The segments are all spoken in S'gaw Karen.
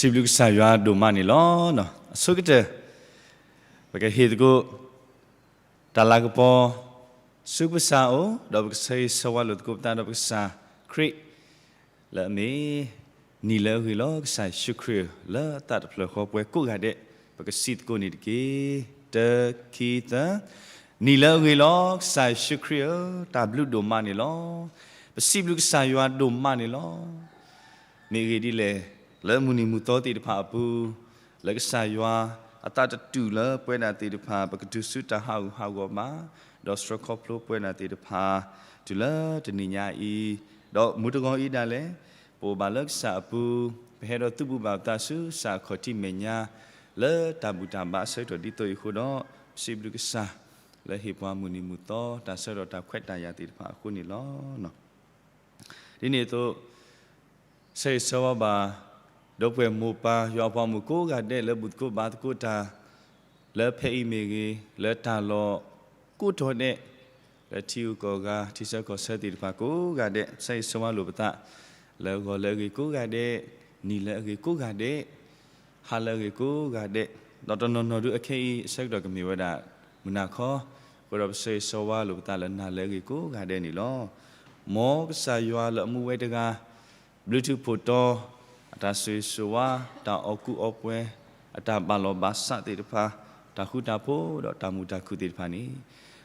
စံးဘျုးကစၢ်ယွၤဒိၣ်မးန့ၣ်လီၤ. အဆိကတၢၢ် ပကဟ့ၣ်သကိး တၢ်လၤကပီၤ ဆူပကစၢ်အအိၣ် ဒီးပကဆၢဂ့ၤဆၢဝါလိာ်သကိးပသးဒီးပကစၢ်ခရံာ် လၢအမ့ၢ် နံၤလၢအဂ့ၤလီၤ ကစၢ်ယ့ၣ်ၡူးခရံာ်ဧၢ, လၢအသးတဖျၢၣ်ဃီပှဲၤကိးဂၤဒဲး ပကစံးသကိးန့ၣ်တက့ၢ်. တၢ ခံ သၢ, နံၤလၢအဂ့ၤလီၤ ကစၢ်ယ့ၣ်ၡူးခရံာ်ဧၢ, တၢ်ဘျုးဒိၣ်မးန့ၣ်လီၤ. ပစံးဘျုးကစၢ်ယွၤဒိၣ်မးန့ၣ်လီၤ. မ့ၢ်အဂ့ၢ်ဒ်လဲၣ်, လၢမုၢ်နံၤမုၢ်သီသ့ၣ်တဖၣ်အပူၤ, လၢကစၢ်ယွၤအသးတတူာ်လၢပဝဲဒၣ်သ့ၣ်တဖၣ် ပကတုၤဆူတၢ်ဟးဂူာ်ဟးဂီၤဘၣ်, ဒီးဆှၢခီဖျိပဝဲဒၣ်သ့ၣ်တဖၣ် တုၤလၢတနံၤညါအံၤ, ဒီးမုၢ်တဂီၤအံၤဒၣ်လဲာ်, ပအိၣ်ဘၣ်လၢကစၢ်အပူၤ, ပဟဲဒီးသုးဘူးဘၣ်ပသးဆူကစၢ်အခီၣ်ထံးမဲာ်ညါ, လၢတၢ်ဘူၣ်တၢ်ဘါအဆၢကတီၢ်ဒ်သိးအံၤအဃိဒီး, ပစံးဘျုးကစၢ် လၢဟ့ၣ်ပှၤမုၢ်နံၤမုၢ်သီ တၢ်ဆၢကတီၢ်တၢ်ခွဲးတၢ်ယာ်သ့ၣ်တဖၣ်အဃိန့ၣ်လီၤ. ဒ်န့ၣ်အသိး ဆၢဂ့ၤဆၢဝါဘၣ် ဒီပုၢ်ဝဲၢ်မိၢ်ပၢ်ယွၤအပှၤမုၣ်ကိးဂၤဒဲး လၢဘူၣ်သကိးဘါသကိးတၢ် လၢဖဲအံၤမ့ၢ်ဂ့ၤ, လၢတၢ်လီၢ်ကိးတီၤဒဲး, လၢထံဂုၤကီၢ်ဂၤ ထံဆၢကီၢ်ဆၢသ့ၣ်တဖၣ်ကိးဂၤဒဲး, ဆၢဂ့ၤဆၢဝါလိာ်ပသး လၢဂီၤလၢအဂ့ၤကိးဂၤဒဲး, နံၤလၢအဂ့ၤကိးဂၤဒဲး, ဟါလၢအဂ့ၤကိးဂၤဒဲး, ဒီးတနီၤနီၤဒုးအခဲအံၤ အဆၢကတီၢ်ကမ့ၢ်ဝဲဒၣ် မုၢ်နၤခီ, အဃိဒီးပဆၢဂ့ၤဆၢဝါလိာ်ပသးလၢနၤလၢအဂ့ၤကိးဂၤဒဲးန့ၣ်လီၤ. မ်ကစၢ်ယွၤလၢအမူဝဲတဂၤ ဘျုးထူးဖှိၣ်တီၤ အတၢ်ဆိၣ်ဂ့ၤဆိၣ်ဝါ, တၢ်အီၣ်ကူအီပှဲၤ, အတၢ်ဘၣ်လီၤဘၣ်စးသ့ၣ်တဖၣ်, တၢ်ဃူတၢ်ဖိးဒီးတၢ်မုာ်တၢ်ခုၣ်သ့ၣ်တဖၣ်န့ၣ်,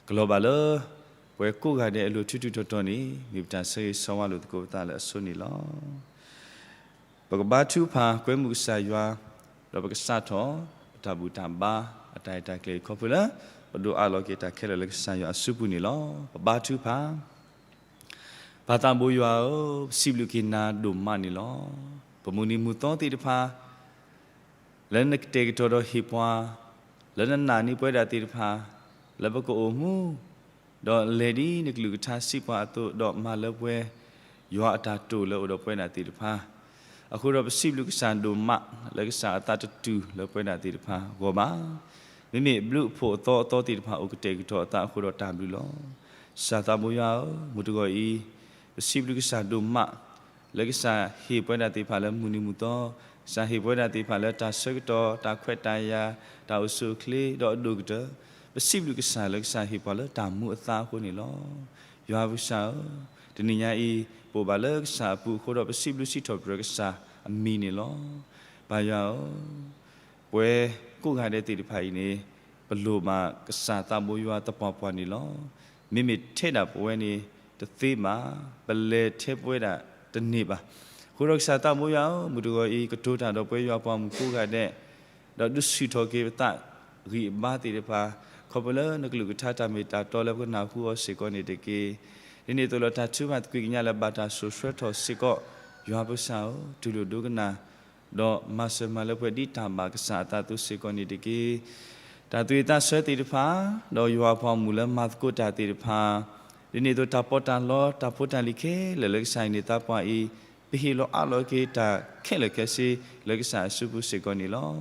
ကလီၤဘၣ်လၢ ပှၤကိးဂၤဒဲးအလိၤထူးထူးတီၤတီၤန့ၣ် မ့ၢ်ပတၢ်ဆၢဂ့ၤဆၢဝါလိာ်သကိးပသးလၢအဆိန့ၣ်လီၤ. ပကဘါထုကဖၣ်ကွဲမုာ်ကစၢ်ယွၤ, ဒီးပကစးထီၣ် ပတၢ်ဘူၣ်တၢ်ဘါ အတၢ်အဲၣ်တၢ်ကျဲၤခီဖျိလၢ ပဒိးအးလီၤက့ၤတၢ်ခဲလၢာ်လၢကစၢ်ယွၤအစုပူၤန့ၣ်လီၤ. ပဘါထုကဖၣ် ပၢ်သးဘိယွၤဧၢ, ပစံးဘျုးက့ၤနၤဒိၣ်မးန့ၣ်လီၤ. ပမုၢ်နံၤမုၢ်သီသ့ၣ်တဖၣ် လၢနကတဲာ်ကတီၤဒီးဟ့ၣ်ပှၤ, လၢနနာ်န့ၢ်ပဝဲဒၣ်သ့ၣ်တဖၣ်, လၢပကအိၣ်မူ, ဒီးလဲၤဒ်နကလုၢ်ကထါစံးပှၤအသိး, ဒီးမၤလၢပှဲၤ ယွၤအတၢ်တိာ်လၢအိၣ်ဒီးပဝဲဒၣ်သ့ၣ်တဖၣ်, အဃိဒီးပစံးဘျုးကစၢ်ဒိၣ်မး လၢကစၢ်အသးတတူာ်လၢပဝဲဒၣ်သ့ၣ်တဖၣ်အဂီၢ်ဘၣ်. မ့မ့ၢ်ဘျုးအဖှိၣ်အသီအသီသ့ၣ်တဖၣ်အိၣ်ကတဲာ်ကတီၤအသးအဃိဒီးတၢ်ဘျုးလီၤ. ကစၢ်သးဘိယွၤဧၢ, မုၢ်တဂီၤအံၤ, ပစံးဘျုးကစၢ်ဒိၣ်မး လၢကစၢ်ဟ့ၣ်ပဝဲဒၣ်သ့ၣ်တဖၣ်လၢမုၢ်နံၤမုၢ်သီ, ကစၢ်ဟ့ၣ်ပဝဲဒၣ်သ့ၣ်တဖၣ်လၢတၢ်ဆၢကတီၢ်, တၢ်ခွဲးတၢ်ယာ်, တၢ်အိၣ်ဆူၣ်အိၣ်ချ့, ဒီးအဒိၣ်ကတၢၢ်, ပစံးဘျုးကစၢ်လၢကစၢ်ဟ့ၣ်ပှၤလၢတၢ်မူအသါအဃိန့ၣ်လီၤ. ယွၤပကစၢ်ဧၢ, တနံၤညါအံၤ ပအိၣ်ဘၣ်လၢကစၢ်အပူၤအဃိဒီး ပစံးဘျုးစံးထီၣ်ပတြၢၤကစၢ်အမံၤန့ၣ်လီၤ. ပၢ်ယွၤဧၢ, ပှၤကိးဂၤဒဲးသ့ၣ်တဖၣ်အံၤန့ၣ်, ပလိၣ်ဘၣ်ကစၢ်သးဘိယွၤသပှၢ်ပှၢ်န့ၣ်လီၤ. မ့မ့ၢ်ထဲဒၣ်ပဝဲန့ၣ်တသ့ဘၣ်, ပလဲၤထဲပဝဲဒၣ်တန့ၢ်ဘၣ်. အဃိဒီးကစၢ်သးဘိယွၤဧၢ, မုၢ်တဂီၤအံၤ ကတိၤတၢ်ဒီးပဝဲယွၤပှၤမုၣ်ကိးဂၤဒဲး, ဒီးဒုးဆူၣ်ထီၣ်က့ၤပသးဂံၢ်အဘါသ့ၣ်တဖၣ်, ခီဖျိလၢနကလုၢ်ကထါတၢ်မ့ၢ်တၢ်တီလၢပကနၢ်ဟူအီၤစ့ၢ်ကီးန့ၣ်တက့ၢ်. ဒ်န့ၣ်အသိးလၢတၢ်ထုကဖၣ်သကွံာ်ကညးလၢဘၣ်တၢ်စိာ်ဆှၢထီၣ်စ့ၢ်ကီး, ယွၤပကစၢ်ဧၢ, တူၢ်လိာ်ဒိကနၣ် ဒီးမၤစၢၤမၤလၢပှဲၤဒ်တၢ်ဘၣ်ကစၢ်အသးအသိးစ့ၢ်ကီးန့ၣ်တက့ၢ်. တၢ်သူၣ်ဝံၣ်သးဆၢသ့ၣ်တဖၣ်, ဒီးယွၤအပှၤမုၣ်လၢမၤသကိးတၢ်သ့ၣ်တဖၣ်, ဒ်န့ၣ်အသိးတၢ်ပီးတၢ်လီတၢ်ဖိတၢ်လံၤခဲလၢာ်လၢကစၢ်အံၤန့ၣ်သးပှၢ်အံၤ, ပဟ့ၣ်လီၤအးလီၤက့ၤတၢ်ခဲလၢာ်ခဲဆ့လၢကစၢ်အစုပူၤစ့ၢ်ကီးန့ၣ်လီၤ.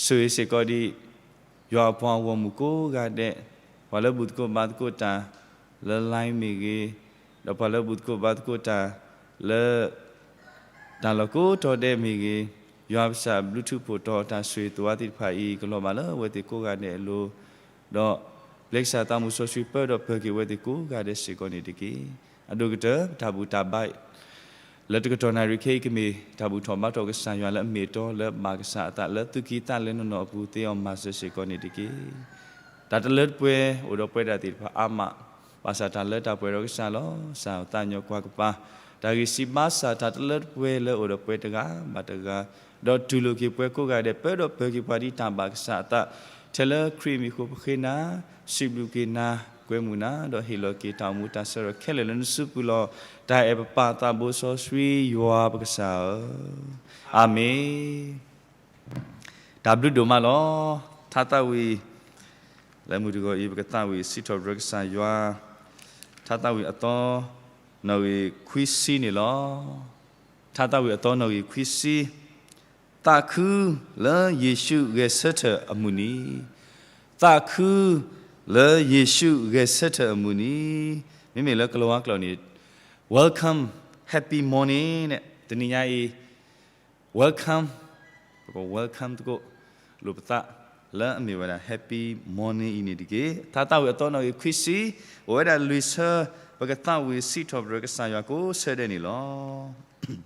ဆိၣ်ဂ့ၤစ့ၢ်ကီးဒံး ယွၤအပှၤဂီၢ်မုၢ်ကိးဂၤဒဲး, ပှၤလၢဘူၣ်သကိးဘါသကိးတၢ်, လၢ line မ့ၢ်ဂ့ၤ, ဒီးပှၤလၢဘူၣ်သကိးဘါသကိးတၢ်, လၢ တၢ်လီၢ်ကိးတီၤဒဲးမ့ၢ်ဂ့ၤ, ယွၤပကစၢ်ဘျုးထူးဖှိၣ်တီၤတၢ်ဆိၣ်ဂ့ၤသဝါသ့ၣ်တဖၣ်အံၤ ကလီၤဘၣ်လၢအဝဲသ့ၣ်ကိးဂၤဒဲးအလိၤ, ဒီးပျဲကစၢ်သးမုၢ်စီဆှံပၢဒီးပၢၤက့ၤဝဲသ့ၣ်ကိးဂၤဒဲးစ့ၢ်ကီးန့ၣ်တက့ၢ်. အဒိၣ်ကတၢၢ် တၢ်ဘူၣ်တၢ်ဘါ လၢတကတီၢ်နၣ်ရံၣ်ခဲအံၤကမ့ၢ် တၢ်ဘူၣ်ထီၣ်ဘါထီၣ်ကစၢ်ယွၤလၢအမ့ၢ်အတီလၢဘၣ်ကစၢ်အသးလၢသူၣ်ကံၢ်သးလဲနီၢ်နီၢ်အပူၤ သ့အီၤမၤစၢၤစ့ၢ်ကီးန့ၣ်တက့ၢ်. တၢ်တလၢတပှဲၤအိၣ်ဒီးပဝဲဒၣ်သ့ၣ်တဖၣ်အါမး, ဘၣ်ဆၣ်တၢ်လၢတၢ်ပှဲၤဒီးကစၢ်လီၤ. ကစၢ်သးညီကွၢ်ကပၤ, တၢ်ဂံၢ်စၢ်ဘါစၢ်တၢ်တလၢတပှဲၤလၢအိၣ်ဒီးပှၤတဂၤဘၣ်တဂၤ, ဒီးတူၢ်လိာ်က့ၤပှၤကိးဂၤဒဲး ပၢဒီးပၢၤက့ၤပှၤဒ်တၢ်ဘၣ်ကစၢ်အသး, ထဲလၢခရံာ်အမံၤအဃိပဃ့နၤ, စံးဘျုးက့ၤနၤ, ကွဲမုာ်နၤ, ဒီးဟ့ၣ်လီၤက့ၤတၢ်အိၣ်မူတၢ်ဆၢကတီၢ်ခဲလၢာ်လၢနစုပူၤလီၤ. တၢ်အဲၣ်ပပၢ်သးဘိစီဆှံယွၤပကစၢ်ဧၢ, အၤမ့ၣ်. တၢ်ဘျုးဒိၣ်မးလီၤ. ထါသးဝံၣ် လၢမုၢ်တဂီၤအံၤ ပကသးဝံၣ်စံးထီၣ်ပတြၢၤကစၢ်ယွၤ, ထါသးဝံၣ်အသီ နီၣ်ဂံၢ်ခွံဆံန့ၣ်လီၤ. ထါသးဝံၣ်အသီနီၣ်ဂံၢ်ခွံဆံ, သးခုလၢယ့ၣ်ၡူးဂဲၤဆၢထၢၣ်အမုၢ်နံၤ, သးခုလၢယ့ၣ်ၡူးဂဲၤဆၢထၢၣ်အမုၢ်နံၤ, မ့မ့ၢ်လၢကလၤဝါကျိာ်န့ၣ် Welcome, Happy Morning န့ၣ် တနံၤညါအံၤ Welcome, ပက welcome သကိးလိာ်ပသးလၢအမ့ၢ်ဝဲဒၣ် Happy Morning အံၤန့ၣ်တက့ၢ်. တၢ်သးဝံၣ်အသီနီၣ်ဂံၢ်ခွံဆံ, အိၣ်ဝဲဒၣ်လွံၢ်ဆၢ, ပကသးဝံၣ်စံးထီၣ်ပတြၢၤကစၢ်ယွၤကိးဆၢဒဲးန့ၣ်လီၤ.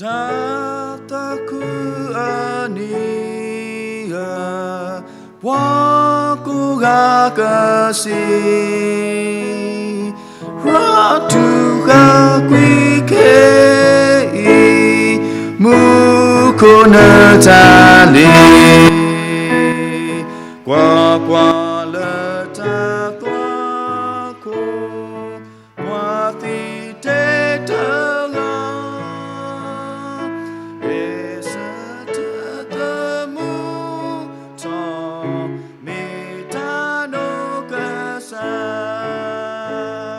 တၢ်သးခုအနံၤဧၢ, ပှၤကိးဂၤကစံး, ရၤတူၢ်ဃာ်ကွံာ်ခဲအံၤ, မူခိၣ်နတၢ်လ့ၤ, ကွၢ်ကွၢ်လၢတၢ်သွၣ်ခိၣ် ပှၤသံတ့တဂၤ, ဂဲၤဆၢထၢၣ်သမူထီၣ်, မ့ၢ်တၢ်ဒိၣ်ကစၢ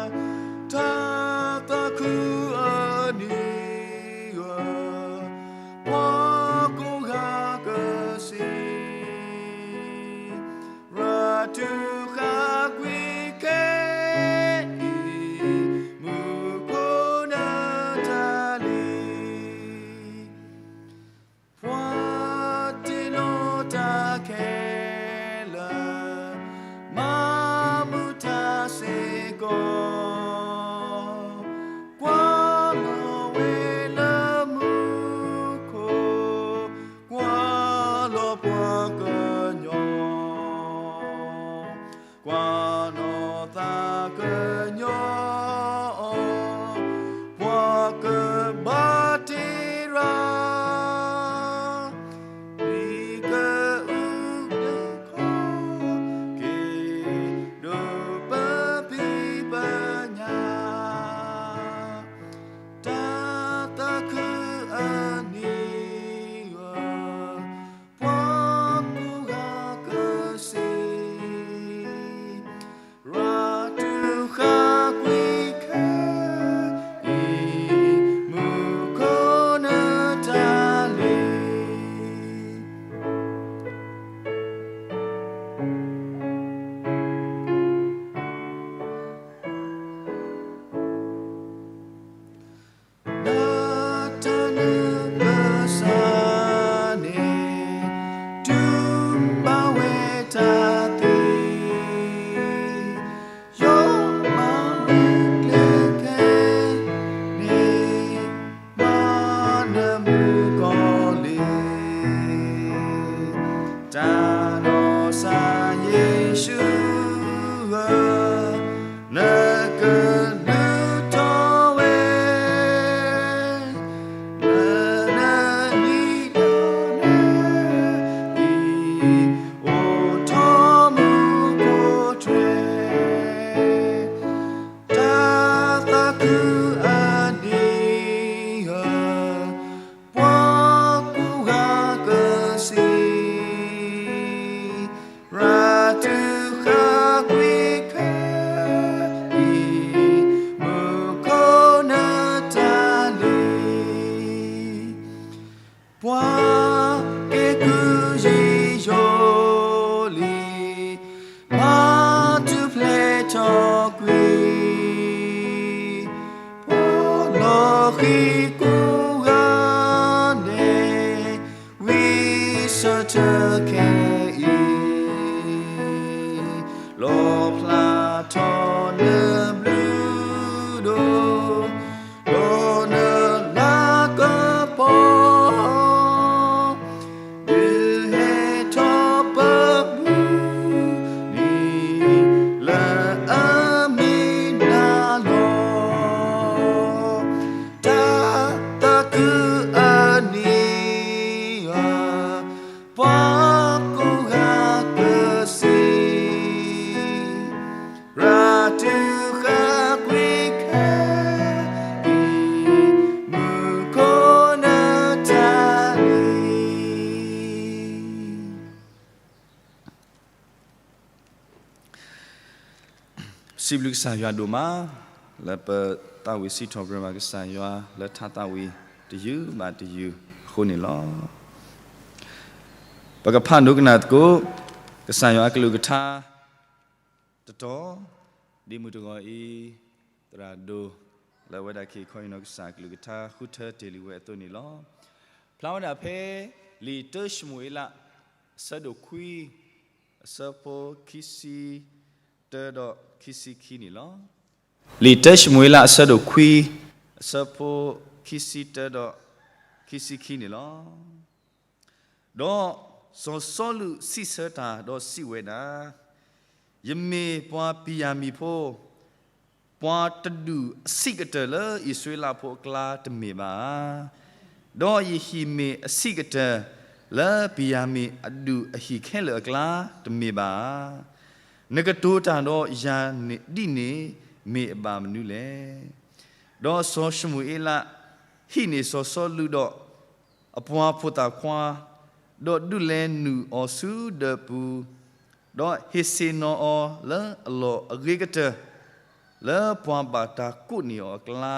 ်, တၢ်သးခုအနံၤဧၢ, ပှၤကိးဂၤကစံး ရၤတူၢ်ဃာ်ကွံာ်ခဲအံၤ, မူခိၣ်နတၢ်လ့ၤ, ပှၤတ့လီၤတၢ်ခဲလၢာ်, မၤမုာ်တၢ်စ့ၢ်ကီး, ကွၢ်လီၤဝဲလၢမူခိၣ်, ကွၢ်လီၤပှၤကညီ, ကွၢ်လီၤသးကညီ, ပှၤကဘၣ်တ့ရၤ, မံၤကအုၣ်တခီ, က့ၤဒိးပဖံးပညၣ်, တၢ်သးခုအနံၤဧၢ, ပှၤကိးဂၤကစံး, ရၤတူၢ်ဃာ်ကွံာ်ခဲအံၤ, မူခိၣ်နတၢ်လ့ၤ. လၢတၢ်နၢၤပၢၢ်စၢ်န့ၣ်, တူၢ်ဘၣ်ဝဲတၢ်သံ, ယီၢ်မၤဝဲကျဲခဲန့ၣ်, မၤနၢၤမုၣ်ကီၤလံၢ်, တၢ်ဒီးစၢ်ယ့ၣ်ၡူးဧၢ, နကလုၢ်ထီၣ်ဝဲ လၢနနံၤလၢနအံၤ, အိၣ်ထီၣ်မူခိၣ်ထွဲ, တၢ်သးခုအနံၤဧၢ, ပှၤကိးဂၤကစံး, ရၤတူၢ်ဃာ်ကွံာ်ခဲအံၤ, မူခိၣ်နတၢ်လ့ၤ. ပှၤကဲကုၢ်ယံာ်ယိာ်လံ, မၤထူၣ်ဖျဲးထီၣ်ကွံာ်, ပှၤလီၤဃံၤကိးဂၤန့ၣ်, ဝံဆၢထၢၣ်ခဲအံၤ, လီၣ်ဖျါထီၣ်နဘျုးဒိၣ်, ဒီးနလၤကပီၤ, ဒုးဟဲထီၣ်ပမုၢ်နံၤ, လၢအမံၤနၤလီၤ. တၢ် စံးဘျုးကစၢ်ယွၤဒိၣ်မး လၢပသးဝံၣ်စံးထီၣ်ပတြၢၤဘၣ်ကစၢ်ယွၤလၢထးသးဝံၣ်တယုၢ်ဘၣ်တယုၢ်အဃိန့ၣ်လီၤ. ပကဖးဒိကနၣ်သကိး ကစၢ်ယွၤအကလုၢ်ကထါ တတီၤ, ဒ်မုၢ်တဂီၤအံၤ သရၣ်ဒိၣ် လၢအဝဲဒၣ်ကဟ့ၣ်ခီဟ့ၣ်နီၤကစၢ်အကလုၢ်ကထါ ဃုထၢတ့ၢ်လံဝဲအသိးန့ၣ်လီၤ. ဖျါဝဲဒၣ်ဖဲ လံာ်တၢၡမူၤအ့လး အဆၢဒိၣ်ခွံ အဆၢဖိခံဆံတၢဒီးခံဆံခံန့ၣ်လီၤ. လံာ်တၢၡမူၤအ့လး အဆၢဒိၣ်ခွံ အဆၢဖိခံဆံတၢဒီးခံဆံခံန့ၣ်လီၤ. ဒီးစီၤစီလူးစံးဆၢတၢ်ဒီးစံးဝဲဒၣ်, ယမ့ၢ်ပှၤပံၤယၤမံၤဖိ, ပှၤတဒူၣ်အဆံးကတၢၢ်လၢအံၣ်စရ့လးဖိအကျါတမ့ၢ်ဘၣ်ဧါ. ဒီးယဟံၣ်မ့ၢ်အဆံးကတၢၢ်လၢပံၤယၤမံၤအဒူၣ်အဟံၣ်ခဲလၢာ်အကျါတမ့ၢ်ဘၣ်ဧါ. နကတိၤတၢ်ဒီးယၤဒ်န့ၣ် မ့ၢ်အဘၣ်မနုၤလဲၣ်. ဒီးစီၤၡမူၤအ့လးဟံးန့ၢ်စီၤစီလူးဒီး အပှၤဖိသၣ်ခွါ, ဒီးဒုးလဲၤနုာ်အီၤဆူဒၢးပူၤ, ဒီးဟ့ၣ်ဆ့ၣ်နီၤအီၤလၢအလီၢ်အဂ့ၤကတၢၢ် လၢပှၤဘၣ်တၢ်ကိးန့ၢ်အီၤအကျါ,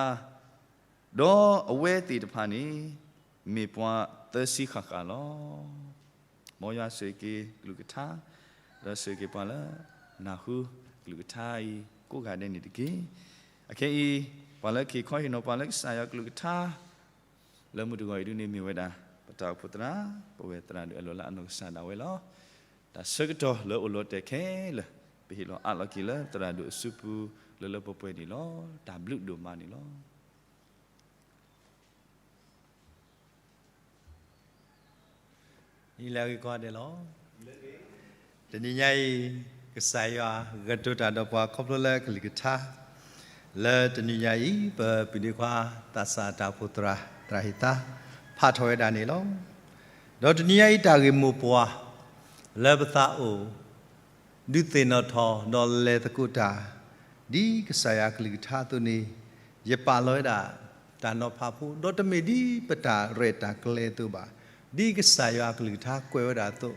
ဒီးအဝဲသ့ၣ်တဖၣ်န့ၣ် မ့ၢ်ပှၤသၢဆံဃၣ်ဃၣ်လီၤ. မ်ယွၤဆိၣ်ဂ့ၤက့ၤကလုၢ်ကထါ, ဒီးဆိၣ်ဂ့ၤက့ၤပှၤလၢနၢ်ဟူကလုၢ်ကထါအံၤကိးဂၤဒဲးန့ၣ်တက့ၢ်. အခဲအံၤ ပှၤလၢကဟ့ၣ်ခီဟ့ၣ်နီၤပှၤလၢကစၢ်ယွၤကလုၢ်ကထါ လၢမုၢ်တဂီၤအံၤဒ်န့ၣ်မ့ၢ်ဝဲဒၣ် ပတၢ်အိၣ်ဖှိၣ်သရၣ်, ပဝဲသရၣ်ဒိၣ်အလီၢ်လၢအနီၢ်ကစၢ်ဒၣ်ဝဲလီၤ. တၢ်ဆၢကတီၢ်လၢအိၣ်လီၤတဲာ်ခဲလၢာ် ပဟ့ၣ်လီၤအးလီၤက့ၤလၢသရၣ်ဒိၣ်အစုပူၤလၢလၢပှဲၤပှဲၤန့ၣ်လီၤ. တၢ်ဘျုးဒိၣ်မးန့ၣ်လီၤ. လၢအဂ့ၢ်ကိးဂၤဒဲးလီၤ. တနံၤညါအံၤ ကစၢ်ယွၤဂဲၤထၢၣ်တၢ်ဒီးပှၤခီဖျိလၢကလုၢ်ကထါ လၢတနံၤညါအံၤ ပပုၢ်ဒ့ခွါသးစၢ်တၢ်အိၣ်ဖှိၣ်သရၣ် သရၣ်ဟ့ၣ်သါ ဖးထီၣ်ဝဲဒၣ်န့ၣ်လီၤ. ဒီးတနံၤညါအံၤတၢ်ဂ့ၢ်မိၢ်ပှၢ် လၢပသးအိၣ် ဒုးသ့ၣ်နီၣ်ထီၣ်ဒီးလဲၤသကိးတၢ် ဒ်ကစၢ်ယွၤအကလုၢ်ကထါအသိးန့ၣ် ယပာ်လီၤဝဲဒၣ် တၢ်နီၤဖးဖိ ဒီးတမ့ၢ်ဒ်ပတၢ်ရဲၣ်တၢ်ကျဲၤအသိးဘၣ်, ဒ်ကစၢ်ယွၤအကလုၢ်ကထါကွဲးဝဲဒၣ်အသိး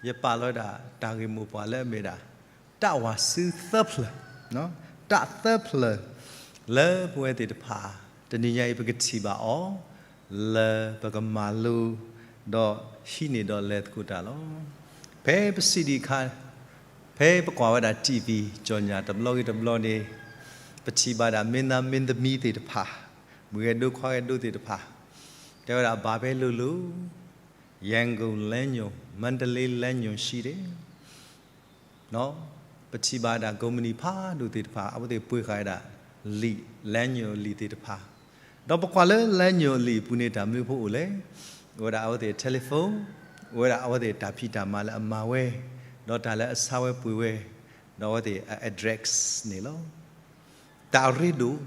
ယပာ်လီၤဝဲဒၣ်တၢ်ဂ့ၢ်မိၢ်ပှၢ်လၢအမ့ၢ်ဒၣ် တၢ်ဝၤစုသၢဖျၢၣ်, တၢ်သၢဖျၢၣ် လၢပဝဲသ့ၣ်တဖၣ် တနံၤညါအံၤပကထံၣ်ဘၣ်အီၤ လၢပကမၤလိ ဒီးဟံးန့ၢ်ဒီးလဲၤသကိးတၢ်လီၤ. ဖဲပစံးဒံးအခါ ဖဲပကွၢ်ဝဲဒၣ် TV ကၠီၣ်ညၣ်တဘျီဂ့ၤတဘျီန့ၣ် ပထံၣ်ဘၣ်ဒၣ်မင်းသားမင်းသမီးသ့ၣ်တဖၣ်, မုၢ်ဂဲၤဒိခွါဂဲၤဒိသ့ၣ်တဖၣ် တဲဝဲဒၣ်ဘၣ်ဖဲလိၤလိၤ ရန်ကုန်လမ်းညွှန် မန္တလေးလမ်းညွှန်ရှိတယ် ပထံၣ်ဘၣ်ဒၣ်ကုမ္ပဏီဖးဒိၣ်သ့ၣ်တဖၣ် အဝဲသ့ၣ်ပှ့ၤဃာ်ဝဲဒၣ် လံာ် လမ်းညွှန် အလံာ်သ့ၣ်တဖၣ်, ဒီးပကွၢ်လၢ လမ်းညွှန် အလံာ်အပူၤန့ၣ် တၢ်မနုၤဖိအိၣ်လဲၣ်, အိၣ်ဝဲဒၣ်အဝဲသ့ၣ် telephone, အိၣ်ဝဲဒၣ်အဝဲသ့ၣ်တၢ်ဖံးတၢ်မၤလၢအမၤဝဲ, ဒီးတၢ်လၢအဆါဝဲပှ့ၤဝဲ, ဒီးအဝဲသ့ၣ်အ address န့ၣ်လီၤ. တၢ်အရ့ဒိၣ်,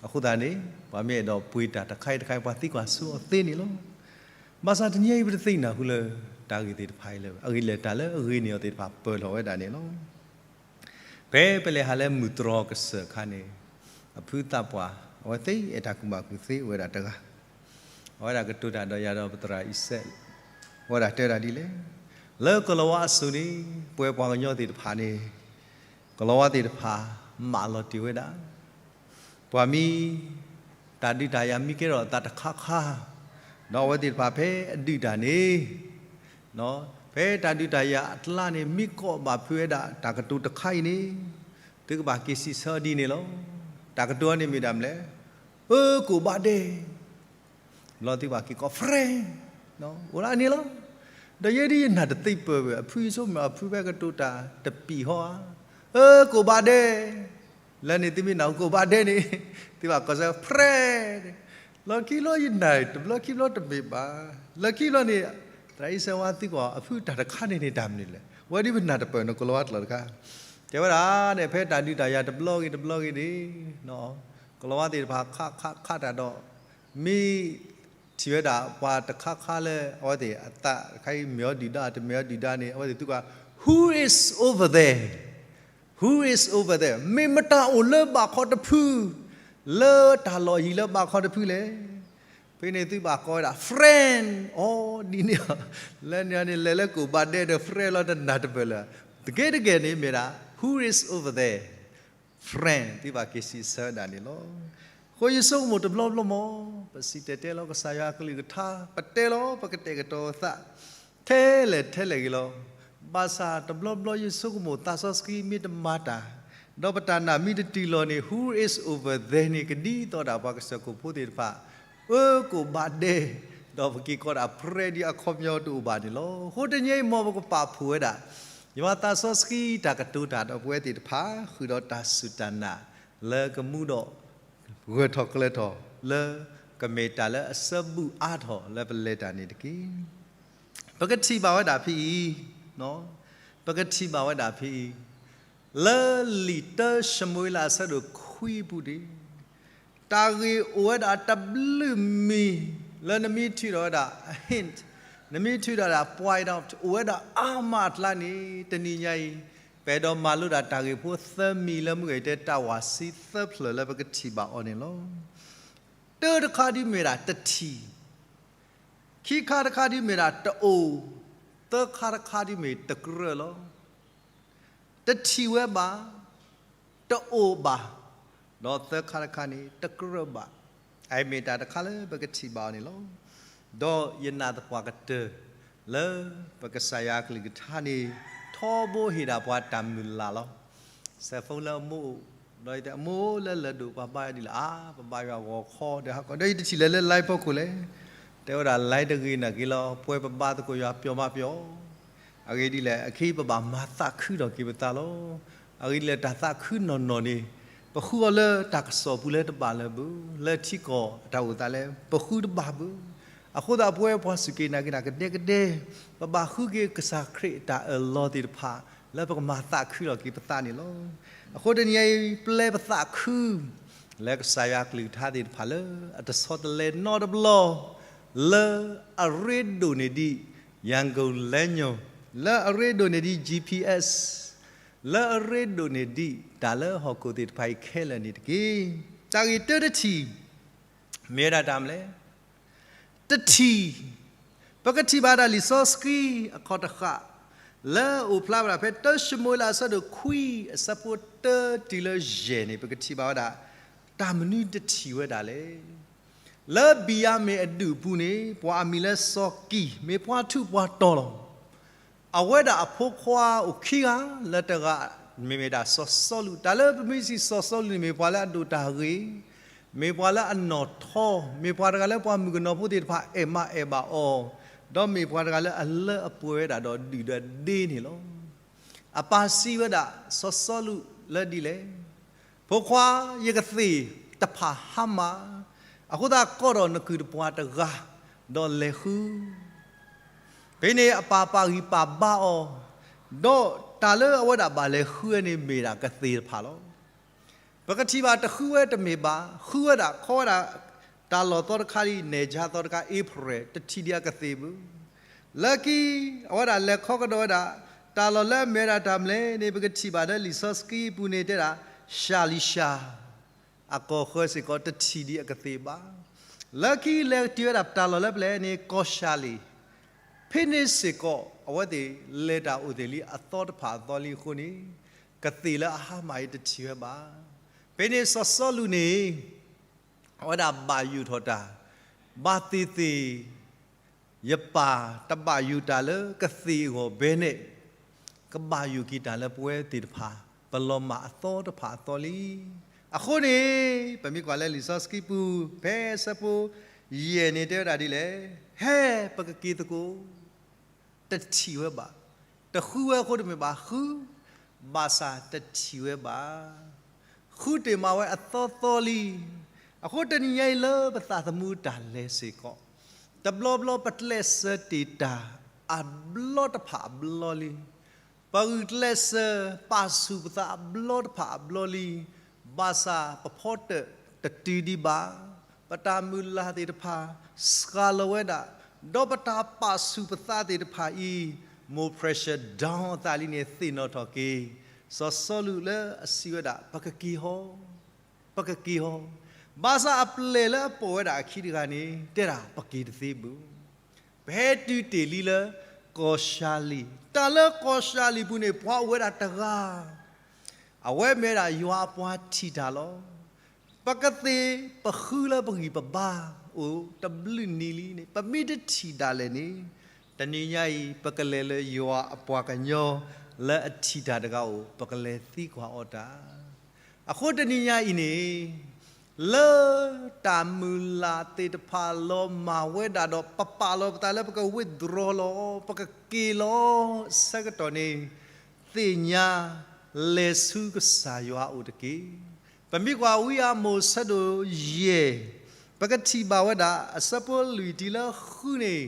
အဃိသတးန့ၣ် ပှၤမ့ၢ်အဲၣ်ဒိးပှ့ၤတၢ်တခါအံၤတခါအံၤ ပှၤသံကွၢ်ဆိအီၤသ့န့ၣ်လီၤ. ဘၣ်ဆၣ်တနံၤအံၤပတသ့ၣ်ညါဃုာ်လၢ တၢ်ဂ့ၢ်သ့ၣ်တဖၣ်အံၤလၢၤဘၣ်, အဂ့ၢ်လၢတၢ်လၢအဂ့ၤန့ၢ်အီၤသ့ၣ်တဖၣ်ပၢၢ်ထီၣ်ဝဲဒၣ်န့ၣ်လီၤ. ဖဲပလဲၤဟးလၢမုၢ်တြီၤကစၢၢ်အခါန့ၣ် အဖုသးပှၢ် အဝဲသ့ၣ်အဲၣ်တၢ်ကူၣ်ဘၣ်ကူၣ်သ့အိၣ်ဝဲဒၣ်တဂၤ, အဝဲဒၣ်ကတိၤတၢ်ဒီးယၤဒီးပသရၣ်အံၤစဲး, အဝဲဒၣ်တဲဝဲဒၣ်ဒ်လဲၣ်, လၢကလီၤဝါအစိၤန့ၣ် ပဝဲပှၤကညီသ့ၣ်တဖၣ်န့ၣ် ကလီၤဝါသ့ၣ်တဖၣ် မၢလီၤတ့ၢ်ဝဲဒၣ် ပှၤမ့ၢ် တၢ်ဒုးတၢ်ယၤမ့ၢ်ကဲထီၣ်အသးတခါခါ, ဒီးအဝဲသ့ၣ်တဖၣ်ဖဲအဒုးတၢ်န့ၣ်, ဖဲတၢ်ဒုးတၢ်ယၤအကျါန့ၣ် မ့ၢ်ကိးဘၣ်ဖုးဝဲဒၣ်တၢ်ကတိၤတခါအံၤန့ၣ်, သုကဘၣ်က့ၤစံးဆၢဒ်န့ၣ်လီၤ. တၢ်ကတိၤအံၤန့ၣ်မ့ၢ်ဒၣ်မနုၤလဲၣ်, အၢကိးဘၣ်ဒဲး ဘျီသုဘၣ်က့ၤကိး friend, အိၣ်ဒၣ်န့ၣ်လီၤ. ဒီးယဲဒ်ယနာ်တသ့ပၢၢ်ဘၣ် အဖုယဆိကမိၣ်အဖုဖဲကတိၤတၢ်တပံာ်ဟီဧါ, အၢကိးဘၣ်ဒဲး, လၢန့ၣ်သုမ့ၢ်နၢ်ဟူကိးဘၣ်ဒဲးန့ၣ် သုဘၣ်ကိးဆၢ friend, လီၢ်ခံလီၤယနာ်တဘျီခံဘျီတမ့ၢ်ဘၣ်, လၢခံဘျီန့ၣ် သရၣ်အံၤစဲးဝါသံကွၢ်အဖုတၢ်တခါန့ၣ်န့ၣ်တၢ်မနုၤလဲၣ်, ဝဲဒ်ပနၢ်တပၢၢ်နီၢ်ကလီၤဝါတလီၢ်တခါ, တဲဝဲဒၣ်န့ၣ် ဖဲတၢ်ဒုးတၢ်ယၤတဘျီဂ့ၤတဘျီဂ့ၤန့ၣ် ကလီၤဝါသ့ၣ်တဖၣ်ခးခးခးတၢ်ဒီး မ့ၢ်ထံၣ်ဝဲဒၣ်ပှၤတခါခါလၢအဝဲသ့ၣ်အသးတခါအံၤမ့ၢ်အီၤဒုၣ်ဒါ တမ့ၢ်အီၤဒုၣ်ဒါန့ၣ် အဝဲသ့ၣ်သံကွၢ် Who is over there? Who is over there? မ့ၢ်မတၤအိၣ်လၢဘၣ်ခီတဖု လၢတၢ်လီၢ်ယံၤလၢဘၣ်ခီတဖုလဲၣ်. ဖဲန့ၣ်သုဘၣ်ကိးဝဲဒၣ် friend, အိၣ်ဒ်န့ၣ်, လၢန့ၣ်န့ၣ် လဲၤလၢကိးဘၣ်ဒဲးဒီး friend လီၤတနၢ်တပၢၢ်လၢၤ, တက့ၢ်တက့ၢ်န့ၣ်မ့ၢ်ဒၣ် Who is over there? friend သုဘၣ်က့ၤစံးဆၢဝဲဒၣ်န့ၣ်လီၤ. အဃိယဆိကမိၣ်တဘျီဘျီမး, ပစံၣ်တဲၤတဲလီၤကစၢ်ယွၤအကလုၢ်ကထါ, ပတဲလီၤ ပကတဲာ်ကတီၤသး ထဲလဲၣ်ထဲလဲၣ်ဂ့ၤလီၤ. ဘၣ်ဆၣ်တဘျီဘျီယဆိကမိၣ်သးစီဆှံမ့ၢ်တမၤတၢ်, ဒီးပတၢ်နာ်မ့ၢ်တတုၤလီၤန့ၣ် who is over there န့ၣ် ကဒ်သိးဒၣ်ပှၤကစၢၢ်ခိၣ်ဖိသ့ၣ်တဖၣ် အၢကိၣ်ဘၣ်ဒဲး, ဒီးပက့ၤကီးဒၣ် friend ဒ်အခီပညီတအိၣ်ဘၣ်န့ၣ်လီၤ. အဃိတနံၤအံၤမ်ပကပာ်ဖှိၣ်ဝဲဒၣ် ယွၤသးစီဆှံတၢ်ကတိၤတၢ်ဒီးပဝဲသ့ၣ်တဖၣ် ဃုာ်ဒီးတၢ်စူၢ်တၢ်နာ် လၢကမူဒီး ဂၢၢ်ထီၣ်ကျၢၤထီၣ် လၢကမ့ၢ်တၢ်လၢအဆၢဘူၣ်အါထီၣ်လၢပလဲၤတၢ်န့ၣ်တက့ၢ်. ပကထံၣ်ဘၣ်ဝဲဒၣ်ဖဲအံၤ, ပကထံၣ်ဘၣ်ဝဲဒၣ်ဖဲအံၤ, လၢလံာ်တၢၡမူၤအ့လးအဆၢဒိၣ်ခွံအပူၤန့ၣ် တၢ်ဂ့ၢ်အိၣ်ဝဲဒၣ်တဘျုးမံၤ လၢနမ့ၢ်ထုးထီၣ်ဝဲဒၣ် hint, နမ့ၢ်ထုးထီၣ်ဒၣ် point out အိၣ်ဝဲဒၣ်အါမးအကျါန့ၣ် တနံၤညါအံၤ ပအဲၣ်ဒိးမၤလိဒၣ်တၢ်ဂ့ၢ်ဖိသၢမံၤလၢမုၢ်ဂီၤအံၤ တဲတၢ်ဝးစံသၢဖျၢၣ်လၢပကထံၣ်ဘၣ်အီၤန့ၣ်လီၤ. တၢတခါဒ်မ့ၢ်ဒၣ်တထံၣ်, ခံခါတခါဒ်မ့ၢ်ဒၣ်တအိၣ်, သၢခါတခါဒ်မ့ၢ်တကြၢးလီၤ. တထံၣ်ဝဲဘၣ်, တအိၣ်ဘၣ်, ဒီးသၢခါတခါန့ၣ် တကြၢးဘၣ်. အအံၤမ့ၢ်တၢ်တခါလၢပကထံၣ်ဘၣ်အီၤန့ၣ်လီၤ. ဒီးယနာ်သပှၢ်ကတၢၢ် လၢပကစၢ်ယွၤအကလုၢ်ကထါန့ၣ် ထီဘိဟ့ၣ်ဒၣ်ပှၤတၢ်မုၢ်လၢ်လီၤ. cellphone လၢအမိၢ်အိၣ်, ဒီးယတဲအမိၢ်လၢလၢၢ်ဒိၣ်ပှၤဘါယွၤဒ်လဲၣ်, အါ ပဘါယွၤဂီၤခီဒီးဟးကီး, ဒီးယတထံၣ်လၢလၢ live ဖီခိၣ်လဲၣ်. တဲဝဲဒၣ် live တဂ့ၤနာ်က့ၤလီၤ, ပှဲၤပဘါသကိးယွၤပျီမးပျီ အဂ့ၢ်ဒ်လဲၣ်, အခဲအံၤပဘၣ်မၤသးခုထီၣ်က့ၤပသးလီၤ. အဂ့ၢ်ဒ်လဲၣ်, တၢ်သးခုနီၢ်နီၢ်န့ၣ် ပဃုအီၤလၢတၢ်ကစီၣ်ပူၤလၢတဘၣ်လၢၤဘၣ်, လၢထံကီၢ်အတၢ်အိၣ်သးလဲၣ် ပဃုတဘၣ်ဘၣ်. အဃိသတးပဝဲပှၤစူၢ်က့ၤနာ်က့ၤတၢ်ကဒဲကဒဲ, ပဘၣ်ဃုက့ၤကစၢ်ခရံာ်အတၢ်အၢၣ်လီၤသ့ၣ်တဖၣ် လၢပကမၤသးခုထီၣ်က့ၤပသးန့ၣ်လီၤ. အဃိတနံၤအံၤ ပျဲပသးခု လၢကစၢ်ယွၤအကလုၢ်ကထါသ့ၣ်တဖၣ်လၢ အတဆီတလဲနီတဘျီ လၢအရ့ဒိၣ်န့ၢ်ဒံး ရန်ကုန်လမ်းညွှန်, လၢအရ့ဒိၣ်န့ၢ်ဒံး GPS, လၢအရ့ဒိၣ်န့ၢ်ဒံး တၢ်လၢဟီၣ်ခိၣ်သ့ၣ်တဖၣ်အံၤခဲလၢာ်န့ၣ်တက့ၢ်. တၢ်ဂ့ၢ်တၢတထံၣ် မ့ၢ်ဝဲဒၣ်တၢ်မနုၤလဲၣ်. တထံၣ်, ပကထံၣ်ဘၣ်ဒၣ်လံာ်စီဆှံအခီၣ်တဃာ် လၢအအိၣ်ဖျါဝဲဒၣ်ဖဲတၢၡမူၤအ့လးအဆၢဒိၣ်ခွံ အဆၢဖိတၢတုၤလၢယဲၢ်န့ၣ် ပကထံၣ်ဘၣ်ဝဲဒၣ် တၢ်မနုၤတထံၣ်ဝဲဒၣ်လဲၣ်. လၢဘံၣ်ယၤမ့ၣ်အဒူၣ်အပူၤန့ၣ် ပှၤအမံၤလၢစီၤကံၣ် မ့ၢ်ပှၤထူးပှၤတီၤလီၤ. အဝဲဒၣ်အဖိခွါအိၣ်ခံဂၤ လၢတဂၤမ့ၢ်ဝဲဒၣ်စီၤစီလူး, တၢ်လၢပမ့ၢ်စံးစီၤစီလူးန့ၣ် မ့ၢ်ပှၤလၢအဒိၣ်တၢ်ဂ့ၤ, မ့ၢ်ပှၤလၢအနီၣ်ထီ, မ့ၢ်ပှၤတဂၤလၢပှၤမုၣ်ကနီၤဖိသ့ၣ်တဖၣ်အဲၣ်မးအဲၣ်ဘၣ်အီၤ, ဒီးမ့ၢ်ပှၤတဂၤလၢအလၢအပှဲၤဝဲဒၣ်ဒီးဒုၣ်ဒီးဒ့န့ၣ်လီၤ. အပၢ်စံးဝဲဒၣ်စီၤစီလူးလၢဒ်လဲၣ်. ဖိခွါ, ယကသ့ၣ်တဖၣ်ဟါမၢ်, အဃိသတးကိးထီၣ်နကုၢ်တပှၢ်တဂၤ ဒီးလဲၤဃု ဖဲန့ၣ်အပၢ်ပာ်ဂံၢ်ပာ်ဘါအီၤ, ဒီးတၢ်လၢအဝဲဒၣ်ဘၣ်လဲၤဃုဝဲန့ၣ်မ့ၢ်ဒၣ်ကသ့ၣ်တဖၣ်လီၤ. ပကထံၣ်ဘၣ်တဃုဝဲတမ့ၢ်ဘၣ်, ဃုဝဲဒၣ်ခီဝဲဒၣ် တၢ်လီၢ်သီတခါဒ် နဲၣ်ကၠါသီတခါ အ့ဖြ့ၣ် တထံၣ်ဒံးအကသ့ၣ်ဘၣ်. လၢခံ အဝဲဒၣ်လဲၤခီကဒီးဝဲဒၣ် တၢ်လီၢ်လၢအမ့ၢ်ဝဲဒၣ်တၢ်မနုၤလဲၣ်န့ၣ် ပကထံၣ်ဘၣ်လၢလံာ်စီဆှံအပူၤန့ၣ်တဲဒၣ် ရှၤလံၤရှၤ အကီၢ်ဃၢၤစ့ၢ်ကီးတထံၣ်ဒံးအကသ့ၣ်ဘၣ်. လၢခံလဲၤကတုၤဝဲဒၣ်တၢ်လီၢ်လၢပျဲၢ်န့ၣ် ကီၢ်ရှၤလ့ၣ်, ဖဲန့ၣ်စ့ၢ်ကီး အဝဲသ့ၣ်လဲၤတၢ်အိၣ်သ့ၣ်လံအသီတဖၣ်အသီလံအဃိန့ၣ် ကသ့ၣ်လၢအဟါမၢ်အံၤတထံၣ်ဝဲဘၣ်. ဖဲန့ၣ်စီၤစီလူးန့ၣ် အဝဲဒၣ်ဘၣ်ယိၣ်ထီၣ်တၢ်, ဘၣ်သ့ၣ်သ့ၣ် ယပၢ်တဘၣ်ယိၣ်တၢ်လၢကသ့ၣ်အဂီၢ်ဘဲန့ၣ် ကဘၣ်ယိၣ်က့ၤတၢ်လၢပဝဲသ့ၣ်တဖၣ် ပလီၤမၢ်အသီတဖၣ်အသီလံ. အဃိန့ၣ် ပမ့ၢ်ကွၢ်လၢလံာ်စီဆှံပူၤ ဖဲအဆၢဖိယဲၢ်န့ၣ်တဲဝဲဒၣ်ဒ်လဲၣ်, ဟဲပကက့ၤသကိး တထံၣ်ဝဲဘၣ်. တဃုဝဲအဃိတမ့ၢ်ဘၣ်, ဃု ဘၣ်ဆၣ်တထံၣ်ဝဲဘၣ်. ဃုတ့ၢ်မးဝဲအသီသီလံ. အဃိတနံၤညါအံၤလၢပသးသမူတၢ်လဲၤစ့ၢ်ကီး, တဘျီဘျီပကျဲးစၢးတ့ၢ်တၢ်အဘျီတဖၣ်အဘျီလံ. ပဂုာ်ကျဲးစၢး ပာ်ဆူၣ်ပသးအဘျီတဖၣ်အဘျီလံ. ဘၣ်ဆၣ်ပဖီတၢၣ်တတုၤဒံးဘၣ်. ပတၢ်မုၢ်လၢ်သ့ၣ်တဖၣ် စှၤလီၤဝဲဒၣ်, ဒီးပတၢ်ပာ်ဆူၣ်ပသးသ့ၣ်တဖၣ်အံၤ more pressure down အသးလံန့ၣ် သ့ၣ်နီၣ်ထီၣ်က့ၤ စီၤစီလူးလၢအစံးဝဲဒၣ် ပကက့ၤဟီ ပကက့ၤဟီ. ဘၣ်ဆၣ်အပျဲၢ်လၢအပိာ်ဝဲဒၣ်အခံတဂၤန့ၣ် တဲဒၣ်ပက့ၤတသ့ဘၣ်. ပဟဲတုၤတ့ၢ်လံလၢကီၢ်ရှၤလံၤ, တၢ်လၢကီၢ်ရှၤလံၤပူၤန့ၣ် ပှၤအိၣ်ဝဲဒၣ်တဂၤ အဝဲမ့ၢ်ဝဲဒၣ်ယွၤအပှၤထံၣ်တၢ်လီၤ. ပကသ့ၣ်ပဃုလၢပဂံၢ်ပဘါအိၣ်တဘျုးနံၤလံန့ၣ် ပမ့ၢ်တထံၣ်ဒၣ်လဲာ်န့ၣ်, တနံၤညါအံၤ ပကလဲၤလၢယွၤအပှၤကညီလၢအထံၣ်တၢ်တဂၤအိၣ် ပကလဲၤသံကွၢ်အီၤတၢ်. အဃိတနံၤညါအံၤန့ၣ် လၢတၢ်မုၢ်လၢ်သ့ၣ်တဖၣ်လီၤမၢ်ဝဲဒၣ်ဒီး ပပာ်လီၤပသးလၢပက withdraw လီၤ, ပကက့ၤလီၤအဆၢကတီၢ်န့ၣ် သ့ၣ်ညါ လဲၤဆူကစၢ်ယွၤအအိၣ်တက့ၢ်. ပမ့ၢ်ကွၢ်ဝံအၤမိၣ်အဆၢဒိၣ်ယဲၢ်, ပကထံၣ်ဘၣ်ဝဲဒၣ် အဆၢဖိလွံၢ်တုၤလၢဃုန့ၣ်,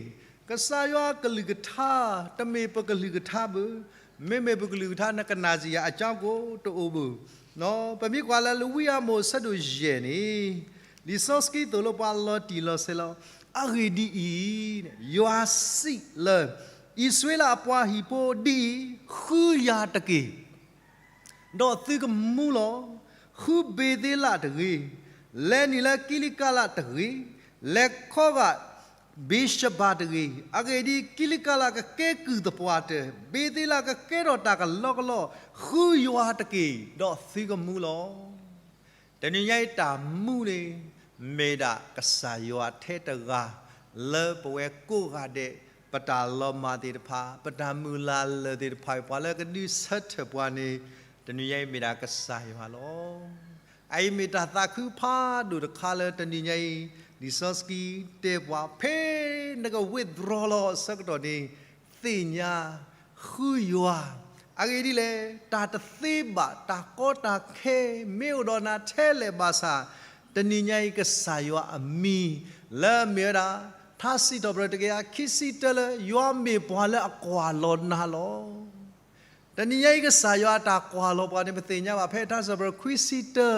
ကစၢ်ယွၤအကလုၢ်ကထါ တမ့ၢ်ပကလုၢ်ကထါဘၣ်, မ့မ့ၢ်ပကလုၢ်ကထါ နကနၣ်စ့ၢ်ယၤ အကၠီကိၣ်တအိၣ်ဘၣ်. ပမ့ၢ်ကွၢ်လၢဝံအၤမိၣ်အဆၢဒိၣ်ယဲၢ်န့ၣ်, လံာ်စီဆှံသိၣ်လိပှၤလီၤတံၢ်လီၤဆဲးလီၤ. အဂ့ၢ်ဒ်အံၤ, ယွၤစံးလၢ အံၣ်စရ့လးအပှၤဟံၣ်ဖိဒ်အံၤ, ဃုယၤတက့ၢ် ဒီးသုကမူလီၤ. ဃုဘ့ၤသ့လးတဂ့ၤ, လဲၤနုာ်လၢကံလကၤလးတဂ့ၤ, လဲၤခီဂာ်ဘ့ၤၡဘၤတဂ့ၤ. အဂ့ၢ်ဒ်အံၤ, ကံလကၤလးကကဲကုၢ်သပှၢ်တၢၢ်, ဘ့ၤသ့လးကကဲထီၣ်တၢ်ကလီကလီ, ဃုယွၤတက့ၢ်, ဒီးသုကမူလီၤ. တနံၤညါအံၤတၢ်မူန့ၣ် မ့ၢ်ဒၣ်ကစၢ်ယွၤထဲတဂၤ လၢပဝဲကိးဂၤဒဲး ပတၢ်လီၤမၢ်သ့ၣ်တဖၣ် ပတၢ်မုၢ်လၢ်လၢာ်သ့ၣ်တဖၣ် ပှၤလၢကဒုးဆၢထၢၣ်ပှၤန့ၣ် တနံၤညါအံၤမ့ၢ်ဒၣ်ကစၢ်ယွၤလီၤ. အအံၤမ့ၢ်တၢ်သးခုဖးဒိၣ်တခါလၢတနံၤညါအံၤ လံာ်စီဆှံတဲပှၤ ဖဲနက withdraw လီၤအဆၢကတီၢ်န့ၣ် သ့ၣ်ညါ ဃုယွၤ. အဂ့ၢ်ဒ်လဲၣ်, တၢ်တသ့ဘၣ် တၢ်ကီတၢ်ခဲ မ့ၢ်အိၣ်ဒီးနၤထဲလဲၣ်ဘၣ်ဆၣ်, တနံၤညါအံၤ ကစၢ်ယွၤအမံၤ လၢအမ့ၢ်ဝဲဒၣ် ထါစံးထီၣ်ပတြၢၤတကယၤခံဆံတၢလၢ ယွၤမ့ၢ်ပှၤလၢအကွၢ်လီၤနၤလီၤ. တနံၤညါအံၤ ကစၢ်ယွၤအတၢ်ကွၢ်လီၤပှၤန့ၣ် ပသ့ၣ်ညါဘၣ်ဖဲထါစံးထီၣ်ပတြၢၤခွံဆံတၢ,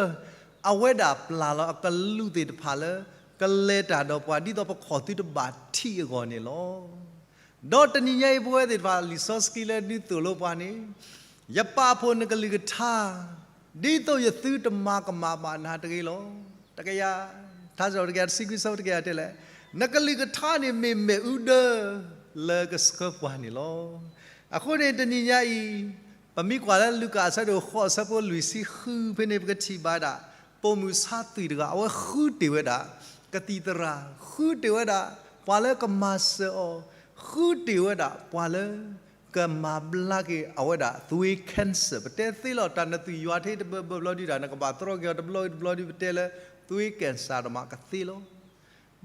အဝဲဒၣ်ပျၢ်လီၤအကလူးသ့ၣ်တဖၣ်လၢ ကလဲၤတၢ်ဒီးပှၤ ဒ်သိးပခိၣ်သုတဘၣ်ထံးအဂီၢ်န့ၣ်လီၤ. ဒီးတနံၤညါအံၤပဝဲသ့ၣ်တဖၣ် လံာ်စီဆှံလၢဒုးသိၣ်လိပှၤန့ၣ်, ယပာ်ဖှိၣ်နကလုၢ်ကထါ, ဒ်သိးယသုတမၤကမၣ်ဘၣ်နၤတဂ့ၤလီၤ. တကယၤ, ထါစံးထီၣ်ပတြၢၤတကယၤတဆံခွံဆၢဖိတကယၤတဲလဲၣ်, နကလုၢ်ကထါန့ၣ်မ့ၢ်မ့ၣ်အူဒၢ လၢကဆှၢပှၤန့ၣ်လီၤ. အဃိန့ၣ်တနံၤညါအံၤ, ပမ့ၢ်ကွၢ်လၢလူၤကၣ်အဆၢဒိၣ်ဃိးအဆၢဖိလွံၢ်ဆံဃုဖဲန့ၣ် ပကထံၣ်ဘၣ်ဒၣ် ပိာ်မုၣ်ဆါသွံၣ်တဂၤ အဝဲဃုတ့ၢ်ဝဲဒၣ် ကသံၣ်သရၣ်, ဃုတ့ၢ်ဝဲဒၣ် ပှၤလၢကမၤစၢၤအီၤ, ဃုတ့ၢ်ဝဲဒၣ် ပှၤလၢ ကမၤဘျါက့ၤအဝဲဒၣ် သွေး cancer ပတဲသ့လီၤ တၢ်နသွံၣ်ယွၤထဲတဘၢဘၢဘျီဒုးတၢ် နကဘၣ်တြီက့ၤအီၤတဘျီတဘျီဒုး ပတဲလၢ သွေး cancer တမးကသ့လီၤ.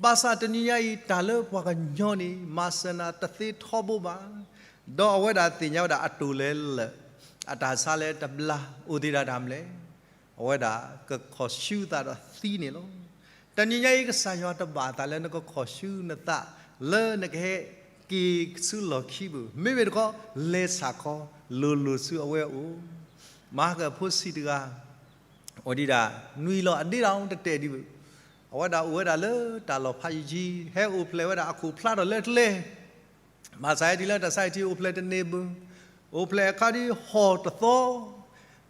ဘၣ်ဆၣ်တနံၤညါအံၤ တၢ်လၢပှၤကညီန့ၣ် မၤစၢၤနၤတသ့ထီဘိဘၣ်. ဒီးအဝဲဒၣ်သ့ၣ်ညါဝဲဒၣ်အတိၢ်လဲၤလၢာ် အတၢ်ဆါလဲၤတဘျါ အိၣ်သ့ၣ်ဒၣ်တၢ်မလဲၣ်. အဝဲဒၣ်ကခီၣ်ဆူသးဒီးသံန့ၣ်လီၤ. တနံၤညါအံၤ ကစၢ်ယွၤတဘၣ်အသးလၢနကခီၣ်ဆူနသး လၢနကဟဲက့ၤဆူလီၢ်ခံဘၣ်. မ့မ့ၢ်တခီ လဲၤဆၣ်ခီလိၤလိၤဆူအဝဲအအိၣ်. မၤကဖိဆံးတဂၤ အိၣ်ဒံးဒၣ် နွံလီၤအဒ့တၢ်တတဲာ်ဒံးဘၣ်. အဝဲဒၣ်အိၣ်ဝဲဒၣ်လၢတၢ်လီၢ်ဖးယံၤယံၤ ဟဲအိၣ်ဖျဲၣ်ဝဲဒၣ်အခိၣ်ဖျါထီၣ်လၢကျဲ ဘၣ်ဆၣ်ဟဲတုၤလၢတၢ်ဆါဟံၣ်ထံးအိၣ်ဖျဲၣ်တန့ၢ်ဘၣ်. အိၣ်ဖျဲၣ်အခါဒ်ဟီၣ်တသီ,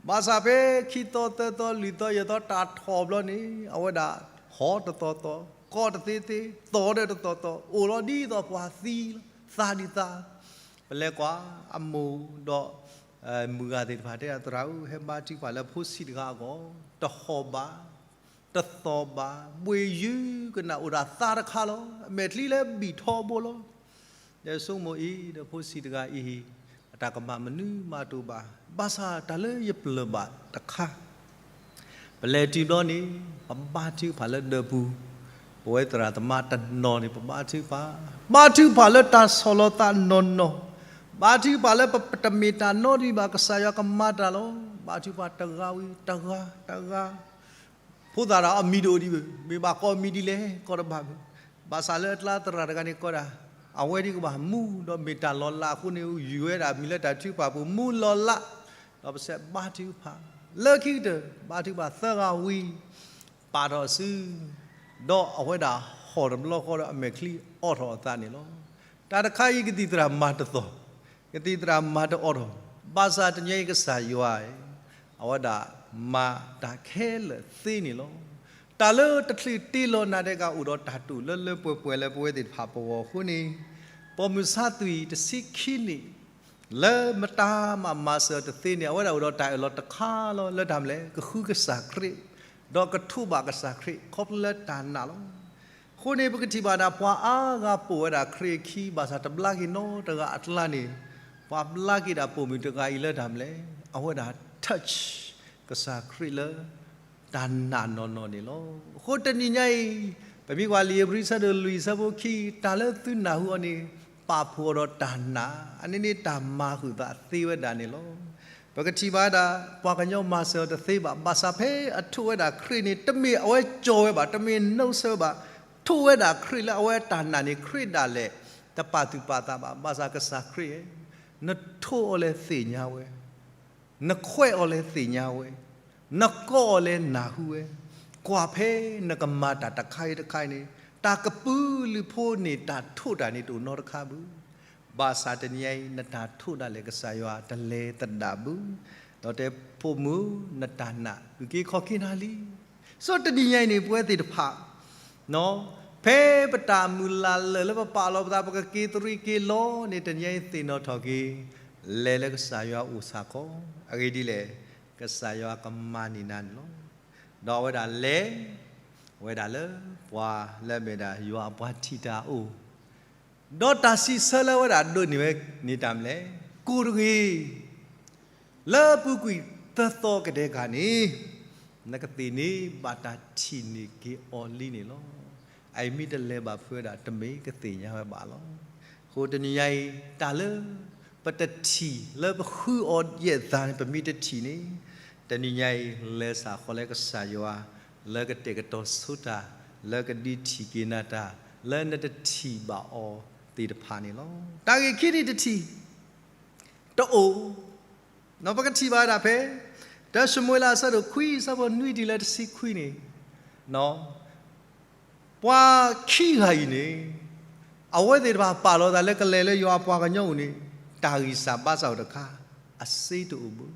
ဘၣ်ဆၣ်ဖဲခံသီသၢသီလွံၢ်သီယဲၢ်သီတၢ်ထီၣ်ဘျီန့ၣ် အဝဲဒၣ်ဟီၣ်တသီသီ, ကီတသ့သ့, သီဒီးတသီသီ, အိၣ်လီၤဒ်သိးပှၤသံလီၤ, သးဒ်သး. ပလဲၤကွၢ်အမိၢ်ဒီး မုၢ်ဂၤသ့ၣ်တဖၣ်တဲ သရၣ်ဧၢ ဟဲဘါထုကဖၣ်လၢဖိဆံးတဂၤအဂီၢ်, တဟီၣ်ဘၣ် တသီၣ်ဘၣ်, ဘှ့ၣ်ယုၢ်ကနၣ်အိၣ်ဒၣ်သါတခါလီၤ. အမဲာ်ချံလၢဘံၣ်ထီဘိလီၤ. ယဆိကမိၣ်အံၤဒီးဖိဆံးတဂၤအံၤ အတၢ်ကမၣ်မနုၤမးတအိၣ်ဘၣ်. ဘၣ်ဆၣ်တၢ်လၢယပျၢၢ်ဘၣ်တခါ ပလဲၤတုၤဘျီန့ၣ် ပဘါထုကဖၣ်လၢဒၢးပူၤ, ပဝဲသရၣ်သမါတနီၤန့ၣ် ပဘါထုကဖၣ်, ဘါထုကဖၣ်လၢတၢ်ဆီၣ်လီၤသးနီၢ်နီၢ်, ဘါထုကဖၣ်လၢပတမ့ၢ်တၢ်နီတမံၤဘၣ် ကစၢ်ယွၤကမၤတၢ်လီၤ. ဘါထုကဖၣ်တဂၤဝံၤတဂၤတဂၤ ဖိသၣ်ဒီးအမံၤတအိၣ်ဒံးဘၣ်, မ့ၢ်ဘၣ်ကိးမံၤဒ်လဲၣ် ကိးတဘၣ်ဘၣ်. ဘၣ်ဆၣ်လၢအကျါသရၣ်တဂၤန့ၣ်ကိးဒၣ် အဝဲဒၣ်ကဘၣ်မူဒီးမ့ၢ်တၢ်လီၤလးအဃိန့ၣ် ယူၤဝဲဒၣ်မံၤလၢတၢ်ထုကဖၣ်ပူၤ မူလီၤလး, ဒီးပစဲးဘါထုကဖၣ်, လၢခံကတၢၢ် ဘါထုကဖၣ်သၢဂၤဝံၤ ပာ်ထီၣ်အစု, ဒီးအဝဲဒၣ်ဟီၣ်တဘျီဃီဒီးအမဲာ်ချံအိးထီၣ်အသးန့ၣ်လီၤ. တၢ်တခါအံၤ ကသံၣ်သရၣ်မၤတသီၣ်, ကသံၣ်သရၣ်မၤတအိးထီၣ်, ဘၣ်ဆၣ်တနံၤအံၤကစၢ်ယွၤ အဝဲဒၣ်မၤတၢ်ခဲလၢာ်သ့န့ၣ်လီၤ. တၢ်လၢတချုးတ့လီၤနၤဒဲးကအိၣ်ဒီးတၢ်တိာ်လၢလၢပှဲၤပှဲၤလၢပဝဲသ့ၣ်တဖၣ်ပဂီၢ်အဃိန့ၣ်, ပိာ်မုၣ်ဆါသွံၣ်တဆံခံနံၣ် လၢမတၤမးမၤစၢၤတသ့န့ၣ် အဝဲဒၣ်အိၣ်ဒီးတၢ်အၢၣ်လီၤတခါလီၤ လၢတၢ်မနုၤလဲၣ် ကဃုကစၢ်ခရံာ်, ဒီးကထိးဘၣ်ကစၢ်ခရံာ် ခီဖျိလၢတၢ်နာ်လီၤ. အဃိန့ၣ် ပကထံၣ်ဘၣ်ဒၣ် ပှၤအါဂၤပိာ်ဝဲဒၣ်ခရံာ်အခံ ဘၣ်ဆၣ်တဘျါက့ၤနီတဂၤအကျါန့ၣ်, ပှၤဘျါက့ၤဒၣ်ပိာ်မုၣ်တဂၤအံၤလၢတၢ်မနုၤလဲၣ်, အဝဲဒၣ် touch ကစၢ်ခရံာ်လၢ တၢ်နာ်နီၢ်နီၢ်န့ၣ်လီၤ. အဃိတနံၤညါအံၤ, ပမ့ၢ်ကွၢ်လံာ်ဧ့ၤဘြံၤ အဆၢဒိၣ်လွံၢ် အဆၢဖိခံ, တၢ်လၢသုနၢ်ဟူအီၤန့ၣ် ပာ်ဖှိၣ်အီၤဒီးတၢ်နာ်, အန့ၣ်န့ၣ်တၢ်မၤဃုာ်သးသ့ဝဲဒၣ်န့ၣ်လီၤ. ပကထံၣ်ဘၣ်ဝဲဒၣ် ပှၤကညီမၤစၢၤအီၤတသ့ဘၣ်, ဘၣ်ဆၣ်ဖဲအထိးဝဲဒၣ်ခရံာ်န့ၣ် တမ့ၢ်အဝဲကၠီဝဲဘၣ်, တမ့ၢ်နီၣ်ဆၢဘၣ်, ထိးဝဲဒၣ်ခရံာ်လၢအဝဲတၢ်နာ်န့ၣ် ခရံာ်ဒၣ်လဲာ် တပာ်သူၣ်ပာ်သးဘၣ်, ဘၣ်ဆၣ်ကစၢ်ခရံာ်ဧၢ, နထိးအီၤလၢသ့ၣ်ညါဝဲ နခွဲးအီၤလၢသ့ၣ်ညါဝဲ, နကိးအီၤလၢနၢ်ဟူဝဲ, ကွၢ်ဖဲနကမၤတၢ်တခါအံၤတခါအံၤန့ၣ်, တၢ်ကပုာ်လုးဖိန့ၣ် တၢ်ထိးတၢ်န့ၣ်တအိၣ်နီတခါဘၣ်. ဘၣ်ဆၣ်တနံၤညါအံၤ နတၢ်ထိးဒၣ်လဲာ်ကစၢ်ယွၤတလဲၤသဒၣ်ဘၣ်, ဒီးတဲဖိမုၣ် နတၢ်နာ်အုၣ်က့ၤခီၣ်က့ၤနၤလံ. ဆိတနံၤညါအံၤန့ၣ် ပဝဲသ့ၣ်တဖၣ် ဖဲပတၢ်မုၢ်လၢ်လၢာ်လၢပပာ်လီၤပသး ပကက့ၤတရံးက့ၤလီၤန့ၣ် တနံၤညါအံၤသ့ၣ်နီၣ်ထီၣ်က့ၤ, လဲၤလၢကစၢ်ယွၤအအိၣ်ဆၣ်ခီ, အဂ့ၢ်ဒ်လဲၣ်, ကစၢ်ယွၤကမၤန့ၢ်နၤန့ၣ်လီၤ. ဒီးအဝဲဒၣ်လဲၤဝဲဒၣ်လၢ ပှၤလၢအမ့ၢ်ဒၣ်ယွၤအပှၤထံၣ်တၢ်အအိၣ် ဒီးတၢ်စံးဆၢလၢအဝဲဒၣ်ဒိးန့ၢ်ဝဲန့ၣ်တၢ်မနုၤလဲၣ်, ကိၢ်တဂ့ၤ, လၢအပူၤကွံာ်သၢသီကဒဲကၢ်န့ၣ်, နကသ့ၣ်န့ၣ်ဘၣ်တၢ်ထံၣ်န့ၢ်က့ၤအီၤလံန့ၣ်လီၤ. အအံၤမ့ၢ်တလဲၤဘၣ်ဖုးဝဲဒၣ် တမ့ၢ်ကသ့ၣ်ညါဝဲဘၣ်လီၤ. အဃိတနံၤညါအံၤ တၢ်လၢပတထံၣ်လၢပဃုအီၤယဲၢ်သးန့ၣ် ပမ့ၢ်တထံၣ်န့ၣ်, တနံၤညါအံၤ လဲၤဆၣ်ဃီၤလၢကစၢ်ယွၤ လၢကတဲာ်ကတီၤဆိတၢ်, လၢကဒုးထံၣ်က့ၤနၤတၢ်, လၢနတထံၣ်ဘၣ်အီၤသ့ၣ်တဖၣ်န့ၣ်လီၤ. တၢ်ဂ့ၢ်ခံန့ၣ်တထံၣ် တအိၣ်, ပကထံၣ်ဘၣ်ဝဲဒၣ်ဖဲ တၢၡမူၤအ့လးအဆၢဒိၣ်ခွံ အဆၢဖိနွံတုၤလၢတဆံခွံန့ၣ်, ပှၤခံဂၤအံၤန့ၣ် အဝဲသ့ၣ်တဖၣ်ပာ်လီၤသးလၢကလဲၤလၢယွၤအပှၤကညီအိၣ်န့ၣ် တၢ်ဂံၢ်စၢ်ဘါစၢ်အိၣ်တခါ အစ့တအိၣ်ဘၣ်.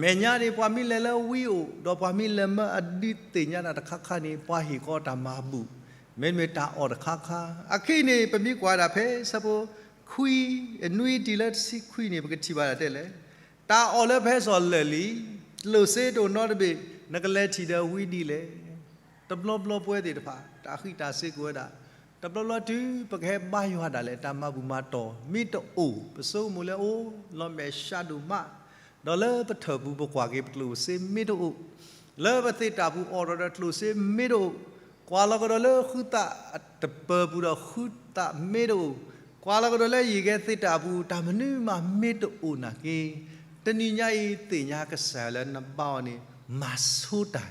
မဲာ်ညါန့ၣ် ပှၤမ့ၢ်လဲၤလၢဝံအိၣ် ဒီးပှၤမ့ၢ်လဲၤမၢအဒုးသ့ၣ်ညါတၢ်တခါခါန့ၣ် ပှၤဟ့ၣ်ကီးတၢ်မၤဘူၣ်, မ့တမ့ၢ်တၢ်အီၣ်တခါခါ. အခံန့ၣ် ပမ့ၢ်ကွၢ်ဒၣ်ဖဲဆၢဖိခွံ နွံတုၤလၢတဆံခွံန့ၣ် ပကထံၣ်ဘၣ်ဒၣ်တဲလဲၣ်, တၢ်အီၣ်လၢပဟဲစိာ်လၢာ်လံ, ကျိၣ်စ့တအိၣ်နီတဘ့ၣ်, နကလဲၤထံၣ်ဒီးဝံဒ်လဲၣ်. တဘျီဘျီပဝဲသ့ၣ်တဖၣ် တၢ်ဃံးတၢ်စ့းကအိၣ်ဝဲဒၣ်, တဘျီဘျီတုၤပကဟဲဘါယွၤဒၣ်လဲာ် တၢ်မၤဘူၣ်မၤတီၢ်မ့ၢ်တအိၣ်, ပဆိကမိၣ်လၢအိၣ်လီၤမဲာ်ဆှးဒိၣ်မး, ဒီးလၢပထၢၣ်ပူၤပကွၢ်က့ၤ ပကျိၣ်စ့မ့ၢ်တအိၣ်, လၢပသ့ၣ်တၢ်ပူၤအီၣ်ထီၣ်ဒီးကျိၣ်စ့မ့ၢ်တအိၣ်, ကွၢ်လီၤကဒီးလၢဃုသးတပၢၤပူၤဒီးဃုသးမ့ၢ်တအိၣ်, ကွၢ်လီၤကဒီးလၢယံၤဂဲၤသ့ၣ်တၢ်ပူၤ တၢ်မနုၤမးမ့ၢ်တအိၣ်နာ်က့, တနံၤညါအံၤသ့ၣ်ညါကစၢ်လၢနဘါအီၤန့ၣ် မၤဆိတၢ်,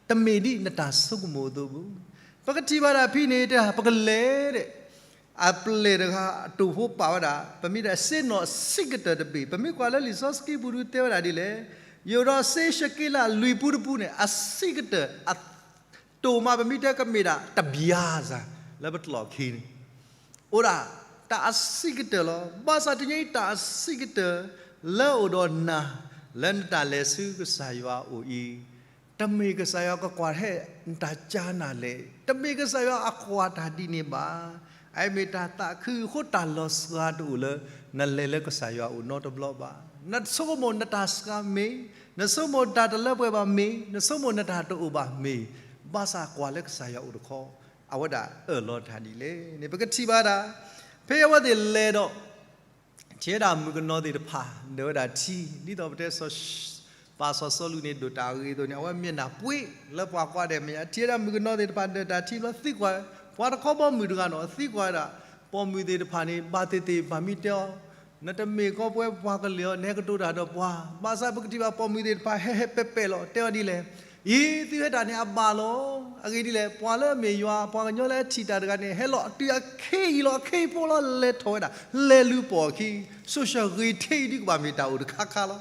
တမ့ၢ်ဒ်နတၢ်ဆိကမိၣ်အသိးဘၣ်. ပကထံၣ်ဘၣ်ဒၣ်ဖဲန့ၣ် တၢ်ပကလဲၤဒဲး အပျဲၢ်တဂၤအတိာ်ဖိပာ်ဝဲဒၣ် ပမ့ၢ်ဒၣ်စ့နီၣ်အဆံးကတၢၢ်တဘ့ၣ်, ပမ့ၢ်ကွၢ်လၢလံာ်စီဆှံပူၤဒုးတဲဝဲဒၣ်ဒ်လဲၣ်, ယိၤဒီးစ့ၡက့လးလွံၢ်ပူတပူန့ၣ် အဆံးကတၢၢ်အတိာ်မး ပမ့ၢ်တဲကမ့ၢ်ဒၣ်တဘျါစၢ် လၢပကျိာ်ခံန့ၣ် အိၣ်ဒၣ်တၢ်အဆံးကတၢၢ်လီၤ. ဘၣ်ဆၣ်တနံၤအံၤတၢ်အဆံးကတၢၢ် လၢအိၣ်ဒီးနၤ လၢနတၢ်လဲၤဆူကစၢ်ယွၤအအိၣ်အံၤ တမ့ၢ်ကစၢ်ယွၤကကွၢ်ဟဲနတၢ်ကၢနၤလဲၣ်, တမ့ၢ်ကစၢ်ယွၤအကွၢ်တၢ်ဒ်န့ၣ်ဘၣ်. အအံၤမ့ၢ်တၢ်သးခုအဃိ တၢ်လီၤစှၤတအိၣ်လၢ နလဲၤလၢကစၢ်ယွၤအအိၣ်နီတဘျီဘၣ်. နဆိကမိၣ်နတၢ်စှၤမ့ၢ်, နဆိကမိၣ်တၢ်တလၢပှဲၤဘၣ်မ့ၢ်, နဆိကမိၣ်နတၢ်တအိၣ်ဘၣ်မ့ၢ်, ဘၣ်ဆၣ်ကွၢ်လၢကစၢ်ယွၤအိၣ်တခီ အဝဲဒၣ်အၢၣ်လီၤတၢ်ဒ်လဲၣ်န့ၣ် ပကထံၣ်ဘၣ်ဒၣ် ဖဲအဝဲသ့ၣ်လဲၤဒီး ထံၣ်ဝဲဒၣ်မုၣ်ကနီၤသ့ၣ်တဖၣ် ဒၢးဝဲဒၣ်ထံ, ဒ်သိးပတဲ ပၢ်စီၤစီလူးန့ၣ် ဒိၣ်တၢ်ဂ့ၤအသိးန့ၣ် အဝဲမျက်နှာပွင့်လၢပှၤကိးဂၤဒဲးမဲာ်ညါ, ထံၣ်ဝဲဒၣ်မုၣ်ကနီၤသ့ၣ်တဖၣ် ဒၢးတၢ်ထံဘျီသံကွၢ်, ပှၤတခီဘီမုၢ်တဂၤနီၤ သံကွၢ်ဝဲဒၣ် ပိာ်မုၣ်သ့ၣ်တဖၣ်န့ၣ် ဘၣ်သ့ၣ်သ့ၣ် ဘၣ်မ့ၢ်တဲအီၤ, နတမ့ၢ်ကီးပဝဲပှၤကလုာ်အီၤ နဟဲကတိၤတၢ်ဒီးပှၤ, ဘၣ်ဆၣ်ပကထံၣ်ဘၣ်ပိာ်မုၣ်သ့ၣ်တဖၣ် ဟဲဟဲပဲာ်ပဲာ်လီၤ တဲအီၤဒ်လဲၣ်, အံၤသုဟဲတၢ်န့ၣ်အဘၣ်လီၤ. အဂ့ၢ်ဒ်လဲၣ်, ပှၤလၢအမ့ၢ်ယွၤ ပှၤကညီလၢအထံၣ်တၢ်တဂၤန့ၣ် ဟဲလီၤတုၤအခံအံၤလီၤ အခံဖိလီၤ လဲၤထီၣ်ဝဲဒၣ် လဲၤလူၤပိာ်အခံ, ဆိၣ်ဆၢဂ့ၤထံအံၤဒုးကဘၣ်မ့ၢ်တၢ်အိၣ်တခါခါလီ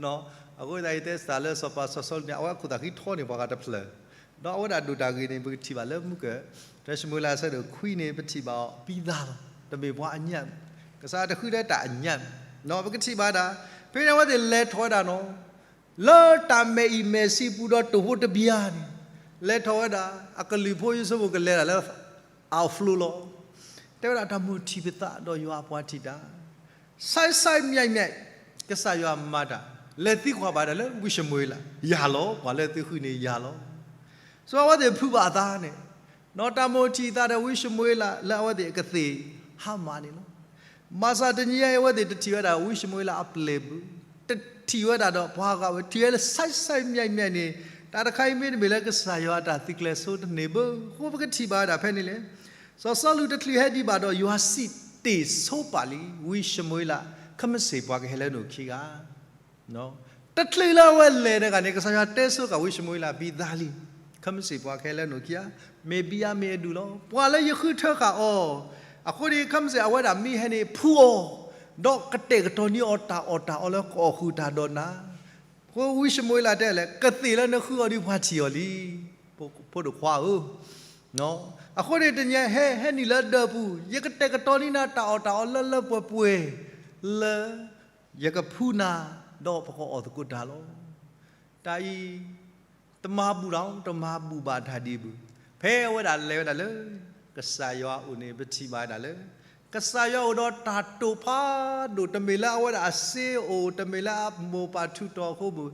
ၤ. အဃိသတး ယတဲစ့ၢ်လၢစီၤပၤစီၤစီလူးန့ၣ် အဝဲအခိၣ်သးဃံထီန့ၢ်ပှၤဂၤတဖျၢၣ်, ဒီးအဝဲဒၣ်ဒိၣ်တၢ်ဂ့ၤန့ၣ် ပကထံၣ်ဘၣ်လၢမူကၢၢ် တၢၡမူၤအ့လးအဆၢဒိၣ်ခွံန့ၣ် ပထံၣ်ဘၣ်အီၤ ပံသးလီၤ, တမ့ၢ်ပှၤအညၣ်, ကစၢ်တဃုဒၣ်တၢ်အညၣ်, ပကထံၣ်ဘၣ်ဒၣ် ဖဲန့ၣ်အဝဲသ့ၣ်လဲၤထီၣ်ဝဲဒၣ်နီၤ လၢတၢ်မဲာ်အံၤမဲာ်ဆံးပူၤဒီးတိာ်ဖိတဘျါန့ၣ်, လဲၤထီၣ်ဝဲဒၣ် အကလုၢ်ဖိယဆိကမိၣ်ကလဲၤဒၣ်လၢ အဖျိလီၤ. တဲဝဲဒၣ်တၢ်မိၣ်ထံၣ်ပသးဒီးယွၤအပှၤထံၣ်တၢ်, ဆဲးဆဲးမၠဲးမၠဲး, ကစၢ်ယွၤမၤတၢ်, လဲၤသံကွၢ်ဘၣ်တၢ်လၢဝံၡမူၤအ့လး, ယၤလီၤ, ပှၤလၢသုဃုန့ၣ်ယၤလီၤ. ဆိအဝဲသ့ၣ်ဖုးဘၣ်အသးန့ၣ်, နီၢ်တၢ်မိၣ်ထံၣ်သးဒီးဝံၡမူၤအ့လး လၢအဝဲသ့ၣ်အကသ့ၣ်ဟါမၢ်န့ၣ်လီၤ. ဘၣ်ဆၣ်တနံၤညါအံၤ အဝဲသ့ၣ်တထံၣ်ဝဲဒၣ်ဝံၡမူၤအ့လးအပျဲၢ်ပူၤ, တထံၣ်ဝဲဒၣ်ဒီးပှၤဂၤဝဲ ထံၣ်ဝဲလၢဆဲးဆဲးမၠဲးမၠဲးန့ၣ်, တၢ်တခါအံၤမ့တမ့ၢ်လၢကစၢ်ယွၤအတၢ်သုးကျဲၤဆိတန့ၢ်ဘၣ်, အဃိပကထံၣ်ဘၣ်ဝဲဒၣ်ဖဲန့ၣ်လဲၣ်. စီၤစီလူးတချုးဟဲဒံးဘၣ်ဒီး ယွၤစံၣ်တ့ၢ်ဆိပာ်လံ ဝံၡမူၤအ့လး, ခဲမုၢ်ဆ့ၣ်ပှၤကဟဲလၢနအိၣ်ခံဂၤ တချုးလၢအဝဲလဲၤတဂၤန့ၣ် ကစၢ်ယွၤတဲဆိကၤဝံၡမူၤအ့လး ဘံသးလံ, ခဲမုၢ်ဆ့ၣ်ပှၤကဟဲလၢနအိၣ်ခံဂၤ, မ့ၢ်ဘံယၤမ့ၢ်အဒူၣ်လီၤ. ပှၤလၢယဃုထၢဃာ်အီၤ, အဃိန့ၣ် ခဲမုၢ်ဆ့ၣ်အဝဲဒၣ်မ့ၢ်ဟဲန့ၣ် ဖှူအီၤ, ဒီးကတဲာ်ကတီၤန့ၢ်အီၤတၢ်အီၣ်တၢ်အီလၢကအီၣ်ဃုာ်တၢ်ဒီးနၤ. အဃိဝံၡမူၤအ့လးတဲလဲၣ်, ကသ့ၣ်လၢနဃုအီၤဒီးပှၤထံၣ်အီၤလံ, ဖိဒိၣ်ခွါဧၢ အဃိန့ၣ်တနံၤဟဲ ဟဲနုာ်လၢဒၢးပူၤ, ယကတဲာ်ကတီၤန့ၢ်နၤတၢ်အီၣ်တၢ်အီလၢလၢပှဲၤပှဲၤ, လၢယကဖှူနၤ, ဒီးပကအီၣ်သကိးတၢ်လီၤ. တၢ်အံၤ တမၤဘူၣ်တၢ်, တမၤဘူၣ်ဘၣ်တၢ်ဒံးဘၣ်. ဖဲအဝဲဒၣ်လဲၤဝဲဒၣ်လၢ ကစၢ်ယွၤအအိၣ်န့ၣ် ပထံၣ်ဘၣ်ဝဲဒၣ်လၢ ကစၢ်ယွၤအိၣ်ဒီးတၢ်တိာ်ဖးဒိၣ်, တမ့ၢ်လၢအဝဲဒၣ်အစ့အိၣ်, တမ့ၢ်လၢအမိၢ်ပၢ်ထူးတီၤအဃိဘၣ်.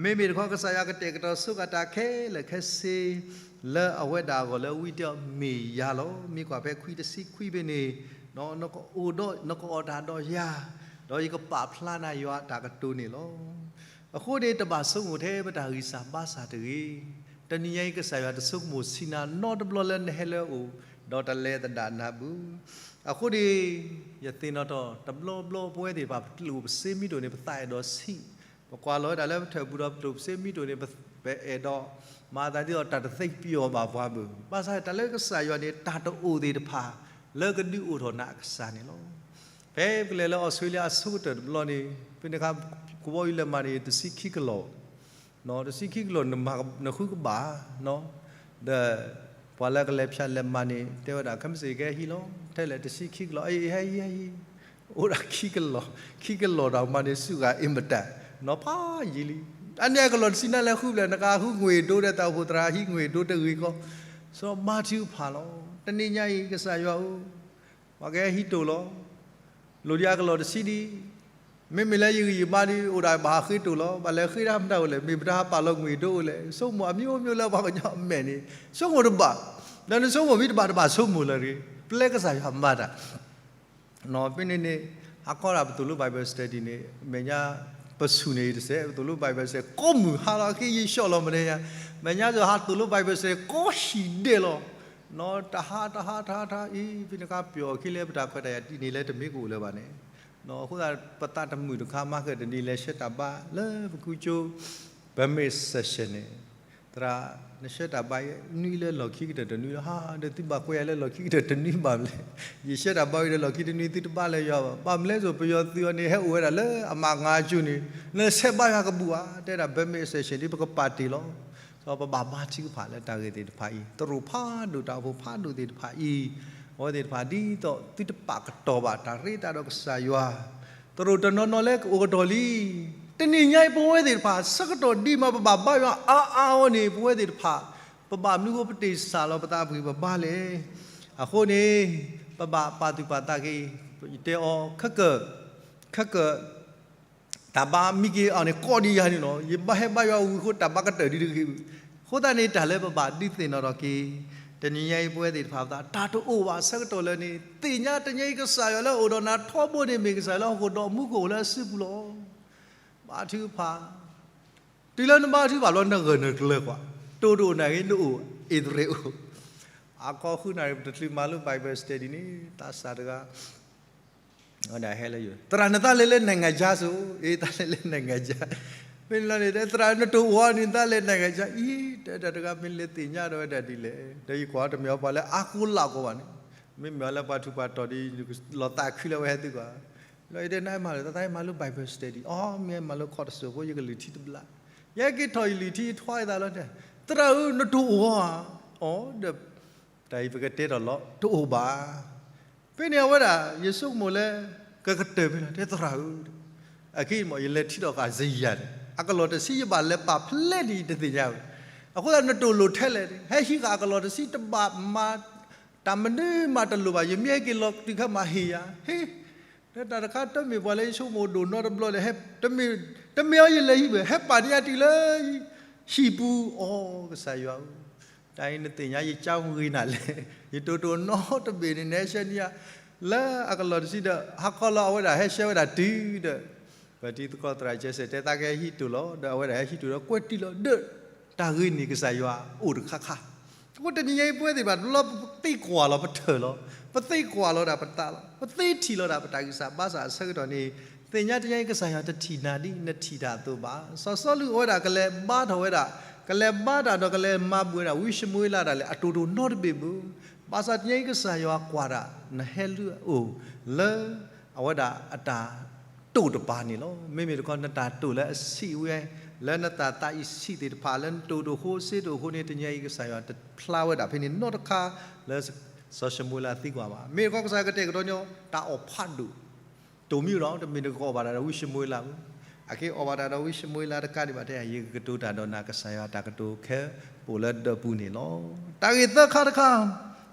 မ့မ့ၢ်တခီ ကစၢ်ယွၤကတဲာ်ကတီၤဆိကၤတၢ်ခဲလၢာ်ခဲဆ့ လၢအဝဲဒၣ်အဂီၢ်လၢဝံတ့ၢ်အီၤမ့ၢ်ယၤလီၤ. မ့ၢ်ကွၢ်ဖဲခွံတဆံခွံဖဲန့ၣ်, နကအိၣ်ဒီး နကအီၣ်တၢ်ဒီးယၤ, ဒီးယကပာ်ဖျါနၤယွၤအတၢ်ကတိၤန့ၣ်လီၤ. အဃိန့ၣ် တဘၣ်ဆိကမိၣ်ထဲပတၢ်ဂံၢ်စၢ်ဘါစၢ်တဂ့ၤ. တနံၤညါအံၤ ကစၢ်ယွၤတဆိကမိၣ်ဆံးနၤနီတဘျီလၢနဟဲလၢအအိၣ်, ဒီးတလဲၤသဒၣ်နၤဘၣ်. အဃိန့ၣ် ယသ့ၣ်နီၣ်ထီၣ် တဘျီဘျီပဝဲသ့ၣ်တဖၣ် ပကျိၣ်ပစ့မံတိၢ်န့ၣ် ပသးအဲၣ်ဒိးဆံး, ပကွၢ်လီၤဝဲဒၣ်လၢပထၢၣ်ပူၤဒီးပကျိၣ်ပစ့မံတိၢ်န့ၣ် ပအဲၣ်ဒိးမၤသးဒ်သိးတၢ်တသ့ပျီၤဘၣ်ပှၤဘၣ်. ဘၣ်ဆၣ်တၢ်လၢကစၢ်ယွၤန့ၣ် တၢ်တအိၣ်သ့ၣ်တဖၣ် လၢကဒုးအိၣ်ထီၣ်နၤအကစၢ်န့ၣ်လီၤ. ဖဲပကလဲၤလၢအီစထြ့လယါအဆိကတၢၢ်တဘျီန့ၣ် ဖဲန့ၣ်အခါ ကဘီယူၤလဲၤမၤန့ၣ် တဆံခံကလီၢ်, တဆံခံကလီၢ် နဃုကဘၣ်, ဒီး ပှၤလၢကလဲၤဖၠးလဲၤမၤန့ၣ် တဲဝဲဒၣ် ခဲမုၢ်ဆ့ၣ်ကဟဲဟံးလီၤ, ထဲလဲၣ်တဆံခံကလီၢ်, အဟဲဟံး ဟဲဟံး, အိၣ်ဒၣ်ခံကလီၢ်, ခံကလီၢ်တၢ်မၤန့ၣ် စူၢ်ဂၤအ့မတၤ, နီၤဖးယံာ်လံ. အန့ၣ်အကလီၢ်တဆံနၤလဲၤဃုဖျၢၣ် နကဃုငွေ့ဒိၣ်ဒီး တၢ်အိၣ်ဖှိၣ်သရၣ်ဟံးငွေ့ဒိၣ်တဂ့ၤကီ, စီၤမၤထူဖးလီၤ. တနံၤညါအံၤ ကစၢ်ယွၤဧၢ, ပှၤကဟဲဟံးတိၢ်လီၤ. လိၣ်ဒံးအကလီၢ်တဆံဒံး, မ့မ့ၢ်လၢယဂံၢ်ယဘါဒီး အိၣ်ဒၣ်ဘၣ်ဟးဃ့တိၢ်လီၤ. ဘၣ်လဲၤဃ့တၢ်မတၤအိၣ်လဲၣ်, မ့ၢ်ပတၢ်ဟးပာ်လီၤငွေ့ဒိၣ်အိၣ်လဲၣ်. ဆိကမိၣ်အမျိုးမျိုးလၢပှၤကညီအမဲာ်န့ၣ် ဆိကမိၣ်တဘၣ်, ဒီးနဆိကမိၣ်မ့ၢ်တဘၣ်တဘၣ်ဆိကမိၣ်လၢၤတဂ့ၤ, ပျဲကစၢ်ယွၤမၤတၢ် ဖဲန့ၣ်န့ၣ် ဟးခီဒၣ်ပသိၣ်လိ Bible study န့ၣ် မဲာ်ညါ ပဆူၣ်န့ၣ်တစဲး ပသိၣ်လိ Bible study ကိးမုၢ်ဟါလီၤ အခံယံာ်ဆှီလီၤမနုၤညါ, မဲာ်ညါသိးဟးသိၣ်လိ Bible study ကိးဟံၣ်ဒဲးလီၤ. နီၤ တဟါတဟါတဟါတဟါအံၤ ဖဲန့ၣ်အခါပျီၢ်အခံလၢပတၢ်ခွဲးတၢ်ယာ်တံၢ်န့ၣ်လၢတမ့ၢ်ကအိၣ်လၢၤဘၣ်န့ၣ်, အဃိသတး ပသးတမုာ်တခါ မၤဃဲၤတနံၤလဲၤဆှၢတၢ်ဘါလၢပကူကၠိ ပမ့ၢ် session န့ၣ် သရၣ် နဆှၢတၢ်ဘါအံၤ နွံလၢလီၢ်ခံကတၢၢ်တနွံလီၤ, ဟါဒီးသုဘၣ်ကွဲးယၤလၢလီၢ်ခံကတၢၢ်တနွံဘၣ်မလဲၣ်. ယဆှၢတၢ်ဘါဝံၤဒီးလီၢ်ခံတနွံသုတဘါလၢယွၤဘၣ်. ဘၣ်မလဲၣ်သိး ပယီၤသုးအီၤန့ၣ် ဟဲအိၣ်ဝဲဒၣ်လၢအမၤငါကၠိန့ၣ် နဆဲးဘါယွၤကဘူၣ်ဧါ, တဲဒၣ် ပမ့ၢ် session ဒ်ပကပာ်တ့ၢ်လီၤ. ဒီးပဘၣ်မၤထုကဖၣ်လၢတၢ်ဂ့ၢ်သ့ၣ်တဖၣ်အံၤ တရူးဖးဒိၣ်တၢ်အိၣ်ဖှိၣ်ဖးဒိၣ်သ့ၣ်တဖၣ်အံၤ, အဝဲသ့ၣ်တဖၣ်ဒ်သိးသုတပာ်ကတီၤဘၣ်တၢ်ရ့တၢ်ဒီးကစၢ်ယွၤ တရူးတနီၤနီၤလၢကအိၣ်ကတီၢ်လံ. တနံၤညါအံၤပဝဲသ့ၣ်တဖၣ် ဆၢကတီၢ်ဒံးမး ပဘၣ်ဘါယွၤအါအါအီၤန့ၣ် ပဝဲသ့ၣ်တဖၣ် ပဘၣ်မနုၤဃိပတ့ၢ်စၢ်လီၤပသးပှဲၤပဘါလဲၣ်. အဃိန့ၣ် ပဘၣ်ပာ်သူၣ်ပာ်သးက့ၤ, ယတဲအီၤ ခဲကၢၢ်, ခဲကၢၢ် တၢ်ဘါမံက့ၤအီၤန့ၣ် ကိးဒံးယၤန့ၣ်လီၤ. ယဘါဟဲဘါယွၤဝံၤအဃိ တၢ်ဘါကတၢၢ်ဒံးတဂ့ၤ. အဃိသတးန့ၣ် တၢ်လၢပဘၣ်ဒုးသ့ၣ်နီၣ်ထီၣ်က့ၤ တနံၤညါအံၤပဝဲသ့ၣ်တဖၣ်ပသး တၢ်တအိၣ်ဘၣ်ဆၢကတီၢ်လၢန့ၣ် သ့ၣ်ညါတနံၤအံၤကစၢ်ယွၤလၢအအိၣ်ဒီးနၤထီဘိန့ၣ် မ့ၢ်ကစၢ်ယွၤလၢဟီၣ်ခိၣ်ဒီးမူခိၣ်အိၣ်လၢအစုပူၤလီၤ. ဘါထုကဖၣ်, တုၤလၢနဘါထုကဖၣ်လီၤ နဂၢၢ်နကျၢၤကွၢ်, တိၢ်တအိၣ်နဂ့ၤ နအိၣ်အ့ၣ်သရ့းအိၣ်, အကီၢ်ဃုနၣ်ရံၣ် ပတချုးမၤလိ Bible study န့ၣ် သးစၢ်တဂၤ ဝဲဒၣ်ဟဲလၢယိၤ, သရၣ်နသးလဲၤလၢ နိုင်ငံခြား စိၤ, အ့ သးလဲၤလၢ နိုင်ငံခြား, မ့ၢ်လီၤန့ၣ် သရၣ်နတိၢ်အိၣ်အီၤန့ၣ် သးလဲၤ နိုင်ငံခြား အံၤ တဲဒၣ်တဂၤ မ့ၢ်လဲၤသ့ၣ်ညါဒီးဝဲဒၣ်ဒ်လဲၣ်, ဒီးယကွၢ်တမ့ၢ်အီၤပှၤလၢအါကိးလါကိးဘၣ်န့ၣ်, မ့မ့ၢ်အီၤလၢပှၤထူးပှၤတီၤဒီး လီၤသးခုလၢဝဲဟဲသုကွၢ်, လီၤအံၤတဲနမၤလၢ သးသးမၤလိ Bible study အီၤ မ့ၢ်မၤလိခီၣ်တစိၢ်ဖိ ယကလုၢ်ထံတဘျါ, ယဟဲက့ၤထီၣ်ယလုၢ်ထံယထွါယသးလီၤတဲ, သရၣ်ဧၢ နတိၢ်အိၣ်အီၤဧါ, အီၤဒီး တၢ်အံၤပကတဲထီၣ်လီၤ တအိၣ်ဘၣ်. ဖဲန့ၣ်အဝဲဒၣ် ယဆိကမိၣ်လၢ ကကတၢၢ်ဖဲလီၤ တဲသရၣ်ဧၢ, အခဲအံၤမ့ၢ် ယလဲၤထံၣ်ထီၣ်ဃာ်စယၤန့ၣ် အကလီၢ်တဆံယဘၣ်လဲၤပာ်ဖျါန့ၣ် ယတသ့ၣ်ညါဝဲ, အဃိသတးနတိၢ်လိာ်ထဲလဲၣ်, ဟဲဟံးဃာ်အကလီၢ်တဆံတဘၣ်မၤ တၢ်မနုၤမးတလိၣ်ဘၣ်, ယမ့ၢ်ဟဲက့ၤလီၤတုၤခဲမးဟ့ၣ်ယၤ, ဟ့ၣ် တၢ်တခါတမ့ၢ်ပှၤလၢယဆိကမိၣ်ဒိၣ်နီတဘျီလဲၣ်, တမ့ၢ်အီၤယလဲၤဟံၣ်ဘၣ်, ဟဲပာ်န့ၢ်ယၤတုၤလၢဟံၣ်ပူၤ, အိ ကစၢ်ယွၤဧၢ, တၢ်အံၤနသ့ၣ်ညါယကၢ်ဂ့ၤနၤလဲၣ်, ယတိၢ်တိၢ်နီတဘ့ၣ်န့ၣ် နဟဲဆှၢန့ၢ်ယၤ လၢအကလီၢ်တဆံဒီး ဟါခီလီၤအဝဲဒၣ်ဟဲဆှၢဝဲဒၣ်တုၤဒီး ပတံၤသကိးသရၣ်ကဲစဲးတဲသးကဟဲဟံးတိၢ်လီၤ, ဒီးအဝဲဒၣ်ဟဲဟံးတိၢ်ဒီးကွဲးတံၢ်လီၤဒီး တၢ်ဂ့ၤန့ၣ်ကစၢ်ယွၤအိၣ်တခါခါ. အဃိတနံၤညါအံၤပဝဲသ့ၣ်တဖၣ် တဘျီပသ့ကွၢ်လီၤပထၢၣ်လီၤ, ပသ့ကွၢ်လီၤဒၣ်ပသးလီၤ, ပသ့ထံၣ်လီၤဒၣ်ပတၢ်ဂံၢ်စၢ်ဘါစၢ်အဆၢကတီၢ်န့ၣ်, သ့ၣ်ညါတနံၤညါအံၤ ကစၢ်ယွၤတထံၣ်နၤဒ်နထံၣ်တၢ်အသိးဘၣ်. စီၤစီလူးအဝဲဒၣ်ကလဲၤဘါထီၣ်ဝဲဒၣ်, ကလဲၤဘါတၢ်ဒီးကလဲၤမၤဘူၣ်ဝဲဒၣ် ဝံၡမူၤအ့လးဒၣ်လဲာ် အတိၢ်တိၢ်နီတဘ့ၣ်ဘၣ်. ဘၣ်ဆၣ်တနံၤညါအံၤ ကစၢ်ယွၤကွၢ်တၢ်နဟဲလၢအအိၣ်လၢ အဝဲဒၣ်အတၢ်တိာ်တပၤန့ၣ်လီၤ. မ့မ့ၢ်တခီ နတၢ်တိာ်လၢအဆံးဝဲ, လၢနတၢ်သးအံၤဆံးသ့ၣ်တဖၣ် လၢနတိာ်တအိၣ်ဃိ စ့တအိၣ်ဃိန့ၣ် တနံၤညါအံၤ ကစၢ်ယွၤတဖျါဝဲဒၣ်ဖဲန့ၣ်နီတခါလၢ စီၤၡမူၤအ့လးသံကွၢ်ဘၣ်. မ့ၢ်တခီ ကစၢ်ယွၤကတဲာ်ကတီၤညီ တၢ်အီၣ်ဖးဒိၣ် တိၢ်မံၤဒီး တမ့ၢ်နကအီၣ်ဘၣ်တၢ်ဒီးဝံၡမူၤအ့လးဘၣ်. အက့ၤအီၣ်ဘၣ်တၢ်ဒီးဝံၡမူၤအ့လးတကးဒံးဘၣ် တဲ ယကကတိၤတၢ်ဒီးနၤ ကစၢ်ယွၤတၢ်ကတိၤခဲအိၣ်လၢဒၢးပူၤန့ၣ်လီၤ. တၢ်ဂ့ၢ်သၢခါတခါ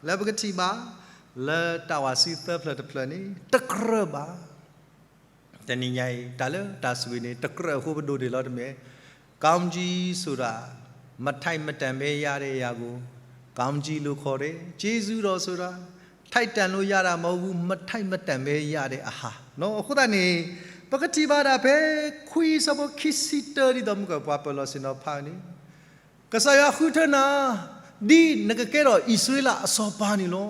လၢပကထံၣ်ဘၣ် လၢတၢ်ဝးစံသၢဖျၢၣ်တဖျၢၣ်န့ၣ် တကြၢးဘၣ်. တနံၤညါအံၤ တၢ်လၢတၢ်ဆိၣ်ဂ့ၤန့ၣ် တကြၢးအဃိပဒိးန့ၢ်လီၤတမံၤ, ကောင်းကြီးဆိုတာ မထိုက်မတန်ဘဲရတဲ့အရာကို ကောင်းကြီးလို့ခေါ်တယ်. ကျေးဇူးတော်ဆိုတာ ထိုက်တန်လို့ရတာမဟုတ်ဘူး မထိုက်မတန်ဘဲရတဲ့အဟာနော် အဃိသတးန့ၣ် ပကထံၣ်ဘၣ်ဒၣ်ဖဲ ခွံဆၢဖိခံဆံတၢ ဒ်သိးမုၢ်ကပှၤပၢၤလီၢ်ဆ့ၣ်နီၤဖးန့ၣ် ကစၢ်ယွၤဃုထၢနၤ ဒ်နကကဲထီၣ်အံၣ်စရ့လးအစီၤပၤန့ၣ်လီၤ.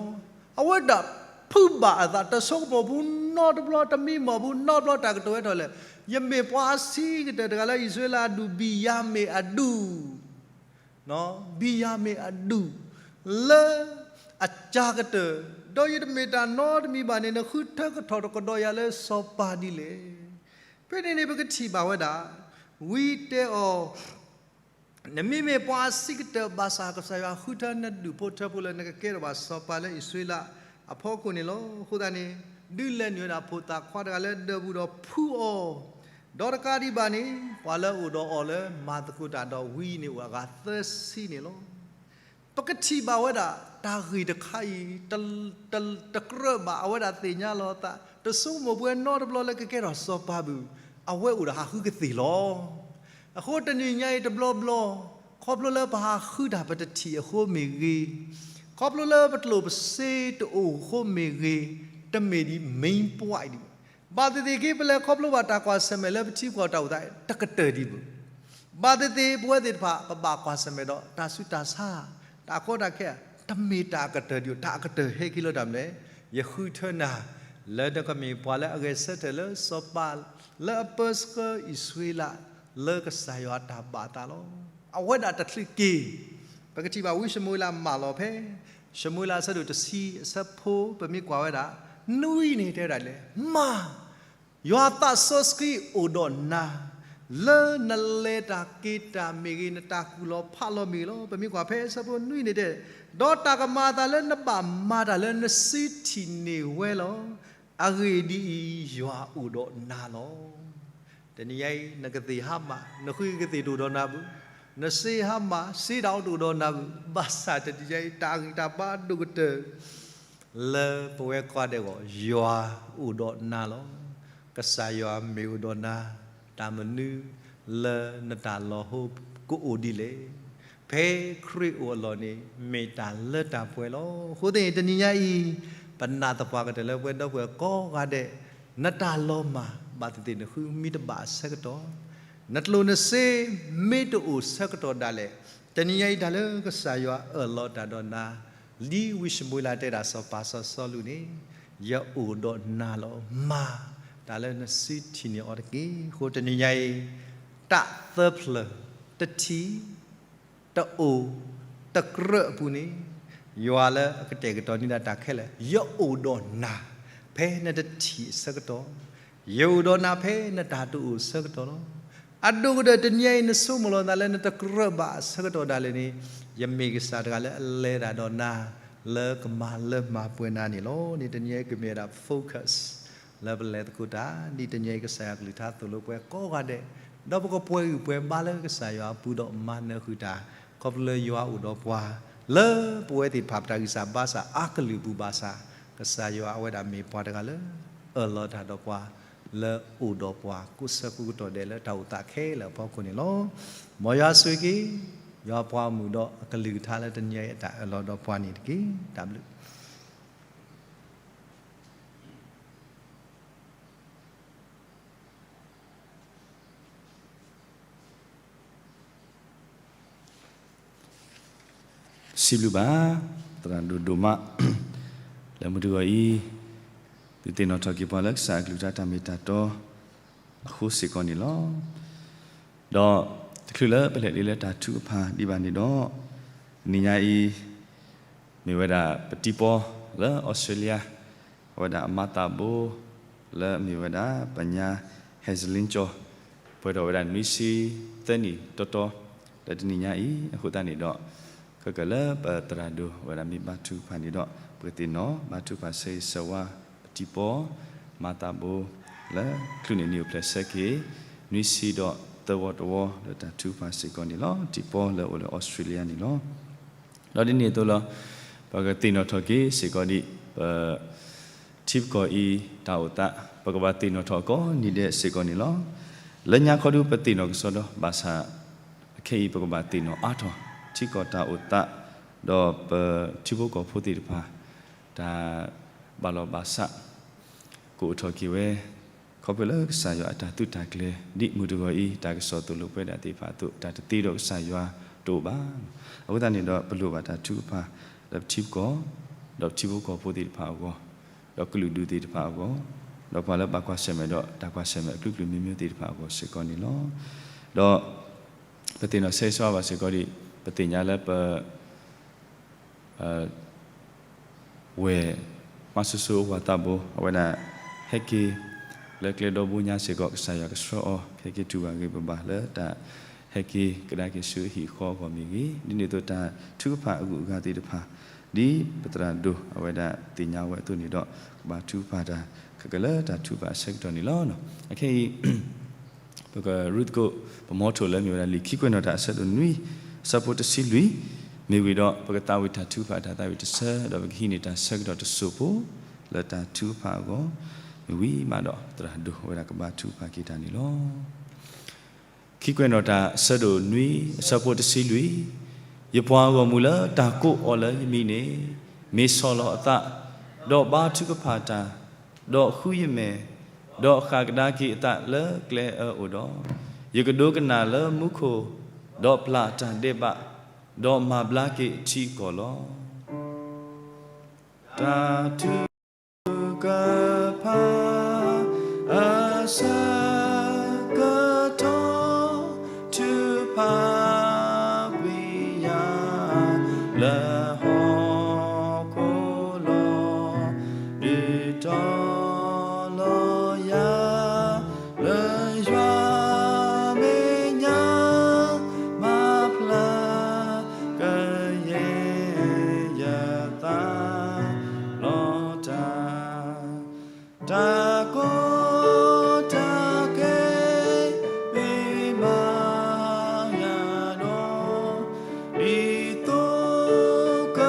အဝဲဒၣ်ဖုးဘၣ်အသး တဆိကမိၣ်ဘူးနီတဘျီ တမံမီၢ်ဘူးနီတဘျီ တၢ်ကတိၤဟဲထီၣ်လဲၣ်, ယမ့ၢ်ပှၤအဆံးကတၢၢ်တဂၤလၢအံၣ်စရ့လးအဒူၣ် ဘံၣ်ယၤမ့ၣ်အဒူၣ် ဘံၣ်ယၤမ့ၣ်အဒူၣ် လၢအစှၤကတၢၢ်, ဒီးယတမ့ၢ်တၢ်နီတမံၤဘၣ်န့ၣ် နဃုထၢကထီၣ်ကဒီးယၤလၢစီၤပၤဒ်လဲၣ်. ဖဲန့ၣ်န့ၣ် ပကထံၣ်ဘၣ်ဝဲဒၣ် ဝံတဲအီၤ နမ့မ့ၢ်ပှၤအဆံးကတၢၢ်ဘၣ်ဆၣ် ကစၢ်ယွၤဃုထၢနဒူၣ်ဖိထၢဖိလၢနကကဲထီၣ်ဘၣ်စီၤပၤလၢအံၣ်စရ့လးအဖီခိၣ်န့ၣ်လီၤ. အဃိသတးန့ၣ် ဒုးလဲၤနုာ်ဝဲဒၣ်ဖိသၣ်ခွါတဂၤလၢဒၢးပူၤဒီးဖှူအီၤ, ဒီးတကးဒံးဘၣ်န့ၣ် ပှၤလၢအအိၣ်ဒီးအီၤလၢမၤသကိးတၢ်ဒီးဝံန့ၣ်အိၣ်အဂၤသၢဆံန့ၣ်လီၤ. ပကထံၣ်ဘၣ်ဝဲဒၣ် တၢ်ဂ့ၢ်တခါအံၤ တကြၢးဘၣ် အဝဲဒၣ်သ့ၣ်ညါလီၤအသး တဆိကမိၣ်ပဝဲနီတဘျီလၢကကဲထီၣ်စီၤပၤဘၣ်, အဝဲအိၣ်ဒီးဟးဃုကသ့ၣ်လီၤ. အဃိတနံၤညါအံၤတဘျီဘျီ ခီဖျိလၢပဟးဃုတၢ်ပတထံၣ်အဃိမ့ၢ်ဂ့ၤ, ခီဖျိလၢပကျိၣ်ပစ့တအိၣ်အဃိမ့ၢ်ဂ့ၤ, တမ့ၢ်ဒ် main point ဒံးဘၣ်. ဘၣ်သ့ၣ်သ့ၣ်က့ ပလဲၤခီဖျိဘၣ်တၢ်ကွၢ်ဆၢၣ်မဲာ်လၢပထံပကီၢ်တၢ်အိၣ်သး တကတၢၢ်ဒံးဘၣ်. ဘၣ်သ့ၣ်သ့ၣ် ပဝဲသ့ၣ်တဖၣ် ပဘၣ်ကွၢ်ဆၢၣ်မဲာ်ဒီး တၢ်ဆူးတၢ်ဆါ တၢ်ကီတၢ်ခဲ တမ့ၢ်တၢ်အကတၢၢ်ဒံးဘၣ်. တၢ်အကတၢၢ်ဟဲက့ၤလၢတၢ်မနုၤလဲၣ်, ယဃုထၢနၤ လၢနကမ့ၢ်ပှၤလၢအဂဲၤဆၢထၢၣ်လၢစီၤပၤ လၢအပၢဆှၢအံၣ်စရ့လး လၢကစၢ်ယွၤအတၢ်ဘၣ်အသးလီၤ. အဝဲဒၣ်တချုးက့ၤ ပကထံၣ်ဘၣ်ဝံၡမူၤအ့လးမၢလီၤဖဲ ၡမူၤအ့လးအဆၢဒိၣ်တဆံအဆၢဖိ ပမ့ၢ်ကွၢ်ဝဲဒၣ် နွံန့ၣ်တဲဝဲဒၣ်လဲၣ်, မၤ ယွၤသးစီဆှံအိၣ်ဒီးနၤ လၢနလဲၤတၢ်က့ၤတၢ်မ့ၢ်ဂ့ၤ နတၢ်ကူၣ်လီၤဖးလီၤမ့ၢ်ဂ့ၤလီၤ. ပမ့ၢ်ကွၢ်ဖဲအဆၢဖိနွံန့ၣ်တဲ, ဒီးတၢ်ကမၤအသးလၢနဘၣ်မၤတၢ်လၢနစုထံၣ်န့ၢ်ဝဲလီၤ. အဂ့ၢ်ဒ်အံၤ, ယွၤအိၣ်ဒီးနၤလီၤ. တနံၤညါအံၤ နကသ့ၣ်ဟါမၢ်, နဃုကသ့ၣ်တအိၣ်ဒီးနၤဘၣ်, နစ့ဟါမၢ်, စ့တအိၣ်တအိၣ်ဒီးနၤဘၣ်, ဘၣ်ဆၣ်တနံၤညါအံၤ တၢ်ဂံၢ်တၢ်ဘါအဒိၣ်ကတၢၢ် လၢပဝဲကိးဂၤဒဲးအဂီၢ် ယွၤအိၣ်ဒီးနၤလီၤ. ကစၢ်ယွၤမ့ၢ်အိၣ်ဒီးနၤ, တၢ်မနုၤလၢနတၢ်လီၤဟိကအိၣ်ဒ်လဲၣ်. ဖဲခရံာ်အိၣ်အလီၢ်န့ၣ် မ့ၢ်တၢ်လၢတၢ်ပှဲၤလီၤ. အဃိသတးန့ၣ် တနံၤညါအံၤ ပနာ်သပှၢ်ကတၢၢ်လၢပဝဲဒီပုၢ်ဝဲၢ်ကိးဂၤဒဲး နတၢ်လီၤမၢ် ဘၣ်သ့ၣ်သ့ၣ်နဃုမ့ၢ်တဘၣ်အဆၢကတီၢ်, နကျိၣ်နစ့မ့ၢ်တအိၣ်ဆၢကတီၢ်ဒၣ်လဲာ်, တနံၤညါအံၤတၢ်လၢကစၢ်ယွၤအၢၣ်လီၤတၢ်ဒီးနၤ ဒ်ဝံၡမူၤအ့လးတဲဒၣ်စီၤပၤစီၤစီလူးန့ၣ်, ယအိၣ်ဒီးနၤလီၤ. မၤတၢ်လၢနစုထံၣ်န့ၢ်အီၤတက့ၢ်. အဃိတနံၤညါအံၤ တၢ်သၢဖျၢၣ် တထံၣ် တအိၣ် တကြၢးအပူၤန့ၣ်, ယွၤလၢအကတဲာ်ကတီၤန့ၢ်ဒၣ်တၢ်ခဲလၢာ် ယအိၣ်ဒီးနၤ ဖဲနတထံၣ်အဆၢကတီၢ်, ယအိၣ်ဒီးနၤဖဲနတၢ်တအိၣ်အဆၢကတီၢ်လီၤ. အဒိၣ်ကတၢၢ်တနံၤညါအံၤ နဆိကမိၣ်လီၤနသးလၢနတကြၢးဘၣ်အဆၢကတီၢ်ဒၣ်လဲာ်န့ၣ်, ယမ့ၢ်ကစၢ်တဂၤလၢအလဲၤတၢ်ဒီးနၤ လၢကမၤလၢမၤပှဲၤနၤန့ၣ်လီၤန့ၣ် တနံၤညါအံၤကမ့ၢ်ဝဲဒၣ် focus လၢပလဲၤသကိးတၢ် ဒ်တနံၤအံၤကစၢ်ယွၤကလုၢ်ကထါသိၣ်လိပှၤကိးဂၤဒဲး, ဒီးပကပှဲၤဂံၢ်ပှဲၤဘါလၢကစၢ်ယွၤအပူၤဒီးမၤနၢၤဃုာ်တၢ်, ခီဖျိလၢယွၤအိၣ်ဒီးပှၤ လၢပဝဲသ့ၣ်တဖၣ်ပတၢ်ဂံၢ်စၢ်ဘါစၢ်အကလုာ်ပူၤဘၣ်ဆၣ်, ကစၢ်ယွၤအဝဲဒၣ်မ့ၢ်ပှၤတဂၤလၢ အၢၣ်လီၤတၢ်ဒီးပှၤ လၢအိၣ်ဒီးပှၤကိးဆၢကိးကတီၢ်ဒဲးလၢတၢ်အိၣ်သးခဲလၢာ်အဖီခိၣ်န့ၣ်လီၤ. မ်ယွၤဆိၣ်ဂ့ၤက့ၤ ယွၤပှၤဂီၢ်မုၢ်ဒီးအကလုၢ်ကထါလၢတနံၤအံၤအတၢ်အၢၣ်လီၤဒီးပှၤန့ၣ်တက့ၢ်. တၢ်ဘျုး စံးဘျုးဘၣ် သရၣ်ဒိၣ်ဒိၣ်မး လၢမုၢ်တဂီၤအံၤ သုသ့ၣ်နီၣ်ထီၣ်က့ၤပှၤလၢကစၢ်အကလုၢ်ကထါတၢ်မ့ၢ်တၢ်တီအဃိစ့ၢ်ကီးန့ၣ်လီၤ. ဒီးတချုးလၢပလဲၤဒ်လၢတၢ်ထုကဖၣ်ဒံးဘၣ်န့ၣ်ဒီး တနံၤညါအံၤ မ့ၢ်ဝဲဒၣ်ပတံၤပီလၢအီစထြ့လယါ အဝဲဒၣ်အမၤသးဘိ လၢအမ့ၢ်ဝဲဒၣ် ပညါ ဟဲစလ့ကၠီ ပှဲၤထီၣ်ဝဲဒၣ်နွံဆံသၢနံၣ်တီတီ လၢတနံၤညါအံၤ အဃိသတးန့ၣ်ဒီး ခဲကၢၣ်လၢပသရၣ်ဒိၣ်အဝဲဒၣ်မ့ၢ်ဘါထုကဖၣ်န့ၣ်ဒီး ပကသ့ၣ်နီၣ်ဘါထုကဖၣ်ဆၢဂ့ၤဆၢဝါ ပတံၤပီ မၤသးဘိ လၢချုးန့ၣ်နံၣ်အိၣ်ဖျဲၣ်ဆၢက့ၤ နွံဆံဒီးသၢဝီတဝီ လၢတၢ်ထုကဖၣ်စ့ၢ်ကီးန့ၣ်လီၤ. တံၤပီလၢအအိၣ်လၢအီစထြ့လယါန့ၣ်လီၤ. ဒီးဒ်န့ၣ်အသိးလီၤ ပကသ့ၣ်နီၣ်ထီၣ်က့ၤစ့ၢ်ကီးဒံး ပ ထံပကီၢ်အံၤတၢ်အိၣ်သး ပကဘၣ်သ့ၣ်နီၣ်ထီၣ်ကိးနံၤဒဲးစ့ၢ်ကီးန့ၣ်လီၤ. လၢညါခီဒုပသ့ၣ်နီၣ်ကစီဒီ ဘၣ်ဆၣ် အခဲအံၤပကဘၣ်သ့ၣ်နီၣ်အါထီၣ် ထံကီၢ်တၢ်အိၣ်သး ဒီးပထံဖိကီၢ်ဖိသ့ၣ်တဖၣ် တၢ်ဘၣ်လီၤဘၣ်ဆး ကအိၣ်ထီၣ်က့ၤဝဲ ခီဖျိလၢကစၢ်ယွၤအတၢ်သုးတၢ်ကျဲၤ ဒ်မုၢ်တဂီၤအံၤ တၢ်ကစီၣ်သိၣ်လိပှဲၤဒၣ်သ့ၣ်တဖၣ်အသိး တၢ်တသ့ဒီးကစၢ်ယွၤတအိၣ်ဘၣ်. အဃိသတးန့ၣ်ဒီး ပလိၣ်ဘၣ်တၢ်ထုကဖၣ် လၢပထံပကီၢ် ဒီးပထံဖိကီၢ်ဖိသ့ၣ်တဖၣ်အဂီၢ် ဒီးကလုာ်ဒူၣ်သ့ၣ်တဖၣ်အဂီၢ် ဒီးပှၤလၢဘၣ်ကွၢ်ဆၢၣ်မဲာ်ဒီးတၢ်ကွၢ်ဆၢၣ်မဲာ်အကလုာ်ကလုာ်မ့ၢ်မ့ၢ်သ့ၣ်တဖၣ်အဂီၢ်စ့ၢ်ကီးန့ၣ်လီၤ. ဒီး ပသ့ၣ်နီၣ်ဆၢဂ့ၤဆၢဝါဘၣ်စ့ၢ်ကီးဒံး ပသ့ၣ်ညါလၢပ ဝဲၢ် မၤစိၤစိၤအဝၤသးဘိ အဝဲဒၣ် ဟဲက့ၤ လၢကျဲဒီဘိညါစ့ၢ်ကီး ကစၢ်ယွၤကဆှၢအီၤ ဟဲက့ၤတုၤဘၣ်ဂ့ၤပဘၣ်လၢတၢ်ဟဲက့ၤကဒါက့ၤဆူအဟံၣ်အဃီအဂီၢ်မ့ၢ်ဂ့ၤ ဒ်န့ၣ်အသိးတၢ်ထုကဖၣ်အဂုၤအဂၤသ့ၣ်တဖၣ် ဒ်ပသရၣ်ဒိၣ်အဝဲဒၣ်သ့ၣ်ညါဝဲအသိးန့ၣ်ဒီး ကဘါထုကဖၣ်တၢ် ခဲကၢၣ်လၢတၢ်ထုကဖၣ်အဆၢကတီၢ်န့ၣ်လီၤ. အခဲအံၤ ပကရူၢ်သကိး ပမီထိၣ်လၢမ့ၢ်ဝဲဒၣ်လံာ်ခံကွဲးနီၣ်တၢ်အဆၢဒိၣ်နွံ အဆၢဖိတဆံလွံၢ် မ့ၢ်ဝံၤဒီး ပကသးဝံၣ်တၢ်ထုကဖၣ်တၢ်သးဝံၣ်တဆၢ ဒီးပကဟံးန့ၢ်တၢ်ဆၢကတီၢ်တစိၢ်ဖိ လၢတၢ်ထုကဖၣ်အဂီၢ် မ့ၢ်ဝံၤမးဒီး သရၣ်ဒိၣ်ဝဲဒၣ်ကဘါထုကဖၣ်က့ၤတၢ်န့ၣ်လီၤ. ခံကွဲးနီၣ်တၢ်အဆၢဒိၣ်နွံ အဆၢဖိတဆံလွံၢ် ယပှၤဂီၢ်မုၢ်လၢတၢ်ကိးအီၤလၢယမံၤန့ၣ် မ့ၢ်ဆီၣ်လီၤအသး, ဒီးဘါထုကဖၣ်တၢ်, ဒီးဃုယမဲာ်, ဒီးဃၣ်ကဒါက့ၤအသးလၢကျဲအၢအိၣ်ဒီး, ယကဒိကနၣ်လၢမူခိၣ်, ဒီးပျၢ်တၢ်ဒဲးဘး, ဒီးမၤဘျါက့ၤအထံအကီၢ်လီၤ. တၢ်ထုကဖၣ် အဆၢကတီၢ် ထုကဖၣ်ကွံာ်ယၤ လၢဟီၣ်ခိၣ်လီၤ. ဒုးတီၤလီၤယၤ လၢယွၤမဲာ်ညါ မၤဖျါကယဲၢ်ယသး လီၤတၢ် တၢ်ကီတၢ်ခဲ မ့ၢ်မၤယၤဒီး ဒ်သိးက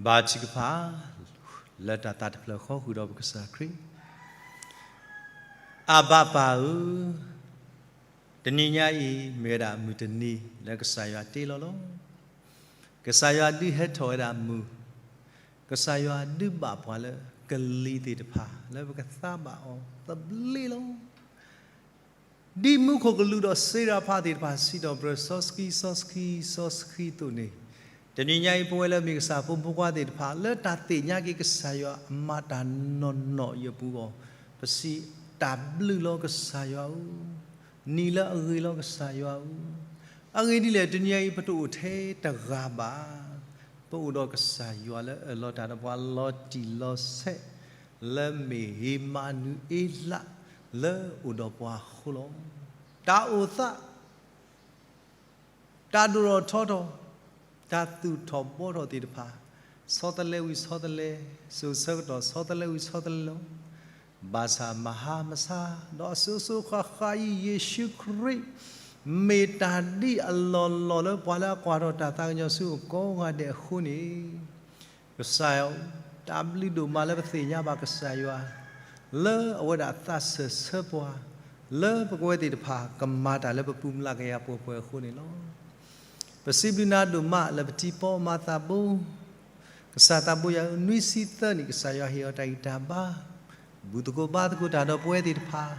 ဘါထုကဖၣ် လၢတၢ်သးတဖျၢၣ်ဃီဃုာ်ဒီးပကစၢ်ခရံာ်. အဘၣ်ပၢ်ဧၢ, တနံၤညါအံၤမ့ၢ်ဝဲဒၣ်မုၢ်တနံၤလၢကစၢ်ယွၤတ့လီၤလီၤ. ကစၢ်ယွၤဒုးဟဲထီၣ်ဝဲဒၣ်မုၢ်, ကစၢ်ယွၤဒုးဘၣ်ပှၤလၢကလံၤသ့ၣ်တဖၣ် လၢပကသါဘၣ်အီၤသဘျ့လီၤ. ဒ်မူခိၣ်ကလူးဒီးစ့ရၤဖးသ့ၣ်တဖၣ် စံးထီၣ်ပတြၢၤစီဆှံ စီဆှံ စီဆှံအသိးန့ၣ်, တနံၤညါအံၤ ပဝဲလၢမ့ၢ်ကစၢ်ဖိမုၣ်ဖိခွါသ့ၣ်တဖၣ် လၢတၢ်သ့ၣ်ညါက့ၤကစၢ်ယွၤအမၤတၢ်နီၢ်နီၢ်အံၤအပူၤအဂီၢ်, ပစံးတၢ်ဘျုးလီၤကစၢ်ယွၤဧၢ, နံၤလၢအဂ့ၤလီၤကစၢ်ယွၤဧၢ. အဂ့ၢ်ဒ်လဲၣ် တနံၤညါအံၤ ပတအိၣ်ထဲတဂၤဘၣ်. ပအိၣ်ဒီးကစၢ်ယွၤလၢအၢၣ်လီၤတၢ်ဒီးပှၤလီၤတံၢ်လီၤဆဲး လၢမ့ၢ်ဧ့မၤနူၤအ့လး လၢအိၣ်ဒီးပှၤအဃိလီၤ. တၢ်အိၣ်သး, တၢ်ဒိၣ်ထီၣ်ထီထီၣ်, တၢ်သူၣ်ထီၣ်ဘှီထီၣ်သ့ၣ်တဖၣ်, ဆီတလဲဝံၤဆီတလဲ, စိၤဆၢကတီၢ်ဆီတလဲဝံၤဆီတလဲလီၤ. ဘၣ်ဆၣ်မဟါမဆါ, ဒီးအစိၤစိၤဃၣ်ဃၣ်အံၤ ယ့ၣ်ၡူးခရံာ် မ့ၢ်တၢ်ဒ်အလီၢ်လီၢ်လၢပှၤလၢအကွၢ်ထီၣ်တၢ်သးကညီၤဆူအကိးဂၤဒဲးအဃိန့ၣ်, ကစၢ်ယွၤ, တၢ်ဘျုးဒိၣ်မးလၢပသ့ၣ်ညါဘၣ်ကစၢ်ယွၤ, လၢအဝဲဒၣ်သးစၢၢ်ဆၢပှၤ, လၢပကဝဲသ့ၣ်တဖၣ်ကမၤတၢ်လၢပပူၤမျးကယၤပှဲၤပှဲၤအဃိန့ၣ်လီၤ. ပစံးဘျုးနၤဒိၣ်မးလၢပထံပီမၤသးဘိ, ကစၢ်သးဘိယွၤဧၢ, နွံဆံသၢနံၣ် ကစၢ်ယွၤဟ့ၣ်အီၤတၢ်ဂံၢ်တၢ်ဘါ, ဘူၣ်သကိးဘါသကိးတၢ်ဒီးပဝဲသ့ၣ်တဖၣ်,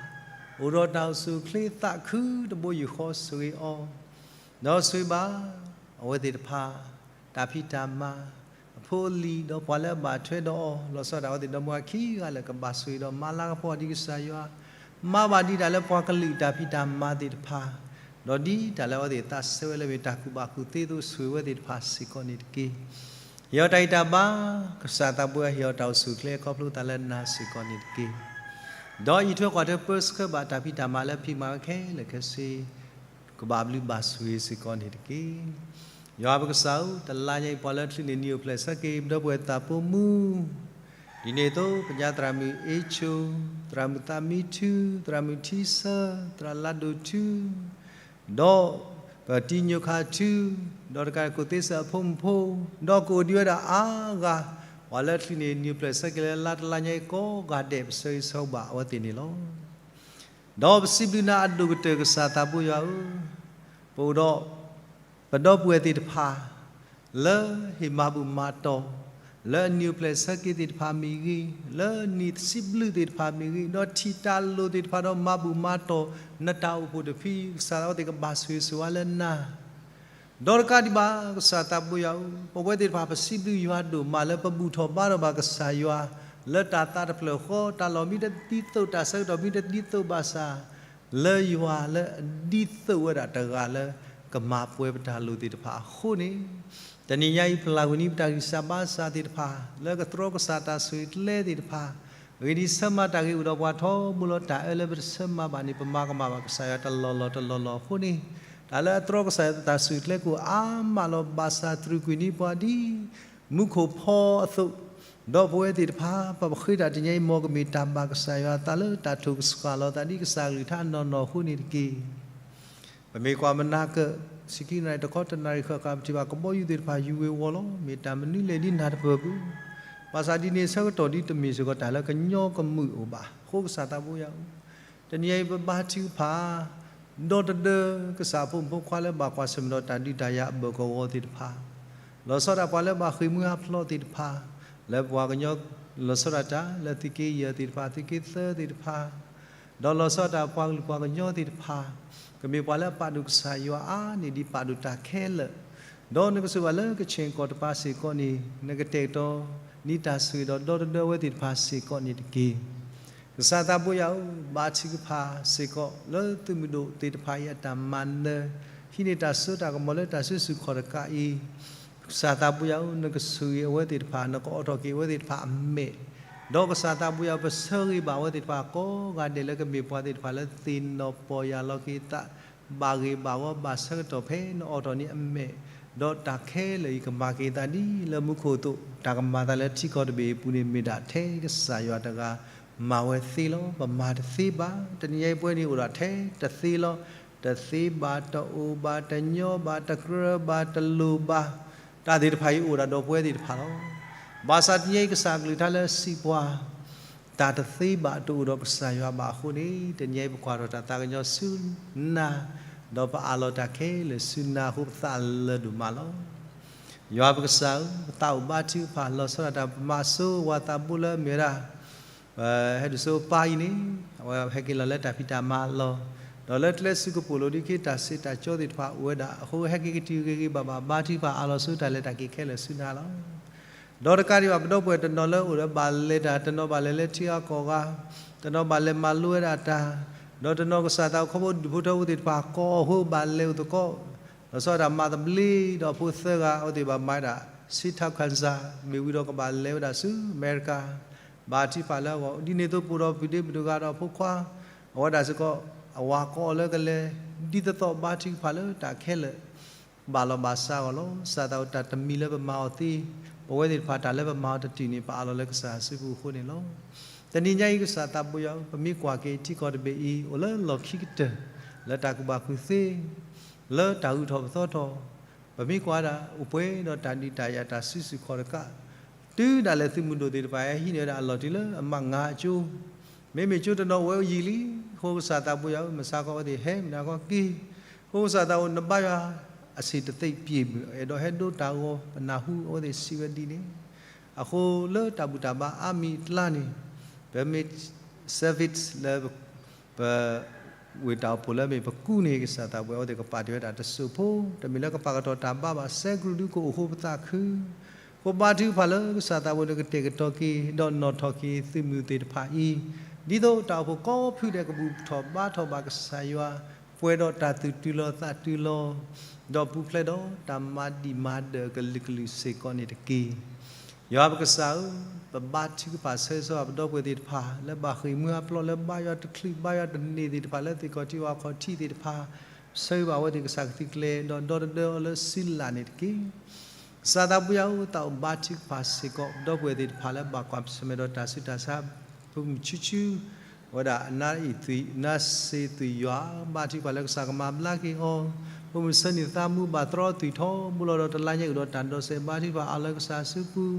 အိၣ်ဒီးတၢ်အိၣ်ဆူၣ်အိၣ်ချ့သးခုတဘိယူၢ်ဃီဆိၣ်ဂ့ၤအီၤ, ဒီးဆိၣ်ဂ့ၤဘၣ် အဝဲသ့ၣ်တဖၣ် တၢ်ဖံးတၢ်မၤ, အဖိအလံၤ ဒီးပှၤလၢအဘၣ်ထွဲဒီးအီၤ, လီၤဆီဒၣ်တၢ်အဝဲသ့ၣ်ဒီမါလၤကပီၤဒ်ကစၢ်ယွၤ မၤဘၣ်ဒံးတၢ်လၢပှၤကလုာ်တၢ်ဖံးတၢ်မၤသ့ၣ်တဖၣ်, ဒီးဒ်တၢ်လၢအဝဲသ့ၣ်သးစဲဝဲလၢမ့ၢ်တၢ်ကူၣ်ဘၣ်ကူၣ်သ့အသိး ဆိၣ်ဂ့ၤဝဲသ့ၣ်တဖၣ်စ့ၢ်ကီးန့ၣ်တက့ၢ်. ဟ့ၣ်အီၤတၢ်ဂံၢ်တၢ်ဘါ, ကစၢ်သးဘိယွၤဟ့ၣ်အီၤတၢ်အိၣ်ဆူၣ်အိၣ်ချ့ခီဖျိသးလၢနၤစ့ၢ်ကီးန့ၣ်တက့ၢ်. ဒီးအံးထွဲကွၢ်ထွဲပၢဆှၢဘၣ်တၢ်ဖံးတၢ်မၤလၢအဖံးမၤဝဲခဲလၢာ်ခဲဆ့ ကဘၣ်ဘျုးဘၣ်ဆိၣ်ဂ့ၤစ့ၢ်ကီးန့ၣ်တက့ၢ်. ယွၤပကစၢ်ဧၢ, တလါညါအံၤပှၤလၢအချုးန့ၢ်နံၤအိၣ်ဖျဲၣ်ဆၢက့ၤ ပဒီပုၢ်ဝဲၢ်သးဖိမုၣ်, ဒ်န့ၣ်အသိး ပညါသရၣ်မုၣ်အ့ဆိ, သရၣ်မုၣ်သးမံထူ, သရၣ်မုၣ်ထံဆၢ, သရၣ်လါဒိၣ်ထူ, ဒီးပတံညိခါထူ, ဒီးတကးကိၣ်သ့စၢၣ်အဖိမုၣ်ဖိ, ဒီးကအိၣ်ဒံးဝဲဒၣ်အါဂၤ, ပှၤလၢအချုးန့ၢ်နံၤအိၣ်ဖျဲၣ်ဆၢက့ၤလၢလါတလါညါအံၤကိးဂၤဒဲး ပဆၢဂ့ၤဆၢဝါဘၣ်အဝဲသ့ၣ်န့ၣ်လီၤ. ဒီးပစံးဘျုးနၤအဒိၣ်ကတၢၢ်ကစၢ်သးဘိယွၤဧၢ, ပအိၣ်ဒီး ပဒီပုၢ်ဝဲၢ်သ့ၣ်တဖၣ် လၢဟ့ၣ်မၤဘူၣ်မၤတီၢ်, လၢအနံၤအိၣ်ဖျဲၣ်ဆၢက့ၤသ့ၣ်တဖၣ်မ့ၢ်ဂ့ၤ, လၢနံၣ်စံးဘျုးသ့ၣ်တဖၣ်မ့ၢ်ဂ့ၤ, ဒီးထံၣ်တၢ်လိၣ်သ့ၣ်တဖၣ်ဒီးမၤဘူၣ်မၤတီၢ် နတၢ်အိၣ်ဖှိၣ်တဖု, ကစၢ်အဝဲသ့ၣ်ကဘၣ်ဆိၣ်ဂ့ၤဆိၣ်ဝါလၢနၤ ဒီးတကးဒံးဘၣ် ကစၢ်သးဘိယွၤဧၢ, ပဝဲသ့ၣ်တဖၣ် ပစံးဘျုးယွၤဒိၣ်မးလၢပဘူၣ်ထီၣ်ဘါထီၣ်ဘၣ်ကစၢ်ယွၤ လၢတၢ်သးတဖျၢၣ်ဃီ, တၢ်လီၢ်မ့ၢ်တဒ်သိး, တၢ်ဆၢကတီၢ်မ့ၢ်တဒ်သိးဘၣ်ဆၣ်, လၢယွၤလၢအဒ်သိးဝဲဒၣ်တဂၤလၢ ကမၤပှဲၤပတၢ်လိၣ်သ့ၣ်တဖၣ်အဃိန့ၣ်, တနံၤညါအံၤ ပလၢ်ကွံာ်န့ၢ်ပတၢ်ဂံၢ်စၢ်ဘါစၢ်သ့ၣ်တဖၣ် လၢကသြီကစၢ်တၢ်ဆိၣ်ဂ့ၤကျဲသ့ၣ်တဖၣ်, အဂ့ၢ်ဒ်အံၤဆၢမၤတၢ်ဂ့ၤအိၣ်ဒီးပှၤထီဘိလီၤ. တၢ်အၢလၢပတဆၢမၤဘၣ်န့ၣ် ပမၤကမၣ်ဘၣ်ကစၢ်ယွၤတလီၢ်လီၢ်တလီၢ်လီၢ်အဃိန့ၣ်, တၢ်လၢအသြီကစၢ်ယွၤတၢ်ဆိၣ်ဂ့ၤကျဲကအိၣ်အါမးလီၤ. ဘၣ်ဆၣ်တြူာ်ကွံာ်န့ၢ်ပှၤဒ် မူခိၣ်ဖီအသိး, ဒီးပဝဲသ့ၣ်တဖၣ် ပဃ့တၢ်တနံၤညါအံၤ မ်ကမ့ၢ်တၢ်ဘၣ်ကစၢ်ယွၤအသးလၢတၢ်ထိၣ်ကစှၤလီၤသးဒ်ကစၢ်အကလုၢ်ကထါအနီၢ်နီၢ်အဃိန့ၣ်တက့ၢ်. ပမ့ၢ်ကွၢ်မနၤကၢၣ် ဆံခံနၣ်ရံၣ်တခီ တနၣ်ရံၣ်ဃၣ်ဃၣ် ပထံၣ်ဘၣ်ကဘီယူၤသ့ၣ်တဖၣ်ယူၤဝ့ၤဝီၤလီၤ. မ့ၢ်တၢ်မနုၤလဲၣ်ဒ်နၢ်တပၢၢ်ပူၤ, ဘၣ်ဆၣ်ဒ်န့ၣ်အဆၢကတီၢ်ဒ်တမ့ၢ်စ့ၢ်ကီးတၢ်လၢကညီကမုာ်အိၣ်ဘၣ်. အဃိကစၢ်သးဘိယွၤဧၢ, တနံၤညါအံၤပဘါထုကဖၣ် ဒီတဒၢ ကစၢ်အဖိမုၣ်ဖိခွါလၢဘၣ်ကွၢ်ဆၢၣ်မဲာ်ဒီးတၢ်ဒုးတၢ်ယၤအဘၢၣ်ကဝီၤသ့ၣ်တဖၣ်, လီၤဆီဒၣ်ပှၤလၢဘၣ်ဃ့ၢ်မှံဟးဖျိးသ့ၣ်တဖၣ်, လၢပှၤကညီ လီၤဆီဒၣ်တၢ်လၢသုးက့ယဲၢ်သ့ၣ်တဖၣ် သုးက့သၢသ့ၣ်တဖၣ်, ဒီးလီၤဆီဒၣ်တၢ်ပှၤကလုာ်ပှၤကညီသ့ၣ်တဖၣ်, ကမ့ၢ်ပှၤလၢအပာ်ဒိၣ်ကစၢ်ယွၤအါန့ၢ်ဒံးပာ်ဒိၣ်တၢ်ခဲလၢာ်, ဒီးနကဆိၣ်ဂ့ၤဘၣ်လၢကဆ့ၣ်ကီၢ်တပၤစ့ၢ်ကီးန့ၣ် နကတဲာ်ကတီၤန့ၢ်တၢ်ဆိၣ်ဂ့ၤဒီးဒီတဒၢအဝဲသ့ၣ်တဖၣ်စ့ၢ်ကီးန့ၣ်တက့ၢ်. ကစၢ်သးဘိယွၤဧၢ, ဘါထုကဖၣ်စ့ၢ်ကီးလၢသုးမုၢ်ဒိၣ်သ့ၣ်တဖၣ်အံၤအတၢ်မၤနၢၤ, ဟံးန့ၢ်တၢ်စိတၢ်ကမီၤလၢတၢ်စုဆူၣ်ခီၣ်တကးအံၤ, ကစၢ်သးဘိယွၤဧၢ, နကဆိၣ်ဂ့ၤအဝဲသ့ၣ်တဖၣ်, နကအိးထီၣ်က့ၤအဝဲသ့ၣ်တဖၣ်အမဲာ်, ဒီးကစၢ်သးဘိယွၤဧၢ, ပဆၢဂ့ၤဘၣ်အဝဲသ့ၣ်တဖၣ်ကိးဂၤဒဲးလၢကမ့ၢ်ပှၤသ့ၣ်တဖၣ်လၢသ့ၣ်နီၣ်ပီၢ်ယၢ်လီၤက့ၤအသး, ဘၣ်ဂ့ၤဘၣ်ဝီဘၣ်ဆၢကတီၢ်ဖဲနအိးထီၣ်န့ၢ်အမဲာ်, ဒီးတၢ်ခဲလၢာ်အံၤကမၤက့ၤအသးဒ်လၢမူခိၣ်အသိး, တၢ်ကမၤအသးလၢထံကီၢ်တဘ့ၣ်အပူၤန့ၣ် မ့ၢ်ဒၣ်ထဲကစၢ်ယွၤတဂၤမၤဝဲသ့လီၤ. ပမၤတသ့ဘၣ်. တနံၤညါအံၤပဝဲန့ၣ်အိၣ်ဒၣ်ထဲတသ့လီၤ. တသ့ဘၣ်, တအိၣ်ဘၣ်, တညီဘၣ်, တကြၢးဘၣ်, တလိၣ်ဘၣ်, တၢ်သ့ၣ်တဖၣ်အံၤအိၣ်ဒၣ်ဒီးပဝဲသ့ၣ်တဖၣ်လီၤ. ဘၣ်ဆၣ်တနံၤအံၤကစၢ်အကလုၢ်ကထါလၢစံးပှၤ, တၢ်တသ့ဘၣ်တအိၣ်ဒီးကစၢ်ယွၤဘၣ်အဃိန့ၣ်, တနံၤအံၤပကွၢ်ထီၣ်တၢ်သးကညီၤဆူနၤ, ဒီးပအးလီၤတၢ်ခဲလၢာ်ဆူနၤအဃိ ပသးလၢာ်ဒိၣ်မးလီၤ. ယွၤပကစၢ်ဧၢ, ပသးအိၣ်ဘါထုကဖၣ်လီၤဆီဒၣ်တၢ် ပမၤစိဝၤသးဘိလၢအမ့ၢ်ဝဲဒၣ် ဟဲဒုးစိပၢ်အံၤန့ၣ်, အဝဲဟဲက့ၤလီၤလၢတၢ်ဖံးတၢ်မၤလီၢ်, ဒီးလၢကျဲစူးကပိာ်လိၤဒ်ခဲအံၤ တၢ်စံးတၢ်ကတိၤသ့ၣ်တဖၣ်အိၣ်ဝဲဒၣ်အဃိ ဟဲက့ၤကတုၤဂ့ၤဂ့ၤဘၣ်ဘၣ် ဘါထုကဖၣ်အးလီၤဆူတၢ်လဲၤတၢ်က့ၤခဲလၢာ်ဆူနၤလီၤ. ဒီးတကးဒံးဘၣ် ပဒီပုၢ်ဝဲၢ်တနီၤလၢအိၣ်ဒီးဘၣ်လဲၤတၢ်, တနီၤဘၣ်လဲၤလၢထံဂၤကီၢ်ဂၤ, တနီၤဘၣ်လဲၤမၤလိဝဲဒၣ်တၢ်, ဒီးတနီၤကစၢ်သးအိၣ်ခီဖျိဒူၣ်ဖိထၢဖိသ့ၣ်တဖၣ် ကိးအဃိဘၣ်လဲၤအိၣ်သကိး, လီၤဆီဒၣ်တၢ်မၤသဘျ့ဒီးအဖိသၢဂၤ အဝဲသ့ၣ်ဘၣ်မၤဝဲဒၣ် စံးထီၣ်ခၣ်စၢ် မ့ၢ်ဝံၤဒီးကဘၣ်လဲၤဝဲဒၣ်ဆူအမဲရကၤ, ဘါထုကဖၣ်လၢအဂီၢ်, ဒ်န့ၣ်အသိးပအိၣ်ဒီးပုၢ်ဒ့ပုၢ်တဂၤဒီးအဖိခွါ, အဝဲဒၣ်စ့ၢ်ကီး အဝၤကိးအီၤလၢကလဲၤ, ဒ်သိးသိးဘါထုကဖၣ်လၢတၢ်ခဲလၢာ် ဘၣ်လီၤဘၣ်စးအဂီၢ်လီၤ. ကစၢ်သးအိၣ်တၢ်တမံၤလၢပမၤအီၤသ့, ပဝဲသ့ၣ်တဖၣ်တၢ်လၢပမၤအီၤတတုၤန့ၣ် ပအးလီၤလၢကစၢ်အစုပူၤအဃိန့ၣ်လီၤ. တနံၤညါအံၤကစၢ်သးဘိယွၤဧၢ, ပမ့ၢ်ကွၢ်က့ၤထံကီၢ်တဘ့ၣ်အံၤ အိၣ်လၢလီၢ်ခံကတၢၢ်, လၢတၢ်ကူၣ်ဘၣ်ကူၣ်သ့, လၢတၢ်ဂုၤထီၣ်ပသီထီၣ်, ပမ့ၢ်ကွၢ်ဒၣ်အိၣ်ပှဲၤဒီးတၢ်ဒုးတၢ်ယၤတၢ်စုဆူၣ်ခီၣ်တကး, တုၤဒၣ်လဲာ်သုးမုၢ်ဒိၣ်သ့ၣ်တဖၣ် ဟဲဟံးန့ၢ်ဝဲဒၣ်အလီၢ်တုၤလၢအမးငါအကၠိ, မ့မ့ၢ်ကၠိတနီၤအိၣ်ဝဲယံာ်လံ, အဃိကစၢ်သးဘိယွၤဧၢ, မုၢ်ဆါခီအဝဲသ့ၣ်ဟဲမုၢ်နၤခီက့ၤ, အဃိကစၢ်သးအိၣ်နဘါယွၤ အဆံးတသ့ပျ့ၤမုၢ် အဲၣ်ဒိးဟဲဒိတၢ်ဂီၤပနၢ်ဟူအဝဲသ့ၣ်စံးဝဲဒ်န့ၣ်, အဃိလၢတၢ်ဘူၣ်တၢ်ဘါအါမံၤအကျါန့ၣ်, ပမ့ၢ် service လၢ ပ ဝ့ၢ်တၢ်အိၣ်ဖှိၣ်လၢအမ့ၢ်ပကူန့ၣ် ကစၢ်သးဘိယွၤဧၢ အဝဲသ့ၣ်ကပာ်တ့ၢ်ဝဲဒၣ်တစိၢ်ဖိ, တမ့ၢ်လၢကပာ်ကတီၢ်တၢ်ဘါဘၣ်, ဆဲးကရူၢ်ဒုးကအိၣ်ဃိပသးခု, ဃိဘါထုကဖၣ်လၢကစၢ်သးဘိယွၤဧၢ နကတဲာ်ကတီၤက့ၤ ဒီးနီၣ်ထီၣ်က့ၤသုးမုၢ်သ့ၣ်တဖၣ်အံၤ, ဒ်သိးတၢ်အိၣ်ဖှိၣ်ကိးဖုဒဲးကဘူၣ်ထီၣ်ဘါထီၣ်ဘၣ်ကစၢ်ယွၤ, ပှဲၤဒီးတၢ်သူၣ်တုၤလီၤသးတုၤလီၤ, ဒီးပူၤဖျဲးဒီးတၢ်မၤဒံးမၤဒၢးအကလုာ်ကလုာ်စ့ၢ်ကီးန့ၣ်တက့ၢ်. ယွၤပကစၢ်ဧၢ, ပဘါထုကဖၣ်ဆၢဂ့ၤဆၢဝါပဒီပုၢ်ဝဲၢ်သ့ၣ်တဖၣ် လၢဘၣ်ဃ့ၢ်မှံဟးဖျိး လၢဘါယွၤတချုးဘါယွၤတန့ၢ်သ့ၣ်တဖၣ် လၢသ့ၣ်ခီၣ်ထံးဝၣ်ခီၣ်ထံးသ့ၣ်တဖၣ်, ဆၢဂ့ၤဘၣ်အဝဲသ့ၣ်ကစၢ်ကသံၣ်ကျဲၤ ဒီးဒီတဒၢအီၤလၢစုလၢ်န့ၣ်တက့ၢ်. ကစၢ်သးဘိယွၤဧၢ, သးအိၣ်ဘါထုကဖၣ်စ့ၢ်ကီး ပဒီပုၢ်ဝဲၢ်သ့ၣ်တဖၣ်လၢဘၣ်ကွၢ်ဆၢၣ်မဲာ်ဒီးတၢ်ဆူးတၢ်ဆါ ဖိမုၣ်ဆူၣ်ဆူၣ် အဝဲဒၣ်အနါအံၤသွံၣ် နါစ့သွံၣ်ယွၤ ဘါထုကဖၣ်လၢကစၢ်ကမၤဘျါက့ၤအီၤ, ဖိမုၣ်ဆၢနံၣ်သးမူဘၣ်တြီသွံၣ်ထီဘိလီၤဒီးတလါညါအံၤအိၣ်ဒီးတၢ်ဒိးစဲး ဘါထုကဖၣ်အါလၢကစၢ်အစုပူၤ,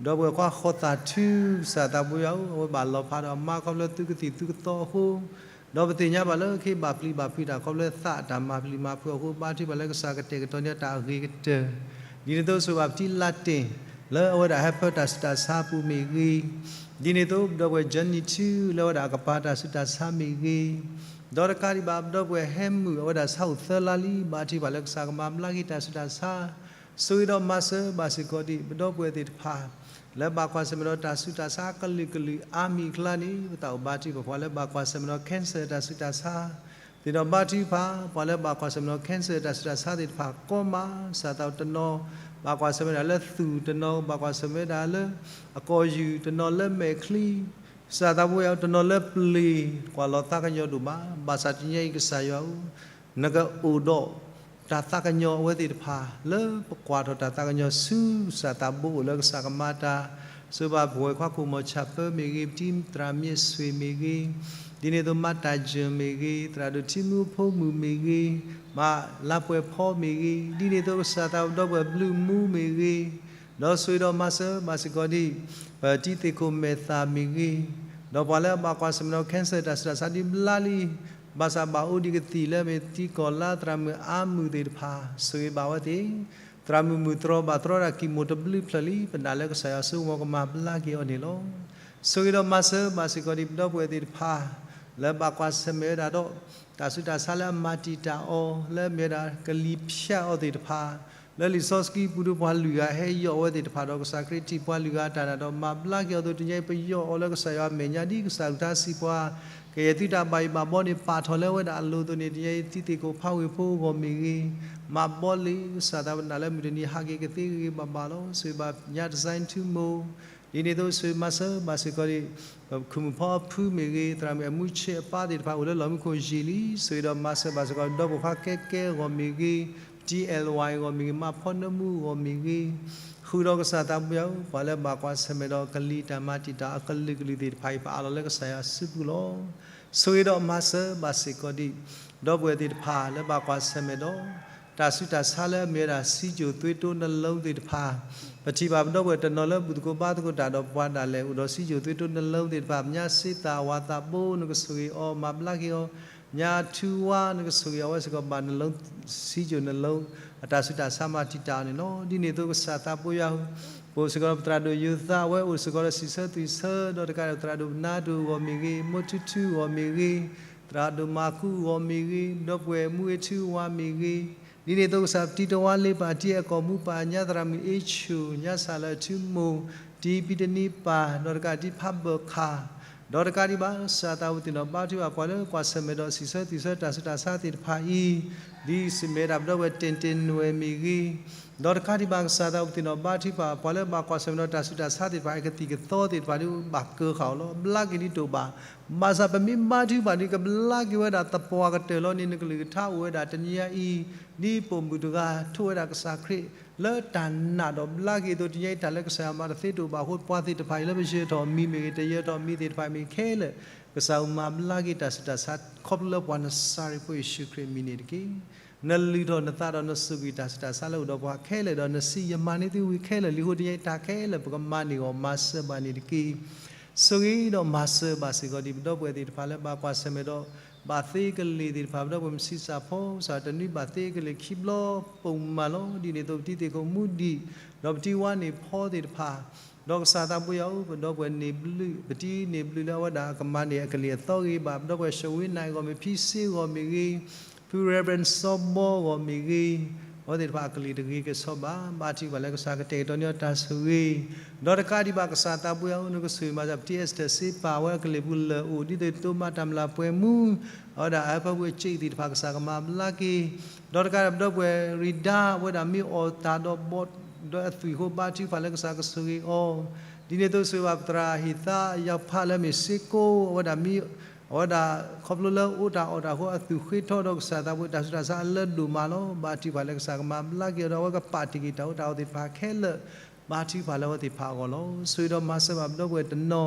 ဒီပုၢ်ဝဲၢ်ခွါဃီၤသးထူ ကစၢ်သးဘိယွၤဧၢ, အဝဲဘၣ်လီၤဖးဒီးအမါခီဖျိသုကသံၣ်သုကသီအဃိ, ဒီးပသ့ၣ်ညါဘၣ်လၢခဲအံၤဘၣ်ပျံၤဘၣ်ဖုးတၢ်ခီဖျိသးအတၢ်မၤပျံၤမၤဖုးအဃိ ဘါထုကဖၣ်လၢကစၢ်ကတဲာ်ကတီၤန့ၢ်တၢ်အဂ့ၤကတၢၢ်, ဒ်န့ၣ်အသိးဆိၣ်ဂ့ၤဘၣ်ပတံၤလါတ့ၢ် လၢအဝဲဒၣ်ဟဲဖၢတၢ်ဆူးတၢ်ဆါအပူၤမ့ၢ်ဂ့ၤ, ဒ်န့ၣ်အသိး ပဒီပုၢ်ဝဲၢ် Johnny ထူ လၢအဝဲဒၣ်အကပၤတၢ်ဆူးတၢ်ဆါမ့ၢ်ဂ့ၤ, ဒီးတကးဒံးဘၣ် ပဒီပုၢ်ဝဲၢ်ဟဲမုၣ် အဝဲဒၣ်ဆါအိၣ်သၢလါလံ ဘါထုကဖၣ်လၢကစၢ်ကမၤဘျါက့ၤတၢ်ဆူးတၢ်ဆါ, ဆိၣ်ဂ့ၤဒီးမၤစၢၤဘၣ်စ့ၢ်ကီးဒံး ပဒီပုၢ်ဝဲၢ်သ့ၣ်တဖၣ် လၢဘၣ်ကွၢ်ဆၢၣ်မဲာ်ဒီးတၢ်ဆူးတၢ်ဆါကလုာ်ကလုာ်အါမံၤအကျါန့ၣ် ပသးအိၣ်ဘါထုကဖၣ် ပှၤလၢဘၣ်ကွၢ်ဆၢၣ်မဲာ်ဒီး cancer တၢ်ဆူးတၢ်ဆါ သ့ၣ်ဒီးဘါထုကဖၣ် ပှၤလၢဘၣ်ကွၢ်ဆၢၣ်မဲာ်ဒီး cancer တၢ်ဆူးတၢ်ဆါသ့ၣ်တဖၣ်ကိးမး, ကစၢ်သးအိၣ်တနီၤ ဘၣ်ကွၢ်ဆၢၣ်မဲာ်ဒၣ်လၢသူၣ်, တနီၤဘၣ်ကွၢ်ဆၢၣ်မဲာ်ဒၣ်လၢအကိာ်ယူၢ်, တနီၤလၢမဲာ်ချံ, ကစၢ်သးဘိယွၤ တနီၤလၢပျ့ၤ ကွၢ်လီၤသးကညီၤဒိၣ်မး, ဘၣ်ဆၣ်တနံၤညါအံၤကစၢ်ယွၤဧၢ, နကအိၣ်ဒီးတၢ်သးကညီၤအဝဲသ့ၣ်တဖၣ် လၢပကွၢ်ထီၣ်တၢ်သးကညီၤဆူ ကစၢ်သးဘိအိၣ်လၢကစၢ်ကမၤတၢ်, ဆိၣ်ဂ့ၤဘၣ်ပဝဲၢ်ခွါခိၣ်မီၤဆၣ်ပၢမ့ၢ်ဂ့ၤ, ပတံၤသရၣ်မ့ၢ်ဆွ့ၣ်မ့ၢ်ဂ့ၤ, ဒ်န့ၣ်အသိး မါတၢ်ယၢၢ်မ့ၢ်ဂ့ၤ, သရၣ်ဒိၣ်ထံမူဖိမုၣ်မ့ၢ်ဂ့ၤ, မါလါပှဲၤဖီမ့ၢ်ဂ့ၤ, ဒ်န့ၣ်အသိး ကစၢ်သးအိၣ် ပဒီပုၢ်ဝဲၢ်ဘျုးမူမ့ၢ်ဂ့ၤ, ဒီးဆိၣ်ဂ့ၤဒီးမၤစၢၤဘၣ်စ့ၢ်ကီးဒံး ပတံၤသ့ၣ်ခိၣ်မဲာ်သၣ်မ့ၢ်ဂ့ၤ, ဒီးပှၤလၢအဘၣ်ကွၢ်ဆၢၣ်မဲာ်ဒီး cancer တၢ်ဆူးတၢ်ဆါဒ်ဘျါလံ, ဘၣ်ဆၣ်ဘၣ်အိၣ်ဒံးကသံၣ်လၢအမ့ၢ်တံၤကီၢ်လါသရၣ်မုၣ်အါမုၢ်သ့ၣ်တဖၣ် ဆိၣ်ဂ့ၤဘၣ်ဝဲသ့ၣ်, သရၣ်မုၣ်မုၢ်တြီၢ်ဘၣ်တြီဒၣ် ကံၢ်မိၣ်တဘျုးဖျၢၣ်လံ, ပနာ်လၢကစၢ်ယွၤစိကမီၤကမၤဘျါက့ၤအီၤန့ၣ်လီၤ. ဆိၣ်ဂ့ၤဒီးမၤစၢၤဘၣ်စ့ၢ်ကီးဒံး ပဒီပုၢ်ဝဲၢ်သ့ၣ်တဖၣ် လၢဘၣ်ကွၢ်ဆၢၣ်မဲာ်ဝဲဒၣ်ဒီး တၢ်ဆူးတၢ်ဆါလၢအမၤတံာ်တာ်အီၤ လၢအမ့ၢ်ဝဲဒၣ်ကလံၤဖၠးအီၤသ့ၣ်တဖၣ်, လၢလံာ်စီဆှံပူၤဒီးပှၤလွံၢ်ဂၤဟဲယီၢ်အဝဲသ့ၣ်တဖၣ်ဒီး ကစၢ်ခရံာ်ထံၣ်ပှၤလွံၢ်ဂၤအတၢ်နာ်ဒီး မၤဘျါက့ၤအီၤအသိး တနံၤအံၤပယီၢ်အီၤလၢကစၢ်ယွၤအမဲာ်ညါ ဒ်ကစၢ်အကလုၢ်ကထါစံးပှၤ, ကယဲၢ်သုတၢ်ဘၣ်ယိၣ်ဘၣ်ဘီန့ၣ် ပာ်ထီၣ်လၢအဝဲဒၣ်အလိၤအသိးန့ၣ် တနံၤအံၤတံၤသ့ၣ်ခိၣ်ဖးဝ့ၢ်ဖိအဂီၢ်မ့ၢ်ဂ့ၤ, မၤဘီလံာ် ကစၢ်သးပနာ်လၢမုၢ်တနံၤဟးက့ၤကသ့ဂ့ၤဂ့ၤဘၣ်ဘၣ်လီၤ. ဆိၣ်ဂ့ၤဘၣ်ညါ design ထူမိၢ် ဒ်န့ၣ်အသိး ဆိၣ်ဂ့ၤမၤစၢၤဘၣ်စ့ၢ်ကီးဒံး ပခိၣ်မုၣ်ဖီအဖုမ့ၢ်ဂ့ၤ, သရၣ်မုၣ်အမူဆ့အပၢ်သ့ၣ်တဖၣ်အိၣ်လၢလီၢ်မူခိၣ်ယံာ်လံ, ဆိၣ်ဂ့ၤဒီးမၤစၢၤဘၣ်စ့ၢ်ကီး ဒီပုၢ်ဝဲၢ်ခွါကဲကဲအဂီၢ်မ့ၢ်ဂ့ၤ, တံၤအဲၣ်ဝါအဂီၢ်မ့ၢ်ဂ့ၤ, မါဖီနၢမူအဂီၢ်မ့ၢ်ဂ့ၤ, ဃုာ်ဒီးကစၢ်သးပူၤယၤဧၢ, ပှၤလၢဘၣ်ကွၢ်ဆၢၣ်မဲာ်ဒီးကလံၤတၢ်မၤတံာ်တာ်အကလုာ်ကလုာ်သ့ၣ်တဖၣ်အံၤ ပအးလီၤလၢကစၢ်ယွၤစုပူၤလီၤ. ဆိၣ်ဂ့ၤဒီးမၤစၢၤဘၣ်စ့ၢ်ကီးဒံး ဒီပုၢ်ဝဲၢ်သ့ၣ်တဖၣ်လၢဘၣ်ကွၢ်ဆၢၣ်မဲာ်ဒီး တၢ်ဆူးတၢ်ဆါလၢအမ့ၢ်ဝဲဒၣ် စံယိၣ်သွ့တိနလီသ့ၣ်တဖၣ်, ပထံၣ်ဘၣ်ပဒီပုၢ်ဝဲၢ်တနီၤလၢဘူၣ်သကိးဘါသကိးတၢ်ဒီးပှၤဒၣ်လဲာ် အိၣ်ဒီးစံယိၣ်သွ့တိနလီသ့ၣ်တဖၣ်, ပညါစ့သၣ်ဝၤသးဘိ နကဆိၣ်ဂ့ၤအီၤ မၤဘျါက့ၤအီၤ, ညါထူဝါ နကဆိၣ်ဂ့ၤအီၤ အဝဲစ့ၢ်ကီးဘၣ်နလီ စံယိၣ်နလီ အတၢ်ဆူးတၢ်ဆါမၤတံာ်တာ်အီၤန့ၣ်လီၤ. ဒ်န့ၣ်အသိးကစၢ်သးဘိယွၤဧၢ, ပအိၣ်စ့ၢ်ကီးဒီးပသရၣ်ဒိၣ်ယိၤသး အဝဲအိၣ်စ့ၢ်ကီးဒီးစံးဆၢသွံၣ်ဆၢ ဒီးတကးဒံးပသရၣ်ဒိၣ်ပနါဒိၣ်အဂီၢ်မ့ၢ်ဂ့ၤ, မိၢ်ထူထူအဂီၢ်မ့ၢ်ဂ့ၤ, သရၣ်ဒိၣ်မၤကူအဂီၢ်မ့ၢ်ဂ့ၤ, ဒီပုၢ်ဝဲၢ်မူဂ့ၤထူအဝၤမ့ၢ်ဂ့ၤ, ဒ်န့ၣ်အသိးကစၢ်ပတံၤတဝါလ့ပၢ် တံၤအဲၣ်ကီၢ်မူပၢ် ညါသရၣ်မုၣ်အ့ဆူၣ် ညါစၢ်လၢအထူမိၢ် တံၤပံတနံပၢ် ဒီးတကးတံၤဖးဘၢၣ်ခၣ်, ဒီးတကးဒံးဘၣ် ကစၢ်သးအိၣ်သ့ၣ်နီၣ်ဘါထုကဖၣ် ပှၤလၢကွၢ်ဆၢၣ်မဲာ်ဒီးစံးဆၢသွံၣ်ဆၢတၢ်ဆူးတၢ်ဆါသ့ၣ်တဖၣ်အံၤ, ဒ်စံးမ့ၢ်ဝဲဒၣ်ပဒီပုၢ်ဝဲၢ်တ့ၢ်တ့ၢ်နွဲၣ်မ့ၢ်ဂ့ၤ, ဒီးတကးဒံးဘၣ် ကစၢ်သးအိၣ်သ့ၣ်နီၣ်ဘါထုကဖၣ် ပှၤလၢဘၣ်ကွၢ်ဆၢၣ်မဲာ်ဒီးတၢ်ဆူးတၢ်ဆါသ့ၣ်တဖၣ် အကသံၣ်ကသီသ့ၣ်တဖၣ်ဒ်ဘၣ်ကၢဃာ်အီၤလီၤ. ဘျါက့ၤဒ်တအိၣ်ဘၣ်. ဘၣ်ဆၣ်ပမ့ၢ်ဘါထုကဖၣ်ဒ်ကဘျါက့ၤဝဲဒၣ်သပှၢ်ကတၢၢ်လီၤန့ၣ် နကလုၢ်ကထါအိၣ်ဝဲဒၣ်တနံၤညါအံၤ ဒ်ပိာ်မုၣ်တဂၤ ထိးဝဲဒၣ်ကစၢ်ခရံာ်လၢတၢ်နာ်ဒီးဘျါက့ၤအသိး တနံၤညါအံၤတၢ်လၢကစၢ်ယွၤမၤတသ့တအိၣ်ဘၣ်အဃိ ပှၤသ့ၣ်တဖၣ်အံၤလၢပယၢၤထီၣ်မံၤမ့ၢ်ဂ့ၤ တယၢၤထီၣ်မံၤသ့ၣ်တဖၣ်မ့ၢ်ခဲလၢာ် ကစၢ်အိၣ်မၤဘျါက့ၤတၢ်ဆူးတၢ်ဆါ ခီဖျိလၢပှၤနစၤရ့းဖိယ့ၣ်ၡူးခရံာ်အမံၤန့ၣ်တက့ၢ်. နလုၢ်ထီၣ်နသးဒီးနစူးကွံာ်တၢ်ဆူးတၢ်ဆါလၢအိၣ်ဒီးပှၤခဲလၢာ် ဒီးနစံးယမၤန့ၢ်သုဝံၤခဲလၢာ်လံအဃိ တနံၤညါအံၤတၢ်ခဲလၢာ် ပကမၤန့ၢ်အီၤ မၤစၢၤဘၣ်န့ၣ်တက့ၢ်. ဆိၣ်ဂ့ၤဒီးမၤစၢၤဘၣ်စ့ၢ်ကီးဒ်ပဒီပုၢ်ဝဲၢ်သ့ၣ်တဖၣ်လၢဘၣ်ကွၢ်ဆၢၣ်မဲာ်ဒီး ဘၣ်သ့ကလ့ၢ်သ့ၣ်တဖၣ် ပဒီပုၢ်ဝဲၢ်မုၢ်ဆံးစၢ်ဖိ ကစၢ်တနွံဘၣ်သ့ကလ့ၢ်ခံဘျီပိာ်မုၣ်မးလီၤ. ဒ်န့ၣ်အသိးပတံၤသ့ၣ်ခိၣ်မူဒံး ဒီးပတံၤဝါန့ၢ်ဖီသ့ၣ်တဖၣ် ဒီးကစၢ်သးဘိယွၤဧၢ ပဒီပုၢ်ဝဲၢ်န့ၢ်ဘျုး ပတံၤန့ၢ်ဘျုးလၢအဝဲဒၣ်အကမၤန့ၢ်အကလ့ၢ်အသီဂ့ၤဘၣ် ပဒီပုၢ်ဝဲၢ် ရှဝ့နၢ် အဂီၢ်မ့ၢ် ဖံစ့အဂီၢ်မ့ၢ်ဂ့ၤ ဖု Reverend စီဘီအဂီၢ်မ့ၢ်ဂ့ၤ အဝဲသ့ၣ်တဖၣ်အကလ့ၢ်တဂ့ၤကဲဆီဘၣ် ဘါထုကဖၣ်လၢကစၢ်ကတဲာ်ကတီၤန့ၢ်အီၤတၢ်ဆိၣ်ဂ့ၤ ဒီးတကးဒံးဘၣ်ကစၢ်သးဘိယွၤဧၢ နကဆိၣ်ဂ့ၤမၤစၢၤ ပတံၤ Esther စ့ပၢ် အဝဲအကလ့ၢ်ပူၤလၢာ်အိၣ် ဒ်သိးတိမါတၢ်မျၢ်ပှဲၤမူ အဝဲဒၣ်အဟၢဖၢပူၤအစ့ၣ်သ့ၣ်တဖၣ် ကစၢ်ကမၤဘျါက့ၤ ဒီးတကးဒံးဘၣ် ပဒီပုၢ်ဝဲၢ်ရံၤဒါ အဝဲဒၣ်မ့ၢ်အီၣ်တၢ်ဒီးဘီၣ်ဒီးအသွံၣ်အဃိ ဘါထုကဖၣ်လၢကစၢ်ကဆိၣ်ဂ့ၤအီၤ ဒ်န့ၣ်အသိးဆိၣ်ဂ့ၤဘၣ်ပသရၣ်ဟ့ၣ်သါယီၤဖးလၢအမ့ၢ်စ့ကိ အဝဲဒၣ်မ့ၢ် အဝဲဒၣ်ခီဖျိလၢအိၣ်တၢ်အီၣ်တၢ်အဃိ အသွံၣ်ဃ့ထီဒီးကစၢ်သးဘိ တၢ်ဆူးတၢ်ဆါအလၢဒိၣ်မးလီၤ. ဘါထုကဖၣ်လၢကစၢ်ကမၤဘျါက့ၤအီၤဒီး အဝဲကပာ်တ့ၢ်က့ၤတၢ်အိၣ်တၢ်အီသ့ၣ်တဖၣ်ခဲလၢာ် ဘါထုကဖၣ်လၢအဝဲသ့ၣ်တဖၣ်အဂီၢ်လီၤ. ဆိၣ်ဂ့ၤဒီးမၤစၢၤဘၣ်ပဒီပုၢ်ဝဲၢ်တနီၤ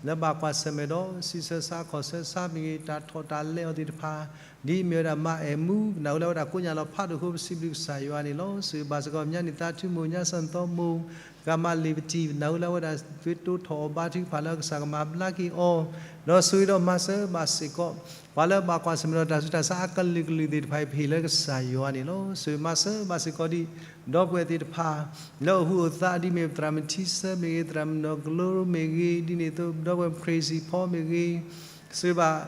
လၢဘၣ်ကွၢ်ဆၢၣ်မဲာ်ဒီး စံးဆၢဆါခီၣ်ဆၢဆါမ့ၢ်ဂ့ၤ တၢ်ထီၣ်တၢ်လဲၤအီၤသ့ၣ်တဖၣ် ဒ်အမ့ၢ်ဝဲဒၣ်မါအဲၣ်မူ ပနၢ်ဟူလၢအဝဲဒၣ်ကိးညါလီၤဖးဒိၣ်အဃိ ပစံးဘျုးကစၢ်ယွၤန့ၣ်လီၤ. ဆိၣ်ဂ့ၤဘၣ်စ့ၢ်ကီး မၠါန့ၣ်သးထူမိၢ် ညါစၢ်သီမိၢ် ကမၤလ့ၤပတံၤ ပနၢ်ဟူလၢအဝဲဒၣ်သွ့တိထီၣ်အီၤ ဘါထုကဖၣ်လၢကစၢ်ကမၤဘျါက့ၤအီၤ ဒီးဆိၣ်ဂ့ၤဒီးမၤစၢၤဘၣ်စ့ၢ်ကီး ပှၤလၢဘၣ်ကွၢ်ဆၢၣ်မဲာ်ဒီးတၢ်ဆူးတၢ်ဆါအကလုာ်ကလုာ်သ့ၣ်တဖၣ်အံၤ ပဟ့ၣ်လၢကစၢ်ယွၤန့ၣ်လီၤ. ဆိၣ်ဂ့ၤမၤစၢၤဘၣ်စ့ၢ်ကီးဒ် ဒီပုၢ်ဝဲၢ်သ့ၣ်တဖၣ် လၢအအိၣ်ဟူးအိၣ်သး ဒ်မ့ၢ်ပသရၣ်မုၣ်ထံဆၢမ့ၢ်ဂ့ၤ သရၣ်မုၣ်နီၢ်ကလိမ့ၢ်ဂ့ၤ ဒ်န့ၣ်အသိး ဒီပုၢ်ဝဲၢ် Crazy Paul မ့ၢ်ဂ့ၤ ဆိၣ်ဂ့ၤဘၣ်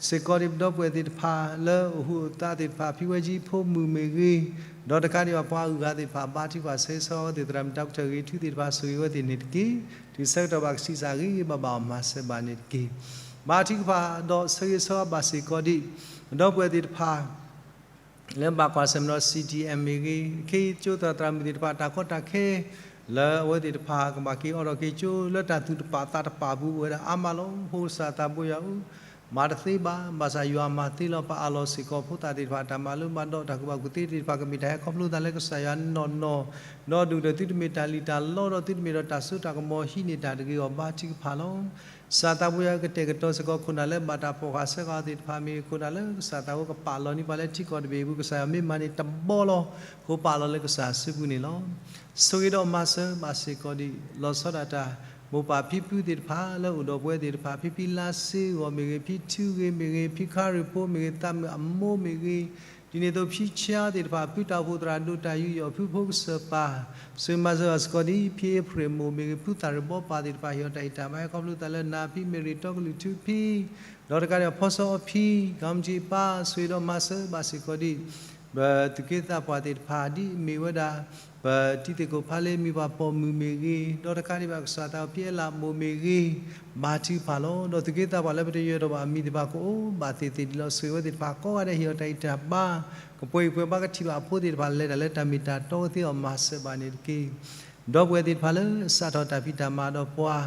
စ့ၢ်ကီးဒ်ပဒီပုၢ်ဝဲၢ်သ့ၣ်တဖၣ် လၢအအိၣ်ဟူးအိၣ်သးသ့ၣ်တဖၣ် ဖံဝဲကၠံဖိမုၣ်မ့ၢ်ဂ့ၤ ဒီးတကးဒံးဘၣ်ပှၤအဂုၤအဂၤသ့ၣ်တဖၣ် ဘါထုကဖၣ်ဆၢဂ့ၤဆၢဝါအဝဲသ့ၣ် သရၣ်မုၣ်တၢ်ကထၢၣ်ဂ့ၤ ထုသ့ၣ်တဖၣ် ဆိၣ်ဂ့ၤဝဲသ့ၣ်န့ၣ်တက့ၢ်. တုၤဆၢကတီၢ်ဘၣ်ကဆံးစၢ်ဂ့ၤဂ့ၤဘၣ်ဘၣ်အီၤ မၤစၢၤဘၣ်န့ၣ်တက့ၢ်. ဘါထုကဖၣ်ဒီးဆၢဂ့ၤဆၢဝါဘၣ်စ့ၢ်ကီးဒ် ပဒီပုၢ်ဝဲၢ်သ့ၣ်တဖၣ် လၢဘၣ်ကွၢ်ဆၢၣ်မဲာ်ဒီး C T M မ့ၢ်ဂ့ၤ ခ့ကၠိသရၣ်သရၣ်မုၣ်သ့ၣ်တဖၣ် တၢ်ကီတၢ်ခဲ လၢအဝဲသ့ၣ်တဖၣ်ကဘၣ်က့ၤအိးထီၣ်က့ၤကၠိ လၢတၢ်သူၣ်တပာ်သးတပာ်ပူၤ အိၣ်ဝဲဒၣ်အါမးလီၤ. အဃိကစၢ်သးဘိယွၤဧၢ, မၤတသ့ဘၣ်, ဘၣ်ဆၣ်ယွၤမၤသ့လီၤ. ပအၢၣ်လီၤစ့ၢ်ကီးဖိသၣ်သ့ၣ်တဖၣ် တၢ်မၤလိမၤဒိးတၢ်ကူၣ်ဘၣ်ကူၣ်သ့သ့ၣ်တဖၣ် ကမ့ၢ်တၢ်ဟဲခီဖျိသးလၢကစၢ်ယွၤနီၢ်နီၢ်, ဒီးဒုၣ်ဒီးသုတမ့ၢ်တၢ်လံၣ်တၢ်လီဒီး သုတမ့ၢ်ဒီးတၢ်စိတၢ်ကမီၤဟံးန့ၢ်တၢ်တဂ့ၤအီၤ ဘါထုကဖၣ်လီၤ. ကစၢ်သးဘိယွၤဧၢ, ကတဲာ်ကတီၤစ့ၢ်ကီးခိၣ်နၢ်လၢဘၣ်တၢ်ပိာ်ဃာ်ဆှၢဃာ်အီၤသ့ၣ်တဖၣ် မ့ၢ်ခိၣ်နၢ်လၢကစၢ်သးဘိကပာ်လီၤန့ၢ်ပှၤလၢထံကီၢ်တဘ့ၣ်အပူၤ ကစၢ်ယွၤမ့ၢ်မၤန့ၢ်တဘျီလီၤ. ဃိပာ်လီၤလၢကစၢ်အစုပူၤန့ၣ်လီၤ. ဆိၣ်ဂ့ၤဒီးမၤစၢၤဘၣ်စ့ၢ်ကီးဒ် လီၤဆီဒၣ်တၢ် မိၢ်ပၢ်ဖံဖုသ့ၣ်တဖၣ် လၢအိၣ်ဒီးပဝဲသ့ၣ်တဖၣ် ဖံဖံလါစ့အဂီၢ်မ့ၢ်ဂ့ၤ, ဖံထူဂ့ၤမ့ၢ်ဂ့ၤ, ဖံခါရ့ၣ်ဖိမ့ၢ်ဂ့ၤ, သးမုၣ်အမိၢ်မ့ၢ်ဂ့ၤ, ဒ်န့ၣ်အသိးဖံဆါသ့ၣ်တဖၣ် ဖုတၢ်အိၣ်ဖှိၣ်သရၣ်ဒိၣ်တၢ်ယူးယီၣ် ဖုဖိကစၢၢ်ပၢ်, ဆိၣ်ဂ့ၤမၤစၢၤဘၣ်စ့ၢ်ကီးဒ် ဖံအ့ဖြ့ၣ်မိၢ်မ့ၢ်ဂ့ၤ, ဖုသၣ်ရ့ၣ်ဘီပၢ်သ့ၣ်တဖၣ် ဟ့ၣ်အီၤတၢ်ဟ့ၣ်တၢ်မၤ ဟဲခီဖျိသးလၢနၤဖံ မ့ၢ်ရ့ၣ်တီကလုၢ်ထူဖံ ဒီးတကးဒံးဘၣ်ဖီစီအီဖံ ကီမတံအပၢ် ဆိၣ်ဂ့ၤဒီးမၤစၢၤဘၣ်စ့ၢ်ကီးဒ် ပသူၣ်က့သးပှၢ်သ့ၣ်တဖၣ် ဒ်အမ့ၢ်ဝဲဒၣ် ပတံၤသကိးဖါလ့ မ့ၢ်ပှၤပိာ်မုၣ်မ့ၢ်ဂ့ၤ, ဒီးတကးဒံးဘၣ်ကစၢ်သး ဖံအဲလးမိၢ်မ့ၢ်ဂ့ၤ, ဘါထုကဖၣ်လီၤ. ဒီးသူၣ်က့သးပှၢ်လၢပတယၢၤထီၣ်ဘၣ်အမံၤသ့ၣ်တဖၣ် ကအိၣ်ဘၣ်သ့ၣ်သ့ၣ်ဒ်လီၤ. ဆိၣ်ဂ့ၤဝဲသ့ၣ်တဖၣ်ကိးဂၤဒဲး ဟ့ၣ်အီၤတၢ်အံးတၢ်ဘါ, ကပှဲၤအံၤပှဲၤဘၣ်ကထံၣ်ဘၣ်အဖိသ့ၣ်တဖၣ် လဲၤတၢ်လၢတၢ်မ့ၢ်တၢ်တီကသ့အီၤ မၤစၢၤဘၣ်န့ၣ်တက့ၢ်. ဒီပုၢ်ဝဲၢ်သ့ၣ်တဖၣ်လၢအစးထီၣ်တၢ်ဖံးတၢ်မၤဒီးပှၤ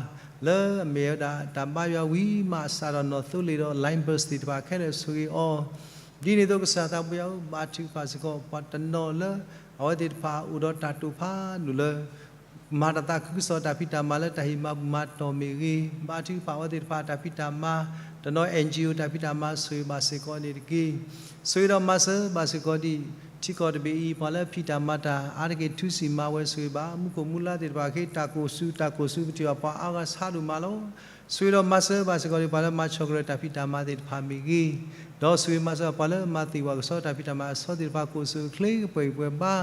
လၢအမ့ၢ်ဝဲဒၣ်တၢ်ဘါယွၤဝံၤမး အစးထီၣ်နီၣ်သိလ့ၣ်ဒီး Limbus သ့ၣ်တဖၣ်ခဲလၢာ်ဆိၣ်ဂ့ၤအီၤ, ဒ်န့ၣ်အသိးကစၢ်သးပှၢ်ဧၢ ဘါထုကဖၣ်စ့ၢ်ကီး ပှၤတနီၤလၢ အဝဲသ့ၣ်တဖၣ်အိၣ်ဒီးတၢ်တိာ်ဖးဒိၣ်လၢ မၤတၢ်သးခုကစီၣ်တၢ်ဖံးတၢ်မၤလၢတၢ်ဟ့ၣ်မၤဘူၣ်မၤတီၢ်မ့ၢ်ဂ့ၤ, ဘါထုကဖၣ်အဝဲသ့ၣ်တဖၣ်တၢ်ဖံးတၢ်မၤ, တနီၤ N G O တၢ်ဖံးတၢ်မၤဆိၣ်ဂ့ၤဘၣ်စ့ၢ်ကီးန့ၣ်တက့ၢ်. ဆိၣ်ဂ့ၤဒီးမၤစၢၤဘၣ်စ့ၢ်ကီးဒ် ထံကီၢ်တဘ့ၣ်အံၤ ပှၤလၢအဖံးတၢ်မၤတၢ် အါတက့ၢ်ထုးစံၣ်မၤဝဲဆိၣ်ဂ့ၤဘၣ် မူခိၣ်မူလါသ့ၣ်တဖၣ် ဃ့တၢ်ကိၢ်ဆူ တၢ်ကိၢ်ဆူ ပထံၣ်ဘၣ်ပှၤအါဂၤဆါဒိၣ်မးလီၤ. ဆိၣ်ဂ့ၤဒီးမၤစၢၤဘၣ်စ့ၢ်ကီးဒံး ပှၤလၢမၤဆီၣ်ကရၢတၢ်ဖံးတၢ်မၤသ့ၣ်တဖၣ်မ့ၢ်ဂ့ၤ, ဒီးဆိၣ်ဂ့ၤမၤစၢၤပှၤလၢမၤသ့ၣ်ဝဲကဆီတၢ်ဖံးတၢ်မၤအဆီသ့ၣ်တဖၣ် ကိၢ်ဆိၣ်ချ့ကပှဲၤဂံၢ်ပှဲၤဘါ,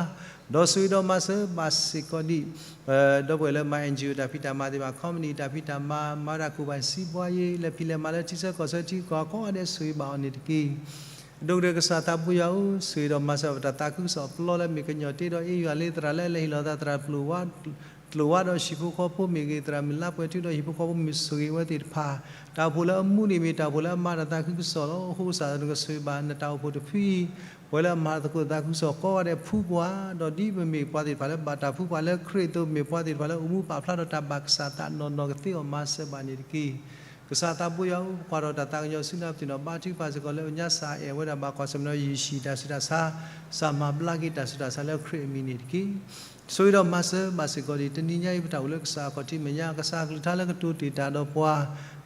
ဒီးဆိၣ်ဂ့ၤဒီးမၤစၢၤဘၣ်စ့ၢ်ကီးဒံး ဒီပုၢ်ဝဲၢ်လၢမၤ NGO တၢ်ဖံးတၢ်မၤသ့ၣ်တဖၣ် ခီပနံၣ်တၢ်ဖံးတၢ်မၤ မၤဝဲဒၣ် ကိုယ်ပိုင်စီးပွားရေး လၢဖံးလဲၤမၤလၢထံဆၢကီၢ်ဆၢထံကီၢ်ကိးဂၤဒဲး ဆိၣ်ဂ့ၤဘၣ်အီၤန့ၣ်တက့ၢ်. အဒိၣ်ကတၢၢ်ကစၢ်သးဘိယွၤဧၢ, ဆိၣ်ဂ့ၤဒီးမၤစၢၤပတၢ်သးခုကစီၣ်ပျီလၢမ့ၢ်ကညီၤတ့ဒီးအ့ယွၤလၢသရၣ်လၢအလဲၤဟ့ၣ်လီၤသးသရၣ်ပျိၢ်ဝါ ကျိၣ်ဝါဒီးဟံၣ်ဖိဃီဖိမ့ၢ်ဂ့ၤ, သရၣ်မုၣ်လါပှဲၤထူဒီးဟံၣ်ဖိဃီဖိမ့ၢ်ဆိၣ်ဂ့ၤဝဲသ့ၣ်တဖၣ်, တၢ်အိၣ်ဖှိၣ်လၢအမူန့ၣ်မ့ၢ်တၢ်အိၣ်ဖှိၣ်လၢအမၤတၢ်သးခုကစီၣ်လီၤ. အဃိကစၢ်နကဆိၣ်ဂ့ၤဘၣ်နတၢ်အိၣ်ဖှိၣ်တဖုအံၤ, ပှၤလၢအမၤသကိးသးခုကစီၣ်ကိးဂၤဒဲးဖှူပှၤ, ဒီးဒ်ပမ့ၢ်ပှၤသ့ၣ်တဖၣ်လၢဘၣ်တၢ်ဖှူပှၤလၢခရံာ်အသိး မ့ၢ်ပှၤသ့ၣ်တဖၣ်လၢအိၣ်မူပာ်ဖျါဒီးတၢ်ဘၣ်ကစၢ်သးနီၢ်နီၢ်ကသ့အီၤမၤစၢၤဘၣ်န့ၣ်တက့ၢ်. ကစၢ်သးဘိယွၤဧၢ, ပကွၢ်ထီၣ်တၢ်သးကညီၤဆူနၤ ပသ့ၣ်နီၣ်ဘါထုကဖၣ်စ့ၢ်ကီးလၢညါ စးအဲၣ်ဝဲဒၣ်ဘၣ်ကွၢ်ဆၢၣ်မဲာ်ဒီးယ့ၣ်ၡံးတၢ်ဆူးတၢ်ဆါ, စးမၤဘျါက့ၤတၢ်ဆူးတၢ်ဆါလၢခရံာ်အမံၤန့ၣ်တက့ၢ်. ဆိၣ်ဂ့ၤဒီးမၤစၢၤဘၣ်စ့ၢ်ကီးဒံး တနံၤညါအံၤ ပတၢ်အိၣ်လၢကစၢ်အခီၣ်ထံးမဲာ်ညါ ကစၢ်အကလုၢ်ကထါလၢကတိၤတ့ၢ်တၢ်ဒီးပှၤ,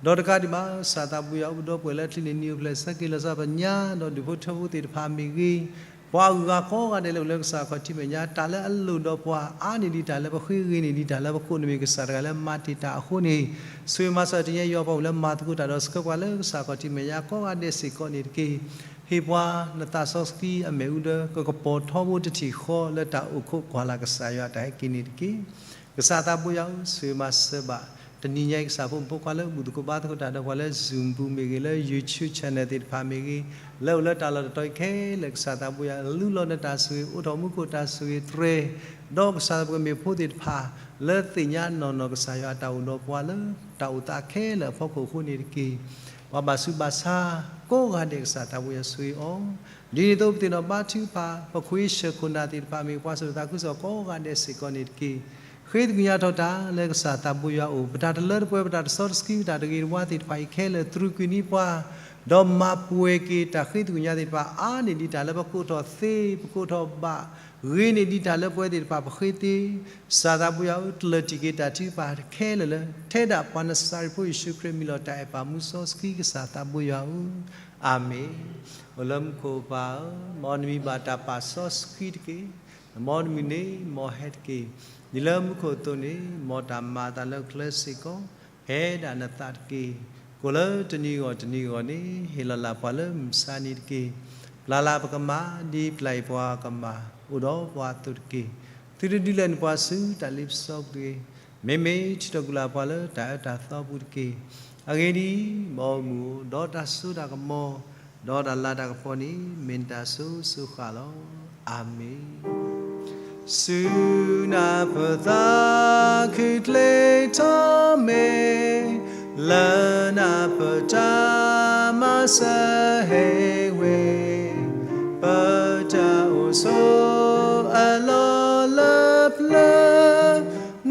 ဒီးတကးဒံးဘၣ် ကစၢ်သးဘိယွၤဧၢ, ပဒီပုၢ်ဝဲၢ်လၢအချံးန့ၢ်နံၤအိၣ်ဖျဲၣ်ဆၢက့ၤလီၤစၢ်ပညါ ဒီးဒူၣ်ဖိထၢဖိသ့ၣ်တဖၣ်မ့ၢ်ဂ့ၤ, ပှၤအဂုၤအဂၤကိးဂၤဒဲးလၢအိၣ်လၢကစၢ်အခီၣ်ထံးမဲာ်ညါ တၢ်လၢအလိၣ်ဒီးပှၤ အါန့ၢ်ဒံးတၢ်လၢပဃ့ ဂ့ၤန့ၢ်ဒံးတၢ်လၢပကိး နမ့ၢ်ကစၢ်တဂၤလၢမၤတ့ၢ်တၢ်အဃိန့ၣ်, ဆိၣ်ဂ့ၤမၤစၢၤတနံၤညါအံၤ ယွၤပှၤအိၣ်လၢမၤသကိးတၢ်ဒီးဆှၢပှၤလၢကစၢ်အခီၣ်ထံးမဲာ်ညါကိးဂၤဒဲးစ့ၢ်ကီးန့ၣ်တက့ၢ်. ဟ့ၣ်ပှၤနသးစီဆှံအမ့ၣ်အူဒီး ကကပီၤထီဘိတထံၣ်ဃီလၢတၢ်အိၣ်ခိးကွၢ်လၢ်ကစၢ်ယွၤအတၢ်ဟဲက့ၤန့ၣ်တက့ၢ်. ကစၢ်သးဘိယွၤဧၢ, ဆိၣ်ဂ့ၤမၤစၢၤဘၣ် တနံၤညါအံၤ ကစၢ်ဖိမုၣ်ဖိခွါလၢဘူၣ်သကိးဘါသကိးတၢ်ဒီးပှၤလၢ Zoom ပူၤမ့ၢ်ဂ့ၤ, လၢ YouTube channel သ့ၣ်တဖၣ်မ့ၢ်ဂ့ၤ, လၢအိၣ်လၢတၢ်လီၢ်တတီၤအံၤခဲလၢာ် ကစၢ်သးဘိယွၤ လူလီၤနတၢ်ဆိၣ်ဂ့ၤ အိးထီၣ်မူခိၣ်တၢ်ဆိၣ်ဂ့ၤတြဲၤ, ဒီးကစၢ်သးပကမ့ၢ်ဖိသ့ၣ်တဖၣ် လၢသ့ၣ်ညါနီၢ်နီၢ်ကစၢ်ယွၤအတၢ်အိၣ်ဒီးပှၤလၢ တၢ်အိၣ်သးခဲလၢာ်အဖီခိၣ်အဃိန့ၣ်တက့ၢ်. ပှၤဘၣ်ဆူးဘၣ်ဆါ ကိးဂၤဒဲးကစၢ်သးဘိယွၤဆိၣ်ဂ့ၤအီၤ, ဒ်န့ၣ်အသိး ပသ့ၣ်နီၣ်ဘါထုကဖၣ် ပခွ့ဆၢၣ်ခိၣ်နၢ်သ့ၣ်တဖၣ်မ့ၢ်ပှၤစိာ်တၢ်သးခုကစီၣ်ကိးဂၤဒဲးစ့ၢ်ကီးန့ၣ်တက့ၢ်. ဃ့သကွံာ်ညါထီၣ်တၢ်လၢကစၢ်သးဘိယွၤအအိၣ်, ပတၢ်တလၢတပှဲၤ ပတၢ်တစီတဆှံ ပတၢ်တဂ့ၤတဝါသ့ၣ်တဖၣ်အံၤခဲလၢာ် တြူာ်ကွံာ်န့ၢ်ပှၤ, ဒီးမၤပှဲၤက့ၤတၢ်ဃ့သကွံာ်ညါသ့ၣ်တဖၣ် အါန့ၢ်ဒံးတၢ်လၢပကိးထီၣ်သ့, ပကိးထီၣ်ဘၣ်, ဂ့ၤန့ၢ်ဒံးတၢ်လၢပဝဲသ့ၣ်တဖၣ်ပဃ့သ့, ကစၢ်သးဘိယွၤဧၢ, ကျၢၢ်တံၢ်က့ၤတၢ်ထုကဖၣ်ခဲလၢာ်လၢ ထဲဒၣ်ပှၤနစၤရ့းဖိယ့ၣ်ၡူးခရံာ်အမံၤလီၤ. တၢ်အဲၣ်ပၢ်မူစီဆှံကစၢ်သးဘိယွၤဧၢ, အၤမ့ၣ်. အိၣ်လၢမူခိၣ်ပၢ်ဧၢ, မ်နမံၤဘၣ်တၢ်ပာ်စီဆှံတက့ၢ်. မ်နမုၢ်နံၤန့ၣ် မ်ဟဲတက့ၢ်. ဒ်လၢမူခိၣ်အသိးန့ၣ် မ်တၢ်မၤအသးလၢကျဲစ့ၢ်ကီး ဖဲဒၣ်နသးတက့ၢ်. ကိၣ်လၢတနံၤဂီၢ်တနံၤဂီၢ်န့ၣ် ဟ့ၣ်လီၤလၢ်ပှၤလၢမုၢ်မဆါနံၤတက့ၢ်. ပျၢ်လၢ်ပကမၢ် ဒ်ပျၢ်အံၤပှၤကမၢ် အိၣ်ဒီးပှၤအသိးတက့ၢ်. သုတဒုးလဲၤနုာ်ပှၤဆူတၢ်လ့ပစီပူၤတဂ့ၤ. မ့မ့ၢ်ထုးထီၣ်ကွံာ်လၢ်ပှၤလၢတၢ်အၢတၢ်သီပူၤတက့ၢ်. အဂ့ၢ်ဒ်အံၤ, မ်အမုၢ်အိၣ်ဒီးတၢ်စိတၢ်ကမီၤ, ဒီးတၢ်လၤတၢ်ကပီၤန့ၣ် မ့ၢ်နတၢ်စိစိၤဃၣ်လီၤ. အၤမ့ၣ်. ဆူနၢ်ပၢၢ်သးခုကျ့ထီၣ်မ့ၢ်, လၢနၢ်ပၢၢ်တၢ်မၤစၢၤဟဲဝဲ, ပတၢ်အိၣ်ဆိးအလီၢ်လၢပျၢၤ,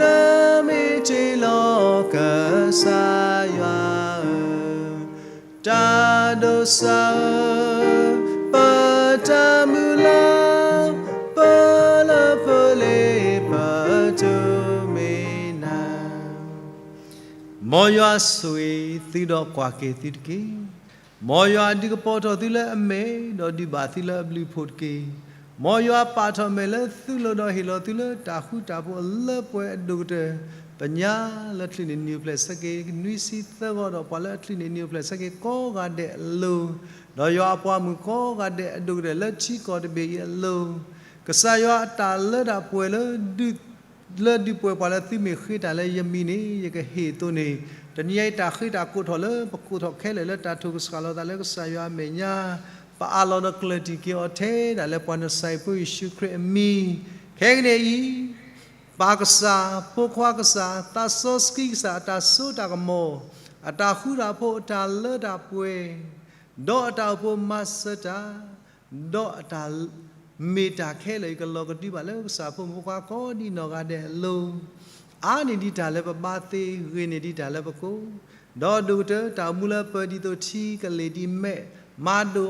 နမ့ၢ်တ့ၢ်လီၤကစၢ်ယွၤဧၢ, တၢ်ဒိးစၢ်ဧၢ, ပတၢ်မုၢ်လၢ်, ပလၢပလ့ပတိၢ်မ့ၢ်နၤ. မ်ယွၤဆိၣ်ဂ့ၤသုဒီးကွၢ်က့ၤသုတက့ၢ်. မ်ယွၤဒုးကပီၤထီၣ်သုလၢအမဲာ်, ဒီးဒုးဘၣ်သုလၢအဘျုးအဖှိၣ်တက့ၢ်. မ်ယွၤပာ်ထီၣ်မဲာ်လၢသုလိၤဒီးဟ့ၣ်လီၤသုလၢတၢ်ဃူတၢ်ဖိးအလၢပှဲၤအဒိၣ်ကတၢၢ်, ပညါလၢအချံးန့ၢ်နံၤအိၣ်ဖျဲၣ်ဆၢက့ၤနွံဆံသၢဂီၤဒီး ပှၤလၢအချံးန့ၢ်နံၤအိၣ်ဖျဲၣ်ဆၢက့ၤကိးဂၤဒဲးအလိၤ, ဒီးယွၤအပှၤမုၣ်ကိးဂၤဒဲးအဒိၣ်ကတၢၢ်လၢထံကီၢ်တဘ့ၣ်အံၤအလိၤ, ကစၢ်ယွၤအတၢ်လၢတၢ်ပှဲၤလၢဒုး လၢဒုးပှဲၤပှၤလၢသုမ့ၢ်ဃ့တၢ်လၢယမံၤန့ၣ် ယကဟ့ၣ်အသိးန့ၣ်, တနံၤအံၤတၢ်ဃ့တၢ်ကိးထီၣ်လၢ ပကိးထီၣ်ခဲလၢာ်လၢတၢ်ထိၣ်ကစှၤလိာ်သးလၢကစၢ်ယွၤအမဲာ်ညါ, ပအးလီၤဒီးကျၢၢ်တံၢ်က့ၤအီၤထဲဒၣ်လၢပှၤနစၤရ့းဖိယ့ၣ်ၡူးခရံာ်အမံၤ, ခဲကနံၣ်အံၤ, ပၢ်ကစၢ်, ဖိခွါကစၢ်, သးစီဆှံကစၢ် အတၢ်စိတၢ်ကမီၤ, အတၢ်ဃူတၢ်ဖိး အတၢ်လၢတၢ်ပှဲၤ, ဒီးအတၢ်အိၣ်ဖှိၣ်မၤစၢၤတၢ် ဒီးအတၢ် မ့ၢ်တၢ်ခဲလၢာ်အံၤ ကလီၤကဒုဘၣ်လၢကစၢ်ဖိမုၣ်ဖိခွါကိးဒံနီၢ်ဂၤဒဲးအလိၤ, အါန့ၢ်ဒံးတၢ်လၢပဘါသ့, ဂ့ၤန့ၢ်ဒံးတၢ်လၢပကိး, ဒီးဒိၣ်ကတၢၢ်တၢ်အိၣ်မူလၢပၢၤဒ်သိးထံကလ့ၢ်ဒ်မဲး, မၤဒိၣ်အီၤ